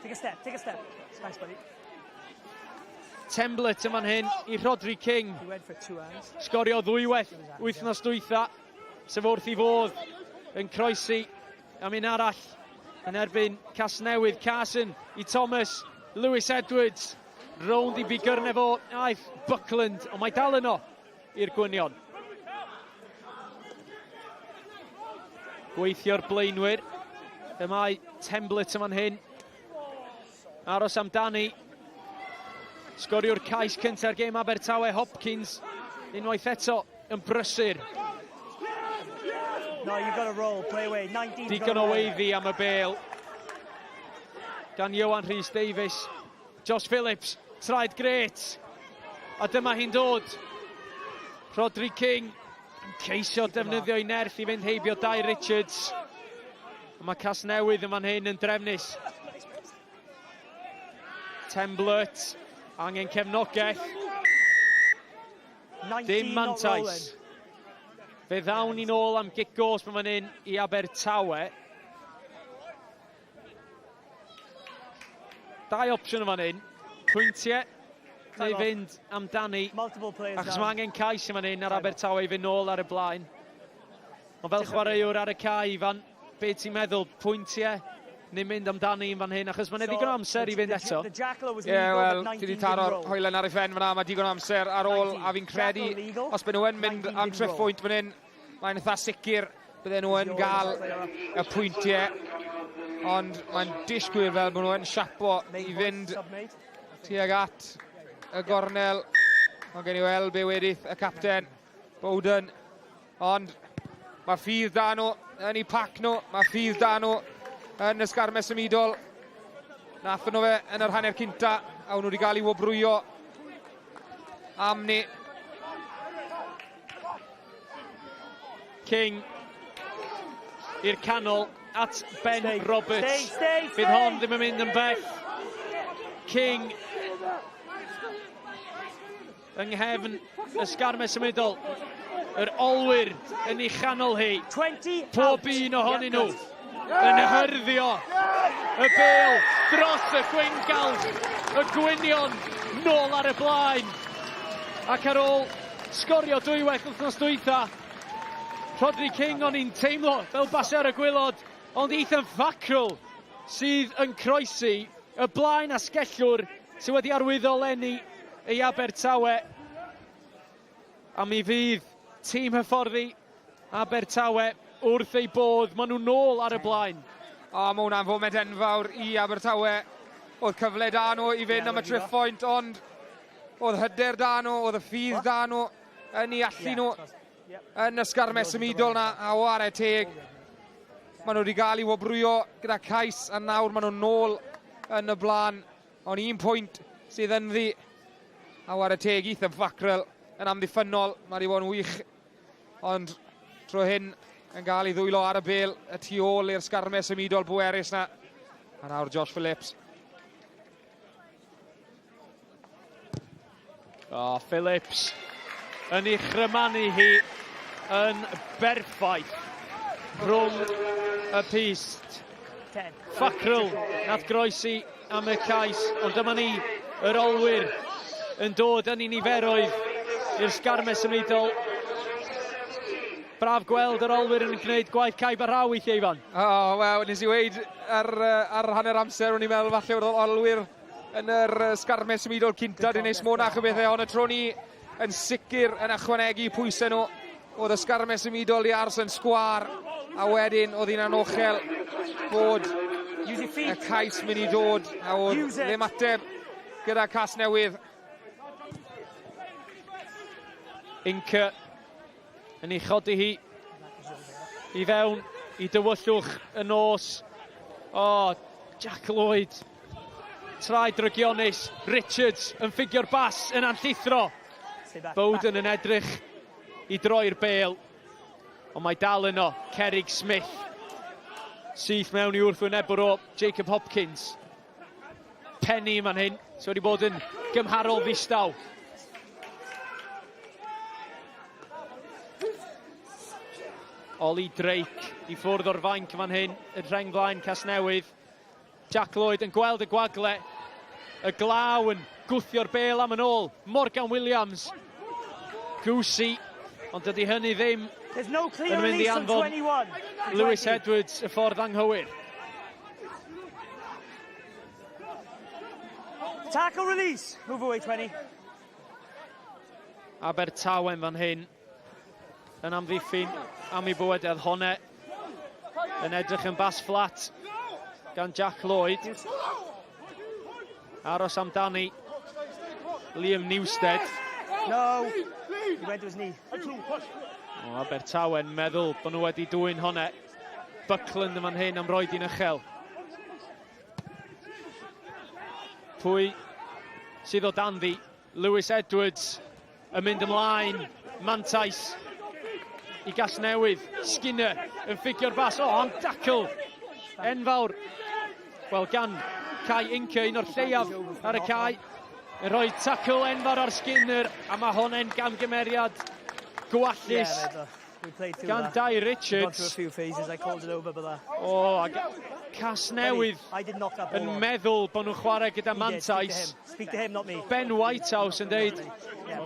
Take a step, take a step. Nice, buddy. Temblet yn fan hyn i Rhodri King. Sgorio ddwywaith wythnos dwytha, sef wrth i fodd yn croesi am un arall yn erbyn Casnewydd. Carson i Thomas, Lewis Edwards, rownd i bigyrne fo, aeth Buckland, ond mae dal yno i'r gwynion. Gweithio'r blaenwyr, y mae Temblet yn fan hyn. Aros amdani. Sgoriwr cais cynta'r gêm Abertawe, Hopkins, unwaith eto yn brysur. No, you've got to roll, play away. 19 Digon o weiddi am y bêl gan Ieuan Rhys Davies. Josh Phillips, traed grêt. A dyma hi'n dod. Rhodri King yn ceisio defnyddio ei nerth i fynd heibio Dai Richards. Ond mae Casnewydd yn fan hyn yn drefnus. Temblert, angen cefnogaeth. Dim mantais. Fe ddawn ni'n ôl am gic gosb yn fan hyn i Abertawe. Dau opsiwn yn fan hyn. Pwyntiau neu fynd amdani. Achos mae angen cais yn fan hyn ar Abertawe i fynd nôl ar y blaen. Ond fel chwaraewr ar y cae, Ifan, be ti'n meddwl? Pwyntiau neu mynd amdani yn fan hyn, achos mae'n ddigon o amser i fynd eto. Ie, yeah, wel, ti wedi taro'r hoelen ar ei phen fyna, mae digon o amser ar ôl, a fi'n credu, os byd nhw yn mynd am triphwynt fan hyn, mae'n eitha sicr bydden nhw yn gael y pwyntiau, ond mae'n disgwyl fel bod nhw yn siapo i fynd tuag at y gornel. Ond gen i weld be wedith y capten, Bowden. Ond mae ffydd da nhw yn eu pac nhw, mae ffydd da nhw yn y sgarmes symudol. Nath nhw fe yn yr hanner cynta, a nhw wedi cael ei wobrwyo am ni. King i'r canol at Ben stay, Roberts. Stay, stay, stay. Bydd hon ddim yn mynd yn bell. King Yng nghefn y sgarmes symudol, yr olwyr yn ei chanol hi. Pob un ohonyn nhw yn hyrddio y bêl dros y gwyngalch, y gwynion nôl ar y blaen. Ac ar ôl sgorio dwywaith wythnos dwytha, Rhodri King o'n i'n teimlo fel basau ar y gwylod, ond Ethan Fackrell sydd yn croesi y blaen asgellwr sydd wedi arwyddo leni i Abertawe. A mi fydd tîm hyfforddi Abertawe wrth ei bodd. Maen nhw nôl ar y blaen. O, mae hwnna'n foment enfawr i Abertawe. Oedd cyfle da nhw i fynd am y triphwynt, ond oedd hyder da nhw, oedd y ffydd da nhw yn ei allu nhw yn y sgarmes symudol na, a ware teg. Maen nhw wedi gael ei wobrwyo gyda cais, a nawr maen nhw'n nôl yn y blaen. Ond un pwynt sydd ynddi, a ware teg Ethan Fackrell yn amddiffynnol, mae wedi bod yn wych. Ond tro hyn yn gael ei ddwylo ar y bel y tu ôl i'r sgarmes symudol bwerus na. A nawr Josh Phillips. Oh, Phillips yn ei chrymanu hi yn berffaith rhwng y pyst. Fackrell nath groesi am y cais, ond dyma ni, yr olwyr yn dod yn ei niferoedd i'r sgarmes symudol. Braf gweld yr olwyr yn gwneud gwaith caib a rhaw i Ifan. O, oh, wel, nes i weid ar, ar hanner amser, o'n i'n meddwl falle oedd olwyr yn yr sgarmes symudol cynta, di wneud smonach o bethau, ond y tro ni yn sicr yn ychwanegu pwysau nhw. Oedd y sgarmes symudol i aros yn sgwar, a wedyn oedd hi'n anochel bod y cais mynd i dod, a oedd ddim ateb gyda Casnewydd. Inca yn ei chodi hi i fewn i dywyllwch y nos. O, oh, Jack Lloyd. Traed drygionus. Richards yn ffigio'r bas yn anllithro. Bowden yn edrych i droi'r bêl. Ond mae dal yno, Cerig Smith. Syth mewn i wrthwynebwr o Jacob Hopkins. Penny fan hyn, sydd wedi bod yn gymharol ddistaw. Ollie Drake i ffwrdd o'r fainc fan hyn, y rheng flaen Casnewydd. Jack Lloyd yn gweld y gwagle, y glaw yn gwthio'r bêl am yn ôl. Morgan Williams, Goosey, ond dydy hynny ddim no yn mynd i anfon Lewis Edwards y ffordd anghywir. Tackle release, move away 20. Abertawe'n fan hyn yn amddiffyn am ei bywydedd honne yn edrych yn bas fflat gan Jack Lloyd. Aros amdani Liam Newstead. No, he went to his knee. O, Abertawe'n meddwl bod nhw wedi dwyn honne. Buckland yn fan hyn am roed i'n uchel. Pwy sydd o danddi? Lewis Edwards yn mynd ymlaen. Mantais i Gasnewydd. Skinner yn ffigio'r bas. O, am dacl enfawr. Wel, gan Kai Inca, un o'r lleiaf ar y cae. Yn rhoi tacl enfawr ar Skinner, a mae honne'n gamgymeriad gwallus gan Dai Richards. O, a Casnewydd yn meddwl bod nhw'n chwarae gyda mantais. Ben Whitehouse yn deud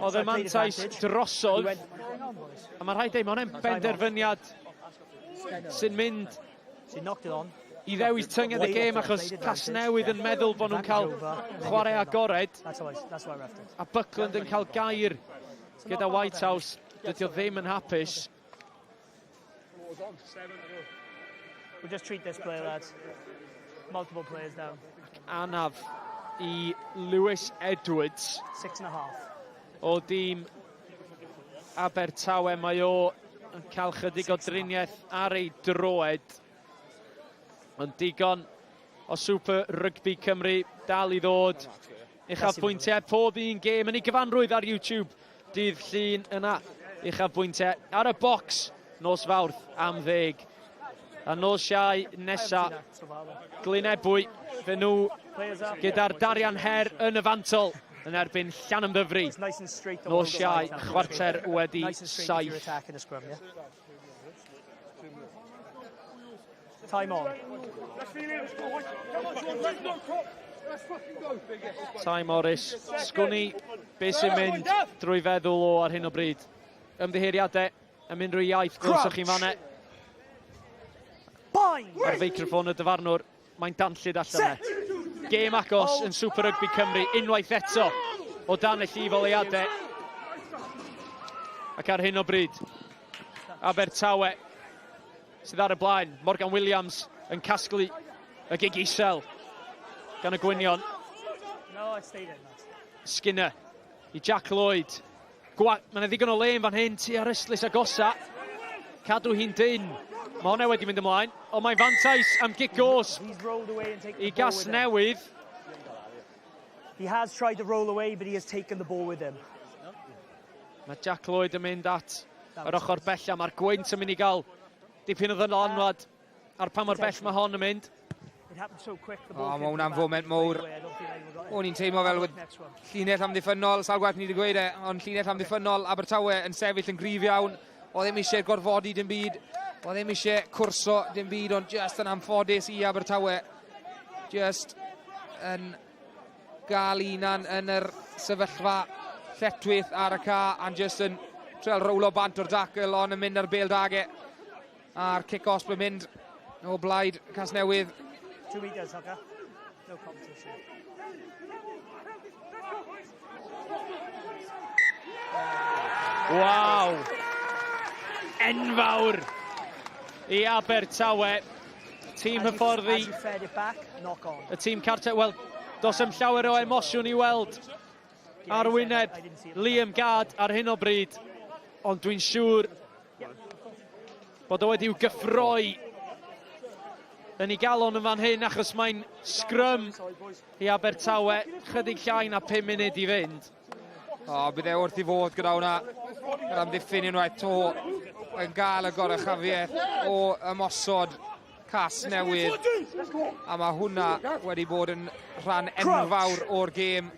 oedd y mantais drosodd. A mae rhaid deud, mae hwnna'n benderfyniad sy'n mynd i ddewis tynged y gêm achos Casnewydd yn meddwl bod nhw'n cael chwarae agored. A Buckland yn cael gair gyda Whitehouse. Dydy o ddim yn hapus. We'll just treat this player, lads. Multiple players down. Ac anaf i Lewis Edwards. 6.5. O dîm Abertawe, mae o yn cael chydig o driniaeth ar ei droed. Ond digon o Super Rugby Cymru dal i ddod. Uchafbwyntiau pob un gêm yn ei gyfanrwydd ar YouTube dydd Llun yna. Uchafbwyntiau ar y bocs nos Fawrth am 10. A nos Iau nesa, Glynebwy, fe nhw gyda'r Darian Her yn y fantol yn erbyn Llanymddyfri. Nos Iau, 7:15. Time on. Ty Morris, sgwn i beth sy'n mynd drwy feddwl o ar hyn o bryd. Ymddiheuriadau am unrhyw iaith glywsoch chi'n fanne. Ar feicroffon y dyfarnwr, mae'n danllyd allan e. Gêm agos yn Super Rugby Cymru unwaith eto o dan y llif oleuadau. Ac ar hyn o bryd, Abertawe sydd ar y blaen. Morgan Williams yn casglu y gig isel gan y Gwynion. Skinner i Jack Lloyd. Mae yna ddigon o le yn fan hyn, tu ar ystlys agosa. Cadw hi'n dyn. Mae hwnna wedi mynd ymlaen, ond mae'n fantais am gic gosb i Gasnewydd. He has tried to roll away, but he has taken the ball with him. Mae Jack Lloyd yn mynd at yr ochr bella. Mae'r gwynt yn mynd i gael dipyn o ddylanwad ar pa mor bell mae hon yn mynd. O, mae hwnna'n foment mowr. O'n i'n teimlo fel llinell amddiffynnol, sawl gwaith ni wedi gweud e, ond llinell amddiffynnol Abertawe yn sefyll yn gryf iawn. O ddim eisiau gorfodi dim byd, o ddim eisiau cwrso dim byd, ond just yn anffodus i Abertawe. Just yn gael unan yn yr sefyllfa lletchwith ar y ca, and just yn trial rowlo bant o'r dacl, ond yn mynd ar bêl dage. A'r kick-off yn mynd o blaid Casnewydd. 2 metres, Hooker. No competition. Waw! Enfawr i Abertawe. Tîm hyfforddi. Y tîm cartre, wel, dos am llawer o emosiwn i weld ar wyneb Liam Gard ar hyn o bryd. Ond dwi'n siŵr bod o wedi'w gyffroi yn ei galon yn fan hyn achos mae'n sgrym i Abertawe chydig llai na 5 munud i fynd. O, bydd e wrth i fod gyda hwnna. Yr amddiffyn unwaith to yn gael y goruchafiaeth o ymosod Casnewydd. A mae hwnna wedi bod yn rhan enfawr o'r gêm.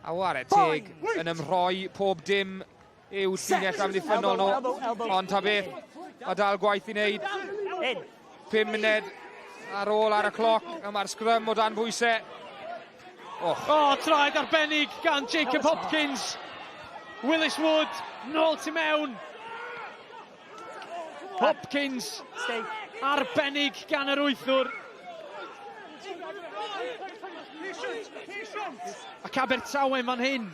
A ware teg yn ymrhoi pob dim i'w llinell amddiffynnol nhw. Ond ta beth, mae dal gwaith i wneud. 5 munud ar ôl ar y cloc, a mae'r sgrym o dan bwysau. Oh. Oh, traed arbennig gan Jacob Hopkins. Willis Wood, nôl tu mewn. Hopkins, arbennig gan yr wythwr. Ac Abertawe fan hyn.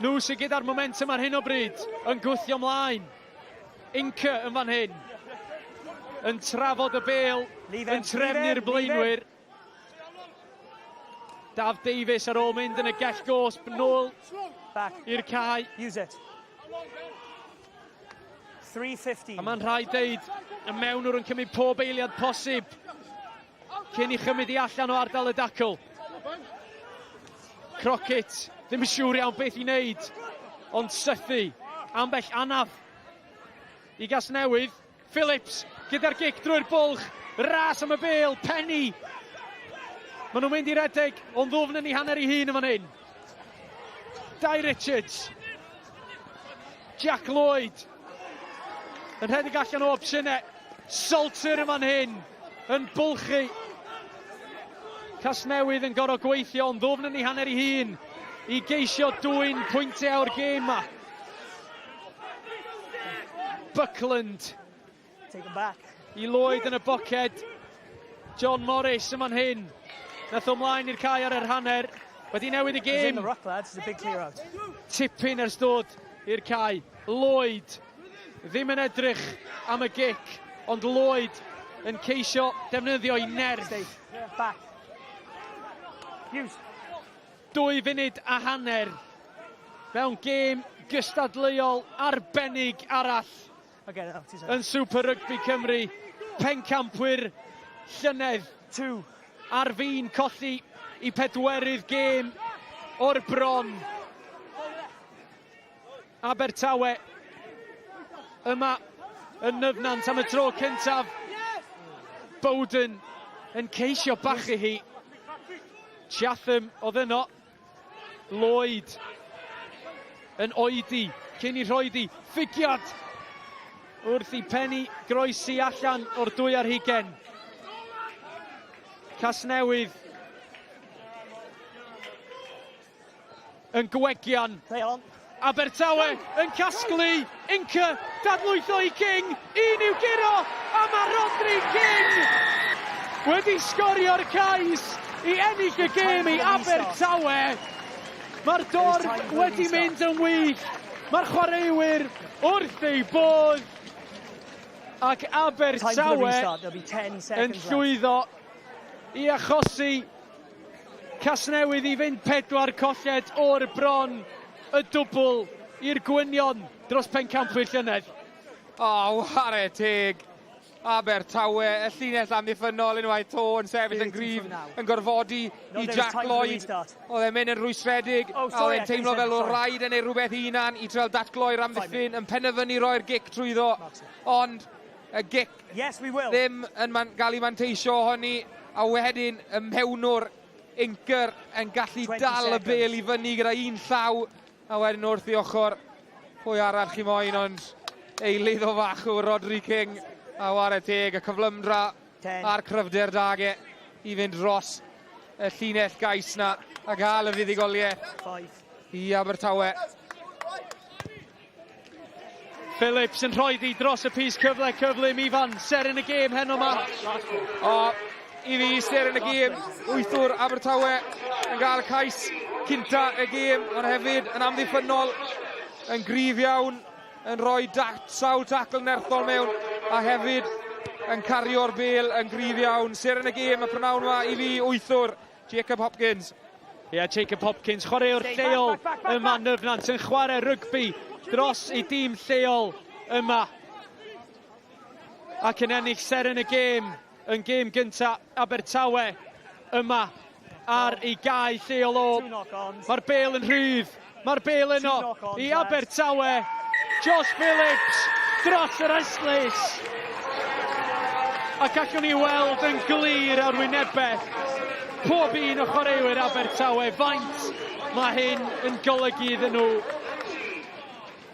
Nhw sydd gyda'r momentum ar hyn o bryd yn gwthio mlaen. Inca yn fan hyn. Yn trafod y bêl, yn trefnu'r blaenwyr. Daf Davies ar ôl mynd yn y gell gosb nôl i'r cae. Use it. 3.15. A mae'n rhaid deud, y mewnwr yn cymryd pob eiliad posib cyn i chymryd i allan o ardal y dacl. Crockett, ddim yn siŵr iawn beth i wneud, ond sythu, ambell anaf i Gasnewydd. Phillips gyda'r gic drwy'r bwlch, ras am y bêl, Penny. Maen nhw'n mynd i redeg, ond ddwfn yn ei hanner ei hun yn fan hyn. Dai Richards. Jack Lloyd. Yn rhedeg allan o opsiynau. Salter yn fan hyn. Yn bwlchu. Casnewydd yn gorfod gweithio ond ddwfn yn ei hanner ei hun i geisio dwyn pwyntiau o'r gêm ma. Buckland. Take him back. I Lloyd yn y boced. John Morris yn fan hyn. Nath o mlaen i'r cae ar yr hanner. Wedi newid y gêm. In the ruck, lads. It's a big clear out. Tipyn ers dod i'r cae. Lloyd ddim yn edrych am y gic, ond Lloyd yn ceisio defnyddio ei nerth. Back. Use. 2 funud a hanner mewn gêm gystadleuol arbennig arall yn Super Rugby Cymru. Pencampwyr llynedd ar fin colli i pedwerydd gêm o'r bron. Abertawe yma yn Nyfnant am y tro cyntaf. Bowden yn ceisio bachu hi. Chatham oedd yno. Lloyd yn oedi cyn i rhoedi. Ffigiad wrth i Penny groesi allan o'r 22. Casnewydd yn gwegian. Play on. Abertawe yn casglu, Inca dadlwytho i King, un i'w guro, a mae Rhodri King wedi sgorio'r cais i ennill y gêm i Abertawe. Mae'r dorf wedi mynd yn wych, mae'r chwaraewyr wrth eu bodd, ac Abertawe yn llwyddo i achosi Casnewydd i fynd pedwar colled o'r bron, y dwbl i'r gwynion dros pencampwyr llynedd. O, oh, whare teg. Abertawe, y llinell amddiffynnol unwaith to yn sefyll yn gryf, yn gorfodi i Jack Lloyd. Oedd e'n mynd yn rwystredig, oh, a oedd e'n teimlo fel oedd rhaid yn ei rhywbeth hunan i treul datgloi'r amddiffyn, yn penderfynu roi'r gic trwyddo, ond y gic yes, we will. ddim yn man, gael ei manteisio ohoni, a wedyn y mewnwr Inker yn gallu dal y bel i fyny gyda un llaw, a wedyn wrth i ochr pwy arall chi moyn, ond eilydd o fach yw Rodri King, a ware teg, y cyflymdra a'r cryfder dag e i fynd dros y llinell gais na a gael y fuddugoliaeth i Abertawe. Phillips yn rhoi di dros y pys cyfle cyflym Ifan, seren y gêm heno ma. O, i fi, seren y gêm, wythwr Abertawe yn gael y cais cynta y gêm, ond hefyd yn amddiffynnol, yn gryf iawn, yn rhoi sawl tacl nerthol mewn, a hefyd yn cario'r bel yn gryf iawn. Seren y gêm y prynawn yma i fi, wythwr, Jacob Hopkins. Ie, yeah, Jacob Hopkins, chwaraewr lleol yma Nyfnant yn chwarae rygbi dros ei dîm lleol yma. Ac yn ennill seren y gêm yn gêm gynta Abertawe yma ar ei gae lleol o. Mae'r bêl yn rhydd. Mae'r bêl yno i Abertawe. Josh Phillips dros yr esllys. Ac allwn ni weld yn glir ar wynebau pob un o chwaraewyr Abertawe faint mae hyn yn golygu iddyn nhw.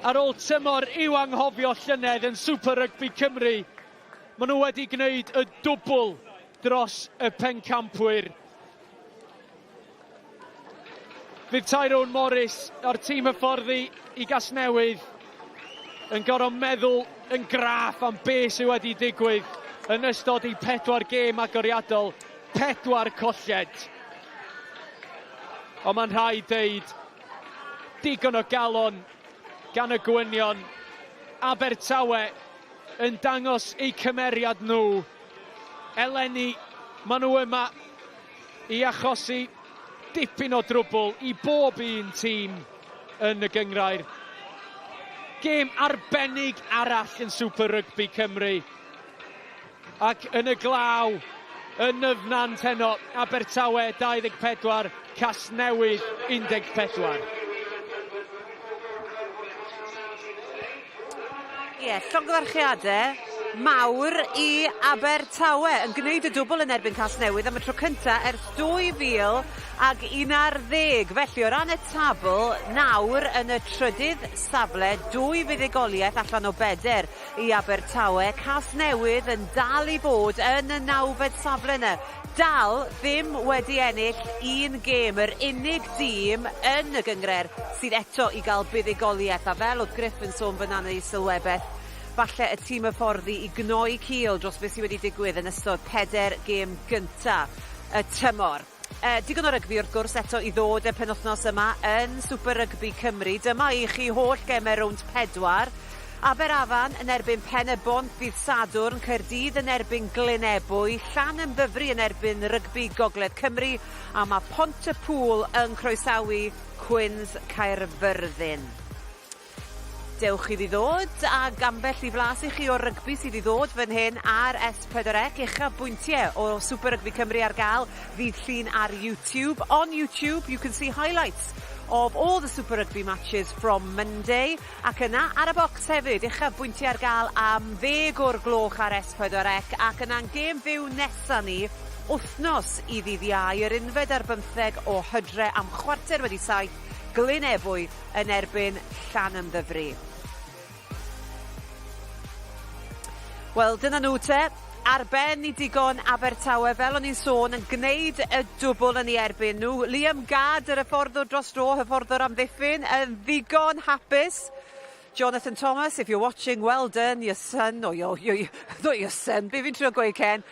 Ar ôl tymor i'w anghofio llynedd yn Super Rugby Cymru, maen nhw wedi gwneud y dwbl dros y pencampwyr. Fydd Tyrone Morris a'r tîm hyfforddi i Gasnewydd yn gorfod meddwl yn graff am beth sydd wedi digwydd yn ystod eu pedwar gêm agoriadol, pedwar colled. Ond mae'n rhaid deud, digon o galon gan y gwynion. Abertawe yn dangos eu cymeriad nhw. Eleni, maen nhw yma i achosi dipyn o drwbl i bob un tîm yn y gynghrair. Gêm arbennig arall yn Super Rugby Cymru. Ac yn y glaw, yn Nyfnant heno, Abertawe 24, Casnewydd 14. Ie, yeah, llongyfarchiadau mawr i Abertawe yn gwneud y dwbl yn erbyn Casnewydd am y tro cyntaf ers 2011. Felly, o ran y tabl, nawr yn y trydydd safle, dwy fuddugoliaeth allan o beder i Abertawe. Casnewydd yn dal i fod yn y nawfed safle yna. Dal ddim wedi ennill un gêm, yr unig dîm yn y gynghrair sydd eto i gael buddugoliaeth. A fel oedd Griff yn sôn fyna yn ei sylwebaeth, falle y tîm hyfforddi i gnoi cil dros beth sydd wedi digwydd yn ystod peder gêm gynta y tymor. Digon o rygbi wrth gwrs eto i ddod y penwythnos yma yn Super Rygbi Cymru. Dyma i chi holl gemau rownd pedwar. Aberafan yn erbyn Pen y Bont ddydd Sadwrn, Caerdydd yn erbyn Glynebwy, Llanymddyfri yn erbyn Rygbi Gogledd Cymru, a mae Pont-y-pŵl yn croesawu Cwins Caerfyrddin. Dewch iddi ddod ag ambell i flas i chi o'r rygbi sydd i ddod fan hyn ar S4C. Uchafbwyntiau o Super Rugby Cymru ar gael ddydd Llun ar YouTube. On YouTube you can see highlights of all the Super Rugby matches from Monday. Ac yna ar y bocs hefyd, uchafbwyntiau ar gael am 10 o'r gloch ar S4C ac yna'n gêm fyw nesa ni wythnos i ddydd Iau, yr 11 o Hydre am 7:15, Glyn Ebwy yn erbyn Llanymddyfri. Wel, dyna nhw te. Ar ben i digon Abertawe, fel o'n i'n sôn, yn gwneud y dwbl yn ei erbyn nhw. Liam Gad, yr hyfforddwr dros dro, hyfforddwr amddiffyn, yn ddigon hapus. Jonathan Thomas, if you're watching, well done, your son, or your, not your son, be fi'n trio gweud, Ken?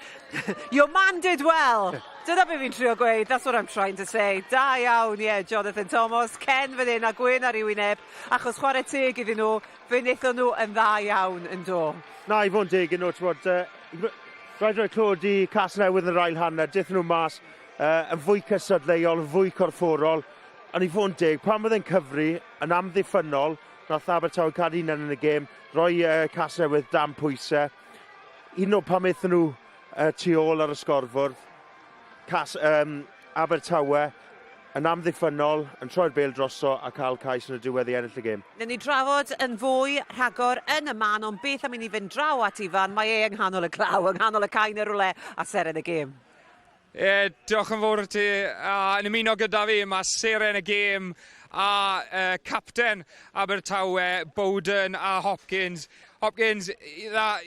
Your man did well. Dyna be fi'n trio gweud, that's what I'm trying to say. Da iawn, ie, yeah, Jonathan Thomas, Ken fan hyn a gwên ar ei wyneb, achos chwarae teg iddyn nhw, fe wnaethon nhw yn dda iawn yn do. Na, i fod yn deg yn nhw, ti'n rhaid rhoi clod i Casnewydd yn yr ail hanner, dethon nhw mas yn fwy cystadleuol, yn fwy corfforol, ond i fod yn deg, pan oedd e'n cyfri yn amddiffynnol, nath Abertawe cadw hunan yn y gêm, rhoi Casnewydd dan pwysau. Un o pan aethon nhw tu ôl ar y sgorfwrdd, Abertawe yn amddiffynnol, yn troi'r bêl droso a cael cais yn y diwedd i ennill y gêm. Newn ni drafod yn fwy rhagor yn y man, ond beth am i ni fynd draw at Ifan? Mae e yng nghanol y glaw, yng nghanol y cae neu rhywle a seren y gêm. E, diolch yn fawr i ti. A yn ymuno gyda fi, mae seren y gêm a capten Abertawe, Bowden a Hopkins. Hopkins,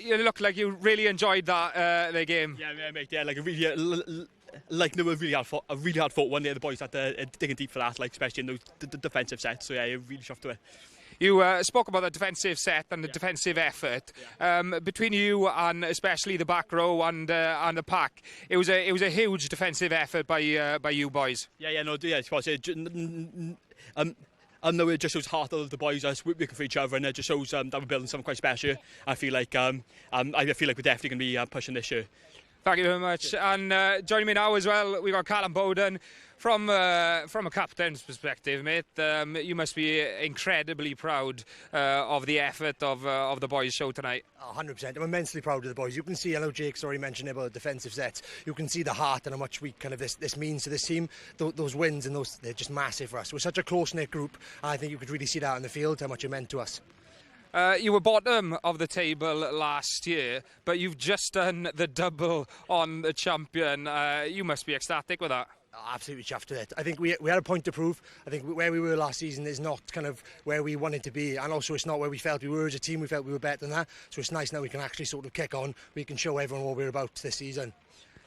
you look like you really enjoyed that the game. Yeah, mate, yeah, like a really, like no, a really hard fought one there. The boys had to digging deep for that, like especially in those defensive sets. So yeah, really chuffed to it. You spoke about the defensive set and the defensive effort between you and especially the back row and the pack. It was a huge defensive effort by you boys. Yeah, no, yeah, it's, no, it just shows heart of the boys us working for each other, and it just shows that we're building something quite special. I feel like we're definitely going to be pushing this year. Thank you very much. And joining me now as well, we've got Callum Bowden. From a captain's perspective, mate, you must be incredibly proud of the effort of the boys' show tonight. 100%. I'm immensely proud of the boys. You can see, I know Jake's already mentioned about the defensive sets. You can see the heart and how much we kind of this means to this team. Those wins and those, they're just massive for us. We're such a close-knit group, and I think you could really see that in the field, how much it meant to us. You were bottom of the table last year, but you've just done the double on the champion. You must be ecstatic with that. Oh, absolutely chuffed with it. I think we had a point to prove. I think where we were last season is not kind of where we wanted to be, and also it's not where we felt we were as a team. We felt we were better than that. So it's nice now we can actually sort of kick on. We can show everyone what we're about this season.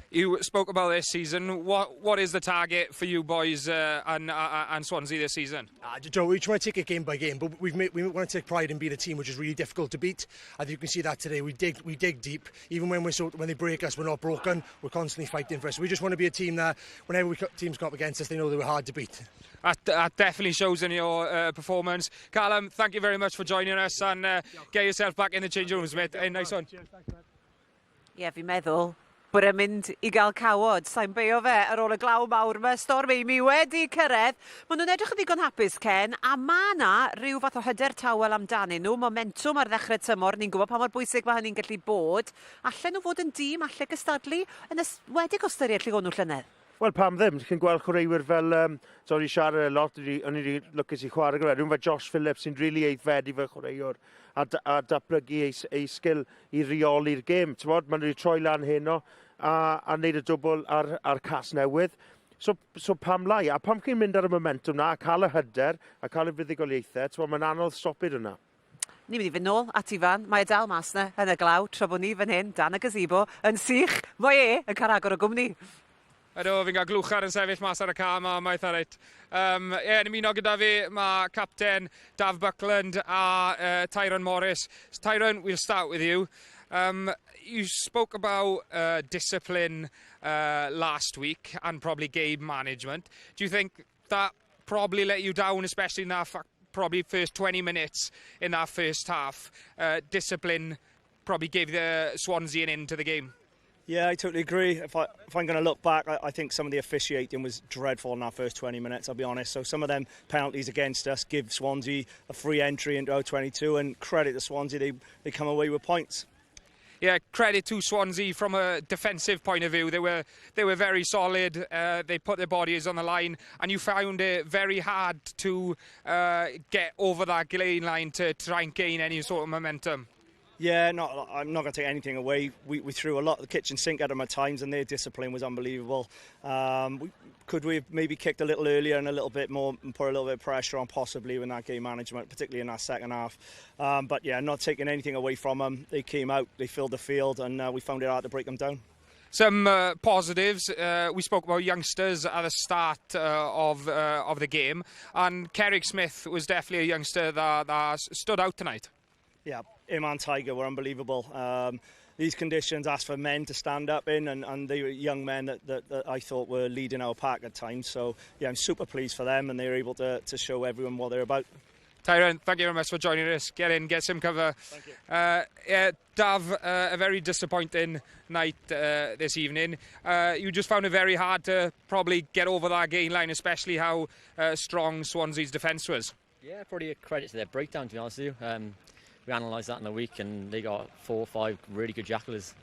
You spoke about this season. What is the target for you boys and Swansea this season? Joe, we try to take it game by game, but we want to take pride in being a team which is really difficult to beat. I think you can see that today. We dig deep. Even when they break us, we're not broken. We're constantly fighting for us. We just want to be a team that whenever teams come up against us, they know they were hard to beat. That definitely shows in your performance. Callum, thank you very much for joining us, and get yourself back in the changing rooms, mate. Hey, nice one. Cheers, thanks, mate. Ie, yeah, fi'n meddwl bod e'n mynd i gael cawod. Sa'n beio fe ar ôl y glaw mawr yma, Storm Amy wedi cyrraedd. Maen nhw'n edrych yn ddigon hapus, Ken, a mae yna rhyw fath o hyder tawel amdanyn nhw. Momentum ar ddechrau tymor, ni'n gwybod pa mor bwysig mae hynny'n gallu bod. Allen nhw fod yn dîm, alle gystadlu, yn enwedig o ystyried lle o'n nhw llynedd? Wel, pam ddim? Chi'n gweld chwaraewyr fel, so o'n i siarad a lot, o'n i wedi lwcus i chwarae gyda, rhywun fel Josh Phillips sy'n rili aeddfedu fel chwaraewr a datblygu ei sgil i reoli'r gêm. T'mod, maen nhw wedi troi lan heno a wneud y dwbl ar Casnewydd. So pam lai? A pam chi'n mynd ar y momentum na, a cael y hyder, a cael y fuddugoliaethau, t'mod, mae'n anodd stopio hwnna. Ni'n mynd i fynd nôl at Ifan. Mae e dal mas na yn y glaw, tra bod ni fan hyn, dan y gazebo, yn sych. Mae e yn cael agor o gwmni. Ydw, fi'n cael glwchar yn sefyll mas ar y ca yma, mae eitha reit. Ie, yn ymuno gyda fi, mae capten Daf Buckland a Tyrone Morris. So, Tyrone, we'll start with you. You spoke about discipline last week and probably game management. Do you think that probably let you down, especially in that probably first 20 minutes in that first half? Discipline probably gave the Swansea an into the game. Yeah, I totally agree. If I'm going to look back, I think some of the officiating was dreadful in that first 20 minutes, I'll be honest. So some of them penalties against us give Swansea a free entry into our 22, and credit to Swansea, they come away with points. Yeah, credit to Swansea from a defensive point of view. They were very solid. They put their bodies on the line, and you found it very hard to get over that gain line to try and gain any sort of momentum. Yeah, no, I'm not going to take anything away. We threw a lot of the kitchen sink at them at times, and their discipline was unbelievable. Could we have maybe kicked a little earlier and a little bit more and put a little bit of pressure on, possibly, in that game management, particularly in that second half. But yeah, not taking anything away from them. They came out, they filled the field, and we found it hard to break them down. Some positives. We spoke about youngsters at the start of the game, and Kerrick Smith was definitely a youngster that stood out tonight. Yeah, him and Tiger were unbelievable. These conditions asked for men to stand up in, and they were young men that I thought were leading our pack at times. So, yeah, I'm super pleased for them, and they were able to show everyone what they're about. Tyrone, thank you very much for joining us. Get in, get some cover. Thank you. Yeah, Dav, a very disappointing night this evening. You just found it very hard to probably get over that gain line, especially how strong Swansea's defence was. Yeah, probably a credit to their breakdown, to be honest with you. We analysed that in the week, and they got four or five really good jackalers.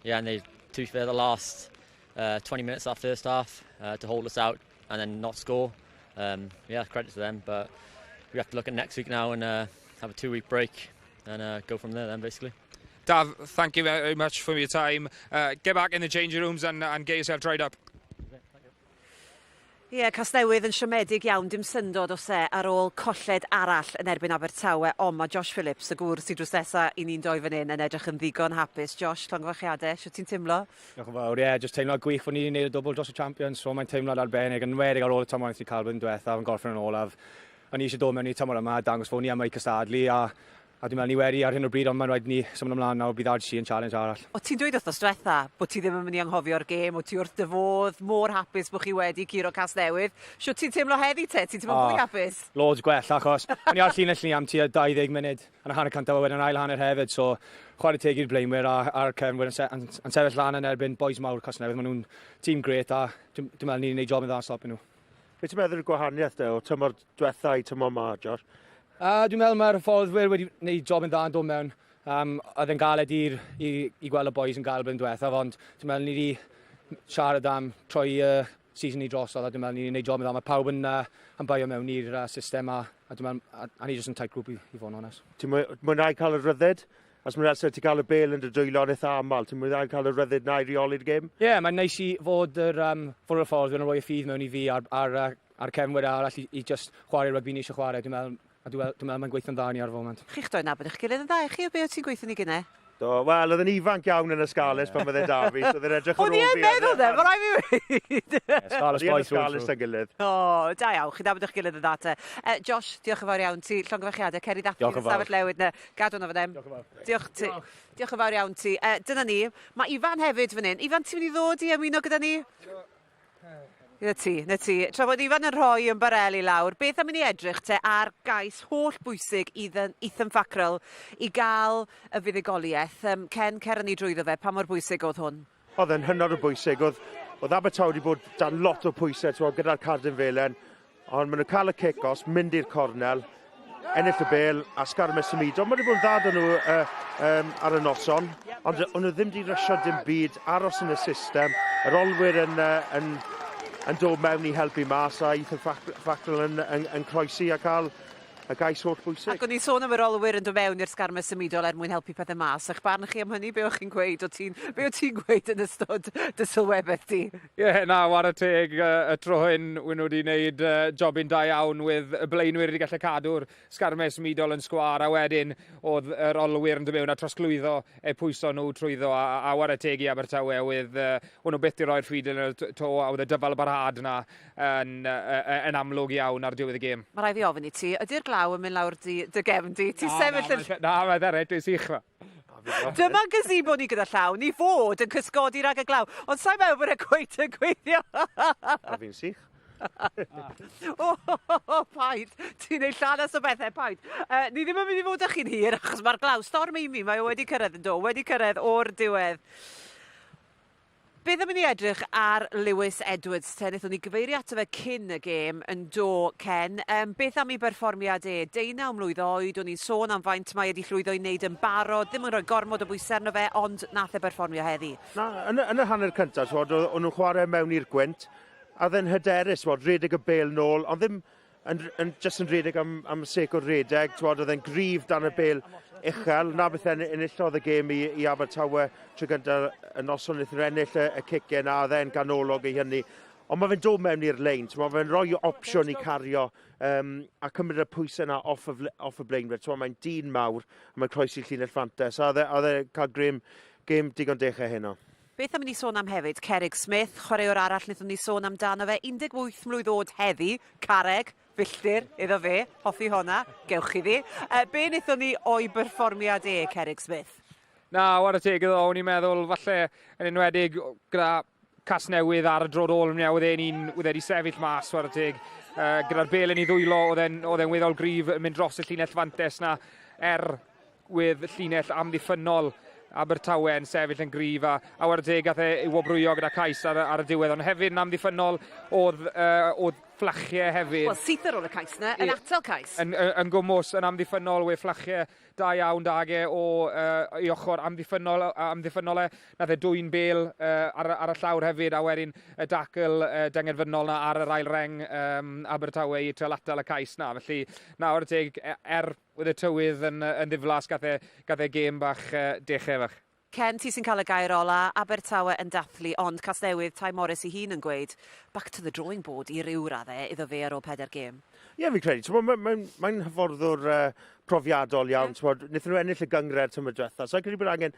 Yeah, and they, to be fair, the last 20 minutes of that first half to hold us out and then not score. Yeah, credit to them. But we have to look at next week now and have a 2-week break and go from there then, basically. Dav, thank you very much for your time. Get back in the changing rooms and get yourself dried up. Ie, yeah, Casnewydd yn siomedig iawn, dim syndod os e ar ôl colled arall yn erbyn Abertawe, ond mae Josh Phillips, y gŵr sydd drws nesa i ni'n doi fan hyn, yn edrych yn ddigon hapus. Josh, llongyfarchiadau, sut ti'n teimlo? Diolch yn fawr, ie, yeah, just teimlad gwych fod ni wedi gwneud y dwbl dros y Champions, so mae'n teimlad arbennig, yn enwedig ar ôl y tymor ni cael blwyddyn diwethaf yn gorffen yn olaf. O'n i eisiau dod mewn i tymor yma, dangos fod ni yma i cystadlu, a A dwi'n meddwl ni wedi ar hyn o bryd, ond mae'n rhaid ni symud ymlaen nawr, bydd RGC yn challenge arall. O ti'n dweud wythnos diwetha bod ti ddim yn mynd i anghofio'r gêm, o ti wrth dy fodd, mor hapus bod chi wedi curo Casnewydd. Shwt ti'n teimlo heddi te? Ti'n teimlo fwy hapus? Loads gwell, achos o'n i ar llinell ni am tua 20 munud yn y hanner cyntaf a wedyn yn ail hanner hefyd, so chwarae teg i'r blaenwyr a, a'r cefnwyr yn, se yn, yn sefyll lan yn erbyn boys mawr Casnewydd. Maen nhw'n tîm grêt a dwi'n dwi meddwl ni'n gwneud job yn dda yn stopio nhw. Be ti'n meddwl yw'r gwahaniaeth de o tymor diwetha i tymor ma, Josh? Dwi'n meddwl mae'r hyfforddwyr wedi gwneud job yn dda yn dod mewn. Um, oedd e'n galed i'r, i, i gweld y boys yn gael blwyddyn diwethaf, ond dwi'n meddwl ni wedi siarad am troi y uh, season ni drosodd a dwi'n meddwl ni wedi gwneud job yn dda. Mae pawb yn, uh, yn baio mewn i'r uh, system a, a dwi'n meddwl, a, a ni jyst yn tight group i, i fod yn onest. Ti'n mwynhau cael y rhyddid? As mae'n amser ti'n cael y bel yn dy dwylo yn eitha aml, ti'n mwynhau cael y rhyddid na i reoli'r gêm? Ie, yeah, mae'n neis i fod yr, um, fod yr ffordd yn rhoi y ffydd mewn i fi a'r, ar, ar cefnwyr arall i, i just chwarae rygbi ni eisiau chwarae. Dwi'n meddwl, a dwi'n meddwl, dwi meddwl mae'n gweithio'n dda ni ar y foment. Chi'ch doi nabod eich gilydd yn dda, chi o be o ti'n gweithio ni gynnau? Do, wel, oedd yn ifanc iawn yn y Scarlets pan oedd e da fi, so oedd e'n edrych ar ôl fi. O'n i yn meddwl de, mae rhaid fi weud. Scarlets boy through and through. gilydd. O, da iawn, chi nabod eich gilydd yn dda te. Uh, Josh, diolch yn fawr iawn ti, llongyfarchiadau, cer i ddathlu yn ystafell newid na. Gadw hwnna fan hyn. Diolch yn fawr. Diolch ti. Diolch yn fawr iawn ti. Uh, dyna ni. Mae Ifan hefyd fan hyn. Ifan, ti'n mynd i ddod i ymuno gyda ni? Na ti, na ti. Tra bod Ifan yn rhoi yn barel i lawr, beth am i ni edrych te ar gais holl bwysig Ethan, Ethan Fackrell i gael y fuddugoliaeth. Um, Ken, cer ni drwyddo fe, pa mor bwysig oedd hwn? Oedd e'n hynod o bwysig. Oedd, oedd Abertawe wedi bod dan lot o pwysau gyda'r cardyn felen, Ond maen nhw'n cael y cic os, mynd i'r cornel, ennill y bel a sgarmes symudol. Mae wedi bod yn dda dyn nhw uh, um, ar y noson, ond o'n nhw ddim wedi rysio dim byd, aros yn y system. Yr olwyr yn, uh, yn, yn dod mewn i helpu mas a Ethan Fackrell yn, yn, yn croesi a cael y gais holl bwysig. Ac o'n i'n sôn am yr olwyr yn dod mewn i'r sgarmes symudol er mwyn helpu pethau mas. Eich barn chi am hynny, be o'ch chi'n gweud? O ti'n, be o ti'n gweud yn ystod dy sylwebaeth di? Ie, yeah, na, war y teg y tro hyn, wyn nhw wedi gwneud uh, jobyn da iawn with y blaenwyr wedi gallu cadw'r sgarmes symudol yn sgwar, a wedyn oedd yr olwyr yn dod mewn a trosglwyddo eu pwyso nhw trwyddo, a, a war y teg i Abertawe, oedd uh, nhw byth i roi'r ffidil yn y to, a oedd y dyfal barhad yna yn, uh, yn amlwg iawn ar diwedd y gêm. Mae rhaid fi ofyn i ti, ydy'r glaw yn mynd lawr di, dy gefn di? Ti'n sefyll yn... Na, mae'n dda, dwi'n sych fa. Dyma gazebo ni gyda llaw, ni fod yn cysgodi rhag y glaw, ond sa'n meddwl bod e cweit yn gweithio. A fi'n sych. o, oh, paid. Ti'n neud llanas o bethau, paid. Uh, ni ddim yn mynd i fod â chi'n hir, achos mae'r glaw, Storm Amy, mae o wedi cyrraedd yn do, wedi cyrraedd o'r diwedd. Beth am i ni edrych ar Lewis Edwards te? Wnaethon ni gyfeirio ato fe cyn y gêm yn do, Ken. Um, beth am ei berfformiad e? Deunaw mlwydd oed, o'n i'n sôn am faint mae wedi llwyddo i wneud yn barod, ddim yn rhoi gormod o bwysau arno fe, ond nath e berfformio heddi. Na, yn, yn y hanner cyntaf, o'n nhw'n chwarae mewn i'r gwynt, a oedd e'n hyderus, twod, rhedeg y bel nôl, ond ddim yn, yn, just yn rhedeg am, am sake o rhedeg, twod, oedd e'n gryf dan y bel uchel, na beth enillodd y gêm i, i Abertawe tro gyntaf y noson wnaeth nhw ennill y, y ciciau na, oedd e'n ganolog i hynny. Ond mae fe'n dod mewn i'r lein, mae fe'n rhoi opsiwn i cario um, a cymryd y pwysau na off y, off y blaenwyr. Mae'n dyn mawr, a mae'n croesi llinell fantes. A oedd e cael gêm, gêm digon dechrau heno. Beth am i ni sôn am hefyd, Cerig Smith, chwaraewr arall wnaethon ni sôn amdano fe, 18 mlwydd oed heddi, carreg, filltir iddo fe, hoffi honna, gewch chi ddi. Uh, be wnaethon ni o'i berfformiad e, Cerig Smith? Na, war y teg iddo, o'n i'n meddwl, falle yn enwedig gyda Casnewydd ar y dro ôl yn oedd e'n un, oedd e wedi sefyll mas, war y teg, uh, gyda'r bel yn ei ddwylo, oedd e'n oedd weddol gryf yn mynd dros y llinell fantes na, er wedd llinell amddiffynnol Abertawe yn sefyll yn gryf a, a war y teg gath e ei wobrwyo gyda cais ar, ar y diwedd, ond hefyd yn amddiffynnol oedd, uh, oedd fflachiau hefyd. Wel, syth ar ôl y cais na, yn atal cais. Yn, yn, yn gwmws, yn amddiffynnol, we fflachiau da iawn dag e o uh, ei ochr amddiffynnol, amddiffynnol e. Nath e dwy'n bel uh, ar, ar y llawr hefyd, a wedyn y dacl uh, dyngedfynol na ar yr ail reng um, Abertawe i trial atal y cais na. Felly, na, o'r teg, er oedd y tywydd yn, yn ddiflas, gath e, gath e gêm bach uh, dechau fach. Ken, ti sy'n cael y gair ola, Abertawe yn dathlu, ond Casnewydd, Ty Morris ei hun yn gweud, back to the drawing board i ryw raddau iddo fe ar ôl pedair gêm. Ie, yeah, fi'n credu. Mae'n mae, mae hyfforddwr uh, profiadol iawn. Yeah. Wnaethon nhw ennill y gynghrair tymor diwetha. So, credu bod angen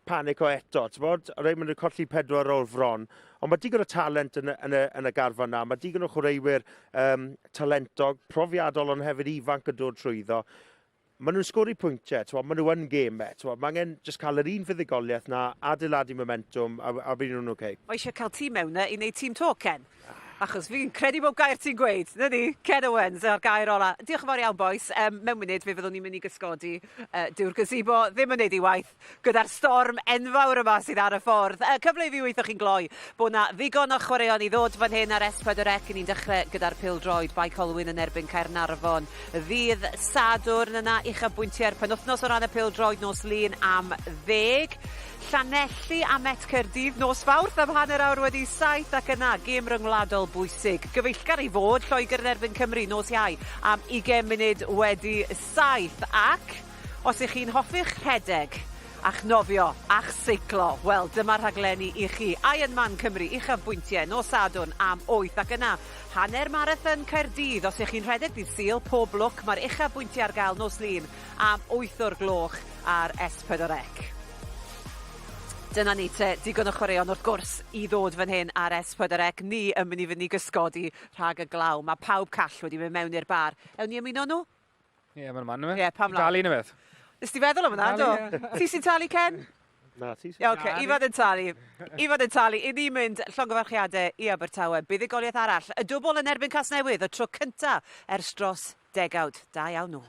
panic o eto. T'mod, rei maen nhw'n colli pedwar o'r fron, ond mae digon o talent yn y, yn y, yn y garfan na. Mae digon o chwaraewyr um, talentog, profiadol ond hefyd ifanc yn dod trwyddo. Maen nhw'n sgori pwyntiau, t'mod, maen nhw yn gêm e, t'mod, mae angen jyst cael yr un fuddugoliaeth 'na, adeiladu momentum, a, a bydd nhw'n oce. Mae eisiau cael ti mewn 'na i wneud team talk, Ken. Achos fi'n credu bob gair ti'n gweud. 'Na ni, Ken Owens a'r gair ola. Diolch yn fawr iawn, bois. Um, mewn munud fe fyddwn ni'n mynd i gysgodi. Uh, dyw'r gazebo ddim yn neud ei waith gyda'r storm enfawr yma sydd ar y ffordd. Uh, cyfle i fi weithio chi'n gloi bod na ddigon o chwaraeon i ddod fan hyn ar S4C. Ni'n dechrau gyda'r pêl-droed Bae Colwyn yn erbyn Caernarfon ddydd Sadwrn yna uchafbwyntiau'r penwythnos o ran y pêl-droed nos Lun am ddeg. Llanelli a Met Caerdydd nos Fawrth am hanner awr wedi saith ac yna gêm ryngwladol bwysig. Gyfeillgar i fod, Lloegr yn erbyn Cymru nos Iau am 20 munud wedi saith ac os ych chi'n hoffi'ch rhedeg a'ch nofio a'ch seiclo, wel dyma'r rhaglenni i chi. Ironman Cymru, uchafbwyntiau nos Sadwrn am 8 ac yna hanner marathon Caerdydd. Os ych chi'n rhedeg dydd Sul, pob lwc, mae'r uchafbwyntiau ar gael nos Lun am 8 o'r gloch ar S4C. Dyna ni te, digon o chwaraeon wrth gwrs i ddod fan hyn ar S4C. Ni yn mynd i fynd i gysgodi rhag y glaw. Mae pawb call wedi mynd mewn i'r bar. Ewn ni ymuno nhw? Ie, yeah, mae'n man yma. Ie, pam lai. Dalu na beth. Nes ti feddwl am hwnna, do? Ti sy'n talu, Ken? Na, ti sy'n. Ie, oce, Ifan yn talu. Ifan yn talu. I ni mynd llongyfarchiadau i Abertawe. Buddugoliaeth arall. Y dwbl yn erbyn Casnewydd, y tro cynta ers dros degawd. Da iawn nhw.